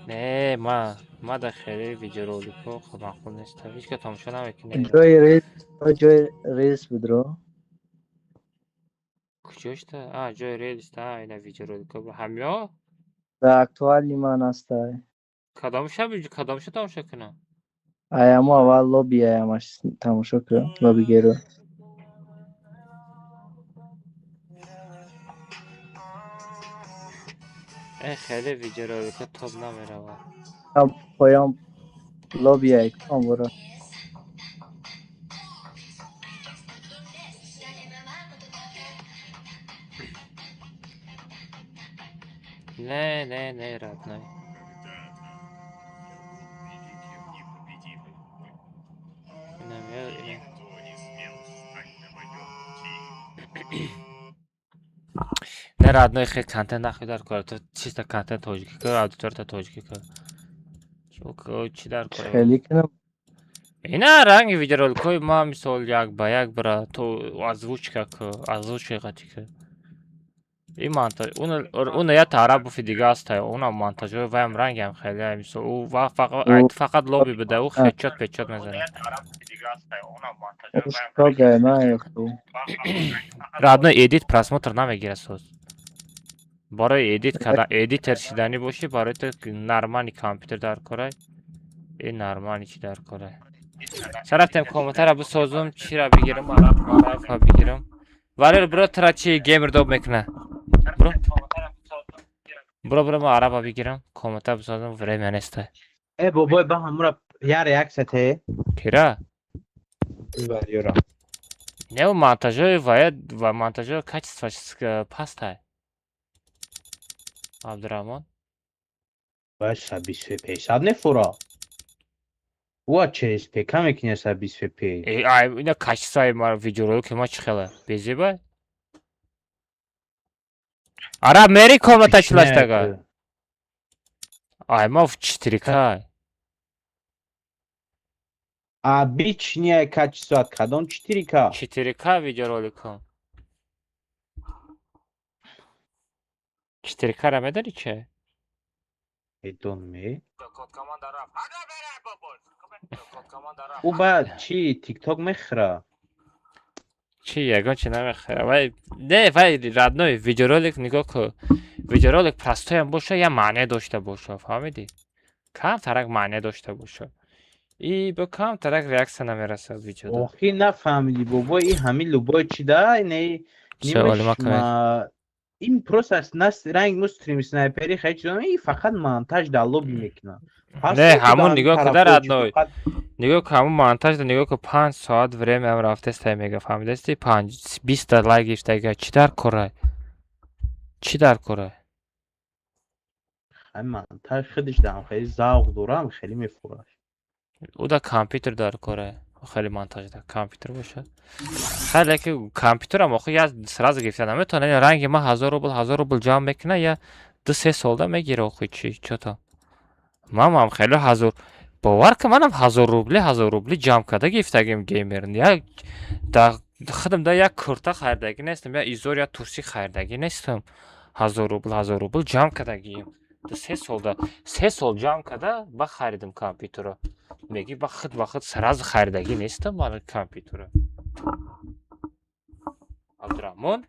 Не, ма да хеле видеороликҳо маъқул нест. Ҳеҷ ка тамошо намекунад. Ҷои рилс, ҷои рилс будро. Куҷошта? А, ҷои рилс, а, ина видеороликҳо. Ҳамё? Дар актуальный ман ҳастай. Кадомша тамошо кунам? Аямо аввал лобби аямаш тамошо кун, лобби геро. Э, хеле видеороликҳо тоб намеравад. Поён лобби ай кун буро. Не, не, не, родной. Ина. Не, родной, хел контент нахуй дар кор. Ту чисто контент тоҷикӣ кар, аудиторията тоҷикӣ кар. Чӣ дар кор? Хеле кунам. Ина ранги видеороликҳои ма, мисол, як ба як бира, ту озвучка ку, озвучка қатӣ ку. И монтаж, уна я тарафи дига аста, уна монтажҳои ваям рангиам хеле, мисол, ӯ фақат лобби буда, ӯ хечот печот мезанад. Строго на. Родной, эдит просмотр намегирад соз. Барои эдит кардан, эдитер шиданӣ бошӣ, барои ту нормальный компютер дар корай. И нормальный чӣ дар корай. Шарафтем комментара бисозум, чира бигирам, арафа бигирам. Валер, бро, тра чи геймер доб мекуна? Бро. Бро, бро, ма араба бигирам, коммента бисозум, время неста. Э, бобой, ба ҳамура я реаксия те. Кира? Валера. Не, монтажои вая ва монтажои качество ш пастай. Абдурахмон. Баша 20 фп нефура. Уа ЧСП каме кинеса 20 фп. Э, ай, ина качество и ма видеоролики ма чӣ хела? Безеба? Араб мери комната чилаштага. Ай, ма в 4К. А бичния качество от кадом 4К? 4К видеороликом. 4К ра медани че? Медонме. Ӯ ба чи тикток мехӯра? Чи ягон чи намехӯра. Вай не, вай, родной, видеоролик нигоҳ кун. Видеоролик простой ам боша, я маъне дошта боша, фаҳмидӣ? Камтарак маъне дошта боша. И бо камтарак реаксия намерасад видеода. Охи нафаҳмидӣ, бобой, и ҳамин любой чи да, не. Ин просто нас ранг мо стрим снайпери хеле чизо, и фақат монтаж дар лобби мекунад. Не, ҳамон нигоҳ куда, родной. Нигоҳ ку, ҳамон монтаж да нигоҳ ку, 5 соат время ам рафтестай мега, фаҳмидасти? 5 20 та лайк гирифтага, чӣ дар корай? Чӣ дар корай? Ҳамин монтаж худаш дам хеле завқ дорам, хеле мефурад. Ӯ да компютер дар корай. Хеле монтаж да компютер бошад. Хеле ки компютерам охи я сразу гирифта наметавонад. Ранги ма 1000 рубл, 1000 рубл ҷамъ мекуна, я 2-3 солда мегира охи чи чото. Мамам хеле ҳазор бовар кун, манам 1000 рубли, 1000 рубли ҷамъ карда гирифтагим геймер. Я да худам да як курта харидагӣ нестам, я изор, я турсӣ харидагӣ нестам. 1000 рубл, 1000 рубл ҷамъ кардагием. 3 солда, 3 сол ҷамъ карда ба харидам компютерро. Меги ба худ ба худ сразу харидагӣ нестам ман компютерро. Абдурахмон?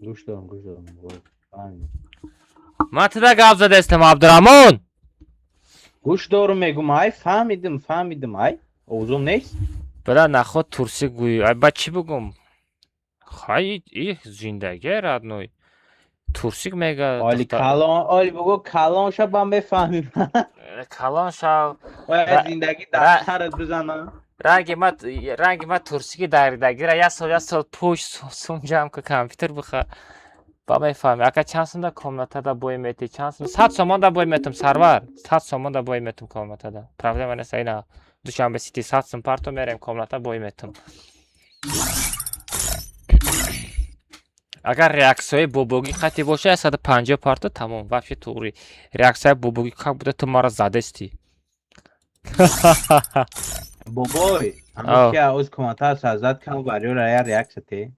Гӯш дорам, гӯш дорам. Ман туда гап задастам, Абдурахмон. Гӯш дорам, мегум, ай фаҳмидим, фаҳмидим, ай. Овозум нест? Бира наход турсӣ гӯӣ. Ай, ба чӣ бугум? Хай, и зиндагӣ, родной. Турсик мега. Оли калон, оли бугу калон ша ба мефаҳмим. Калон шав. Оя зиндагӣ дар сарат бизанам. Ранги ма турсики даридагира як сол, як сол пӯш сум ҷамъ ку, компютер биха. Ба мефаҳми. Ака, чанд сум да комнатада бой метӣ? Чанд сум? 100 сомон да бой метум, Сарвар. 100 сомон да бой метум комнатада. Проблема нест, ина Душанбе Сити 100 сум парто мерем комната бой метум. Агар реаксияи бобогӣ қатъи боша, 150 парто, тамом, вообще туғри. Реаксияи бобогӣ как будто ту маро задестӣ. Бобой, ҳамин оз комментар сазад кам вариора я реаксия те.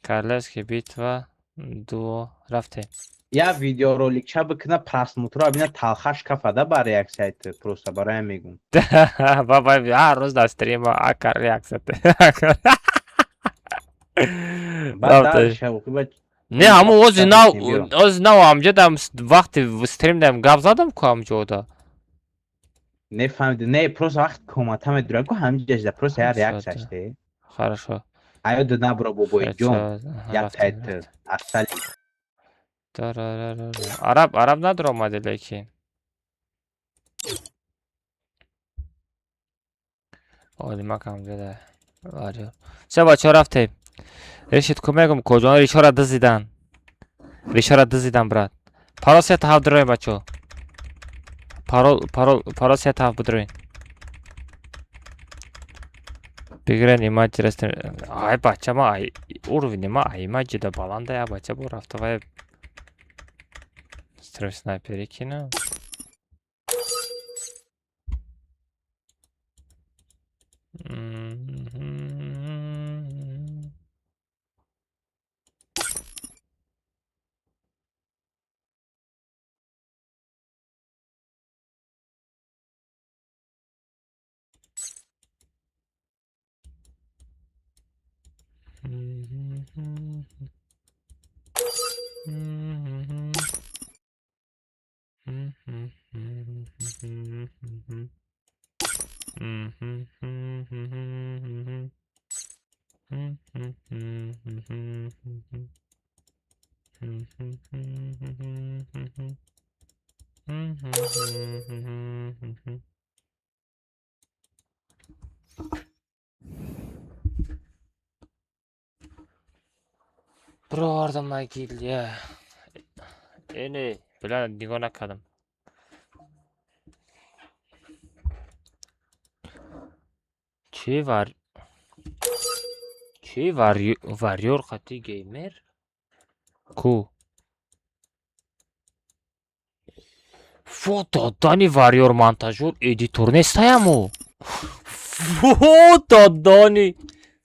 Королевский битва дуо рафтем. Я видеороликча бикна, просмотрро бина, талхаш кафада ба реаксияи ту, просто бароям мегум. Баба ҳар рӯз дар стрима акар реаксия те. Баъд дальше оқибат. Не, ҳамун ози нав, ози нав ҳамҷо дам вақти стрим дам гап задам ку ҳамҷода. Не фаҳмиди, не, просто вақт коммента медурам ку ҳамҷашда, просто я реаксияш те. Хорошо. Аёд набро, бобои ҷон, як тайт асали. Араб, араб надуромади, лекин. Олимак ҳамҷода. Се бачаҳо, рафтем. Решид ку мегум куҷо ришора дизидан. Ришора дизидан, брат. Парол сета ҳафт дуроем, бачаҳо. Парол, парол, парол сета ҳафт бидуроен. Бигирен имаҷи растем. Ай бача, ма ай уровни ма ай имаҷида баланда я бача бо рафта вай стрим снайпери кина. Бировардам гилия. Эне, била нигоҳ накардам. Чӣ вар чӣ варёр қати геймер? Ку? Фо додани варёр монтажёр эдитор нестаяму. Фо додани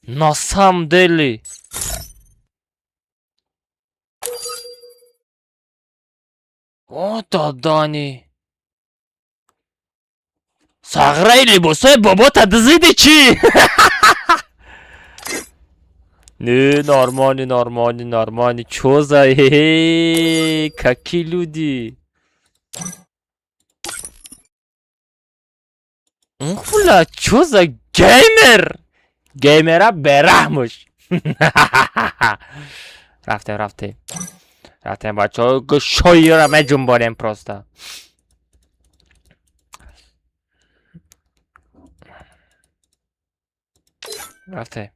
на самом деле. О додани. Сағраи либосҳои бобота дизиди чӣ? Не, нормально, нормально, нормально. Чё за какие люди? Ух, бля, чё за геймер? Геймера бераҳмуш. Рафтем, рафтем. Рафтем, бачаҳо, гӯшоиро меҷунбонем просто. Рафтем.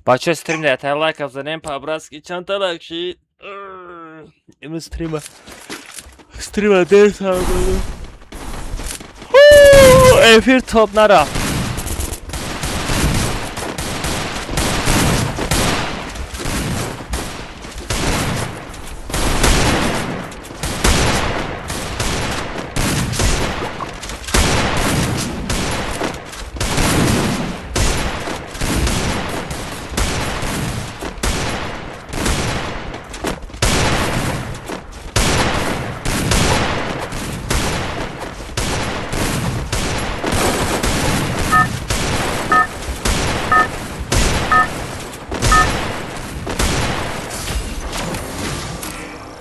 Бачаҳо, стрим да лайк бзанем по-братски, чандта лайк шид? Имрӯз стрима. Стрима дер сар додем. Эфир топ нарафт.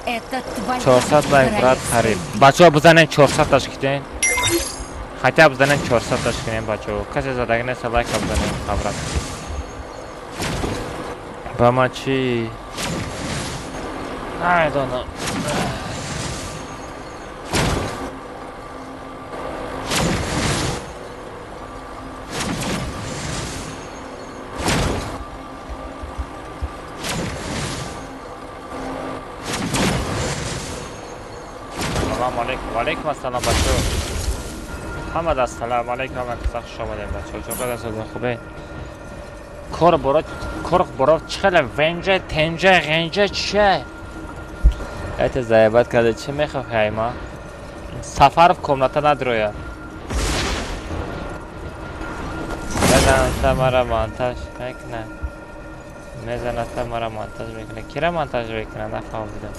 Это твоя 400 лайк, брат, королевская қариб. битва. Бачаҳо, бизанем 400 таш китен. Хотя бизанем 400 таш кунем, бачаҳо. Касе задаги неста, лайка бизанем по-братски. Ба ма чӣ? Намедонам. Салом алейкум. Ва алейкум ассалом, бачаҳо. Ҳамад, ассалому алейкум, ҳама каса хуш омадем, бачаҳо. Чо қадар созон хубе? Кор боро, кор боро, чӣ хеле венҷа, тенҷа, ғенҷа чия? Это заебать карда, чӣ мехоҳӣ ай ма? Сафаров комната надроя. Мезанад мара монтаж мекуна. Мезанад мара монтаж мекуна. Кира монтаж мекуна, нафаҳмидам.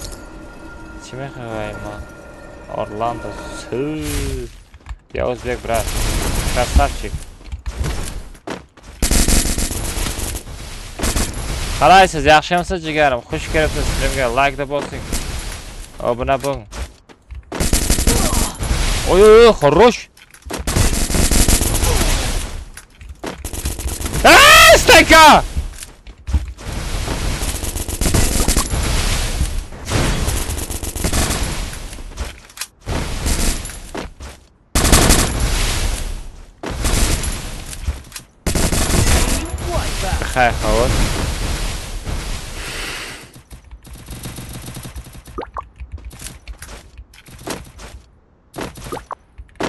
Чӣ мехоҳӣ ай ма? Орландо су. Я узбек, брат. Красавчик. Қалайсыз, yaxshimisiz jigarim? Xush kelibsiz streamga. Like deb bosing. Obuna bo'ling. Ой, ой, ой, хорош. А, стойка! Хай, хорош.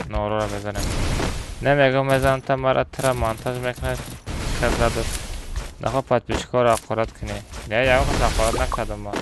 Нороро мезанем. Намегум мезанам та мара тра монтаж мекунад. Хел задад. Нахо подписчикоро ҳақорат кунӣ. Не, ягон кас ҳақорат накардам ман.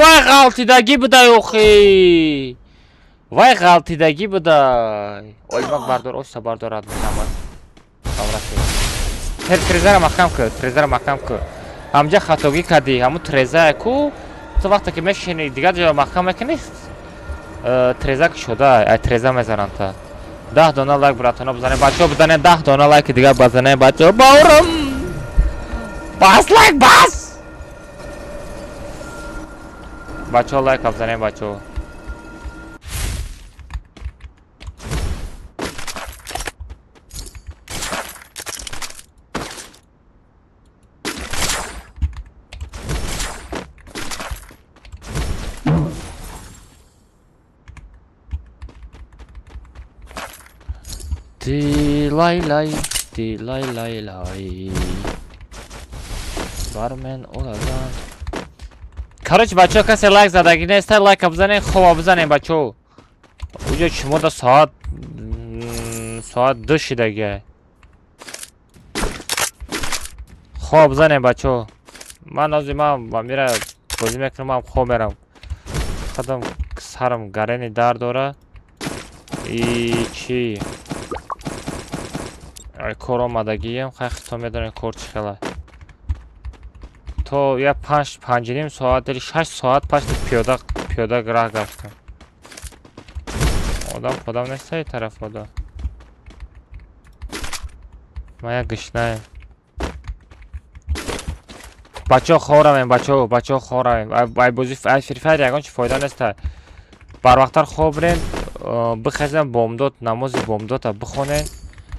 Вай ғалтидагӣ будай охи. Вай ғалтидагӣ будай. Олмак бардор, оса бардорад намаз. Трезара маҳкам кӯ, трезара маҳкам кӯ. Ҳамҷа хатогӣ кардӣ, ҳамун треза ку, ту вақте ки мешинӣ дигар ҷо маҳкам мекунӣ, треза кушода, ай треза мезананд та. 10 дона лайк братона бизанед, бачаҳо бизанед 10 дона лайки дигар бизанед, бачаҳо баурам. Бас лайк бас. Бачаҳо лайк бизанед, бачаҳо. Ди лай ди лай лай лай. Бармен оладан. Короче, бачаҳо касе лайк задагӣ нест, лайк бизанед, хоб бизанед бачаҳо. Уҷо шумо да соат 2 шидагӣ. Хоб бизанед бачаҳо. Ман ҳозир ман ба мира бозӣ мекунам, ман хоб мерам. Худам сарам гарени дард дора. И чӣ? Ай кор омадагием, хай хито медонед кор чӣ хела. То я 5-5.5 соат или 6 соат пашти пиёда раҳ гаштам. Одам подам нест ай тараф ода. Ман як гишнаем. Бачаҳо хоб равем, бачаҳо хоб равем. Ай бозӣ ай Free Fire ягон чи фоида нест. Барвақттар хоб рем, бихезем бомдод, намози бомдода бихонем.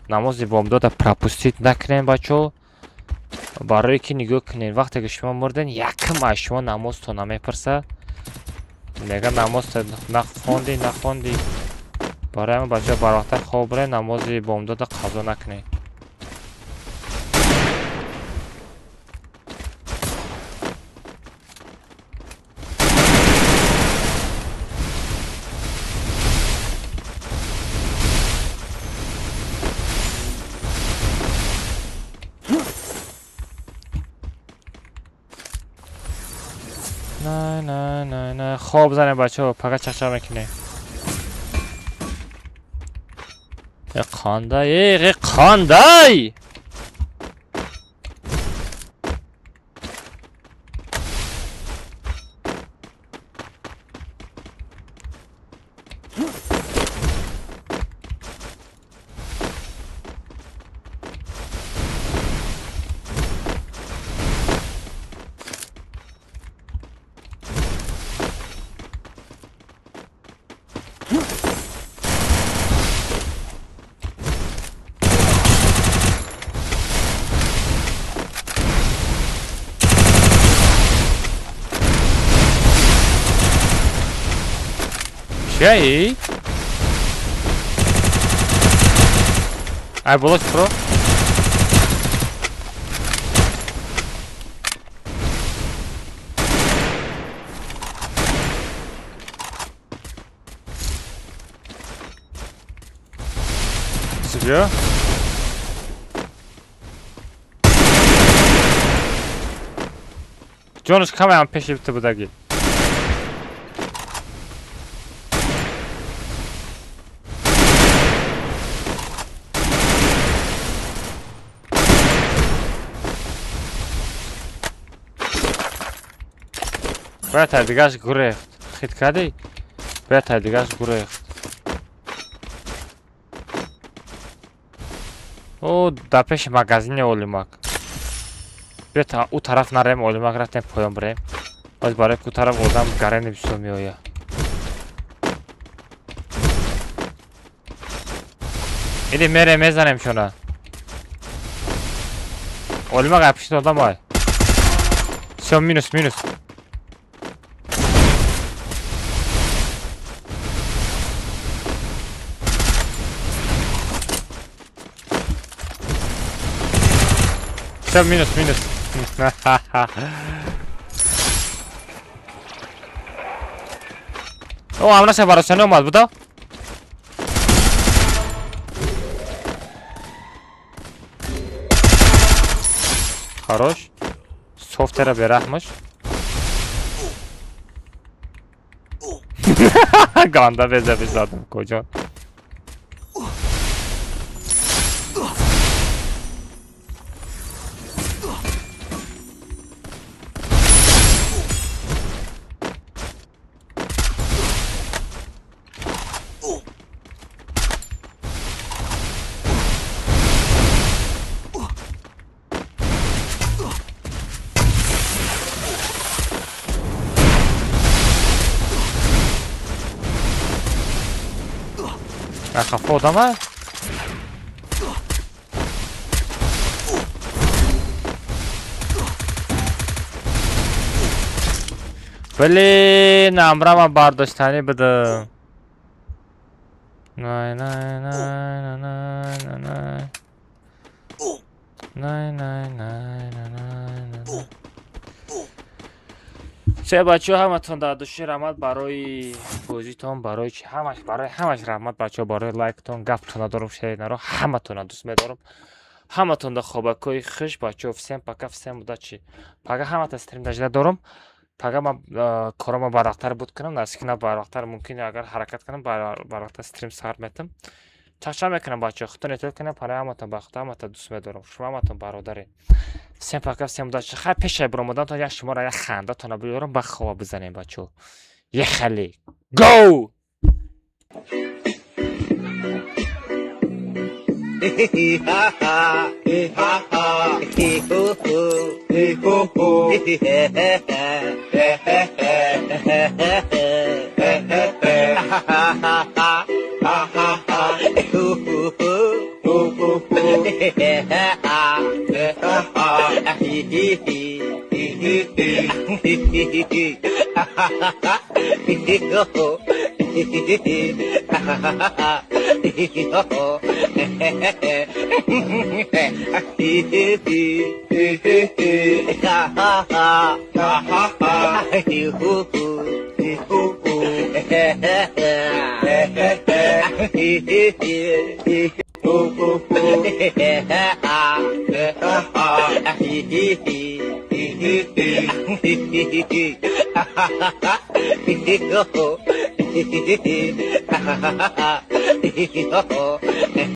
Намози бомдода пропустить накунем бачаҳо. Барое ки нигоҳ кунед, вақте ки шумо мурден, якм аз шумо намозто намепурсад. Мега намозто нахондӣ, нахондӣ. Барои ҳамин бачаҳо барвақттар хоб рем, намози бомдода қазо накунед. Не, не, не, не. Хоб занем бачаҳо, пага чақчақ мекунем. Э қандай, э қандай! Чияи? Ай, боло чиро? Биё. Ҷонаш камаям пеши ту будагӣ. Бояд тай дигаш гурехт. Хит кардӣ? Бояд тай дигаш гурехт. О, дар пеши магазини Олимак. Биё та ӯ тараф нарем, Олимак рафтем поён бирем. Боз барои ку тараф одам гарени бисёр меояд. Иди мерем мезанем шона. Олимак ай пишти одам ай. Всё, минус, минус. Всё, минус, минус. О, амраша барошани омад буда? Хорош. Софтера бераҳмаш. Ганда безаби задам куҷо. Хафа одама? Блин, амрама бардоштанӣ буда. Най, най, най, най, най, най. Най, най, най, най, най. Се бачаҳо, ҳаматон дар души раҳмат барои бозитон, барои чи ҳамаш, барои ҳамаш раҳмат бачаҳо, барои лайктон, гаптон надорум, шеринаро ҳаматона дӯст медорам. Ҳаматон дар хобакҳои хуш бачаҳо, всем пока, всем удачи. Пага ҳамата стрим дажда дорум. Пага ман корома барвақттар буд кунам, насикна барвақттар мумкин агар ҳаракат кунам, барвақттар стрим сар метам. Чақчақ мекунам бачаҳо, худтон эҳтиёт кунед, парои ҳаматон ба худо ҳаматон дӯст медорам. Шумо ҳаматон бародаред. Всем пока, всем удачи. Хай пешай биромадантон як шуморо як хандатона биёрам, ба хова бизанем бачаҳо. Ехали. Go!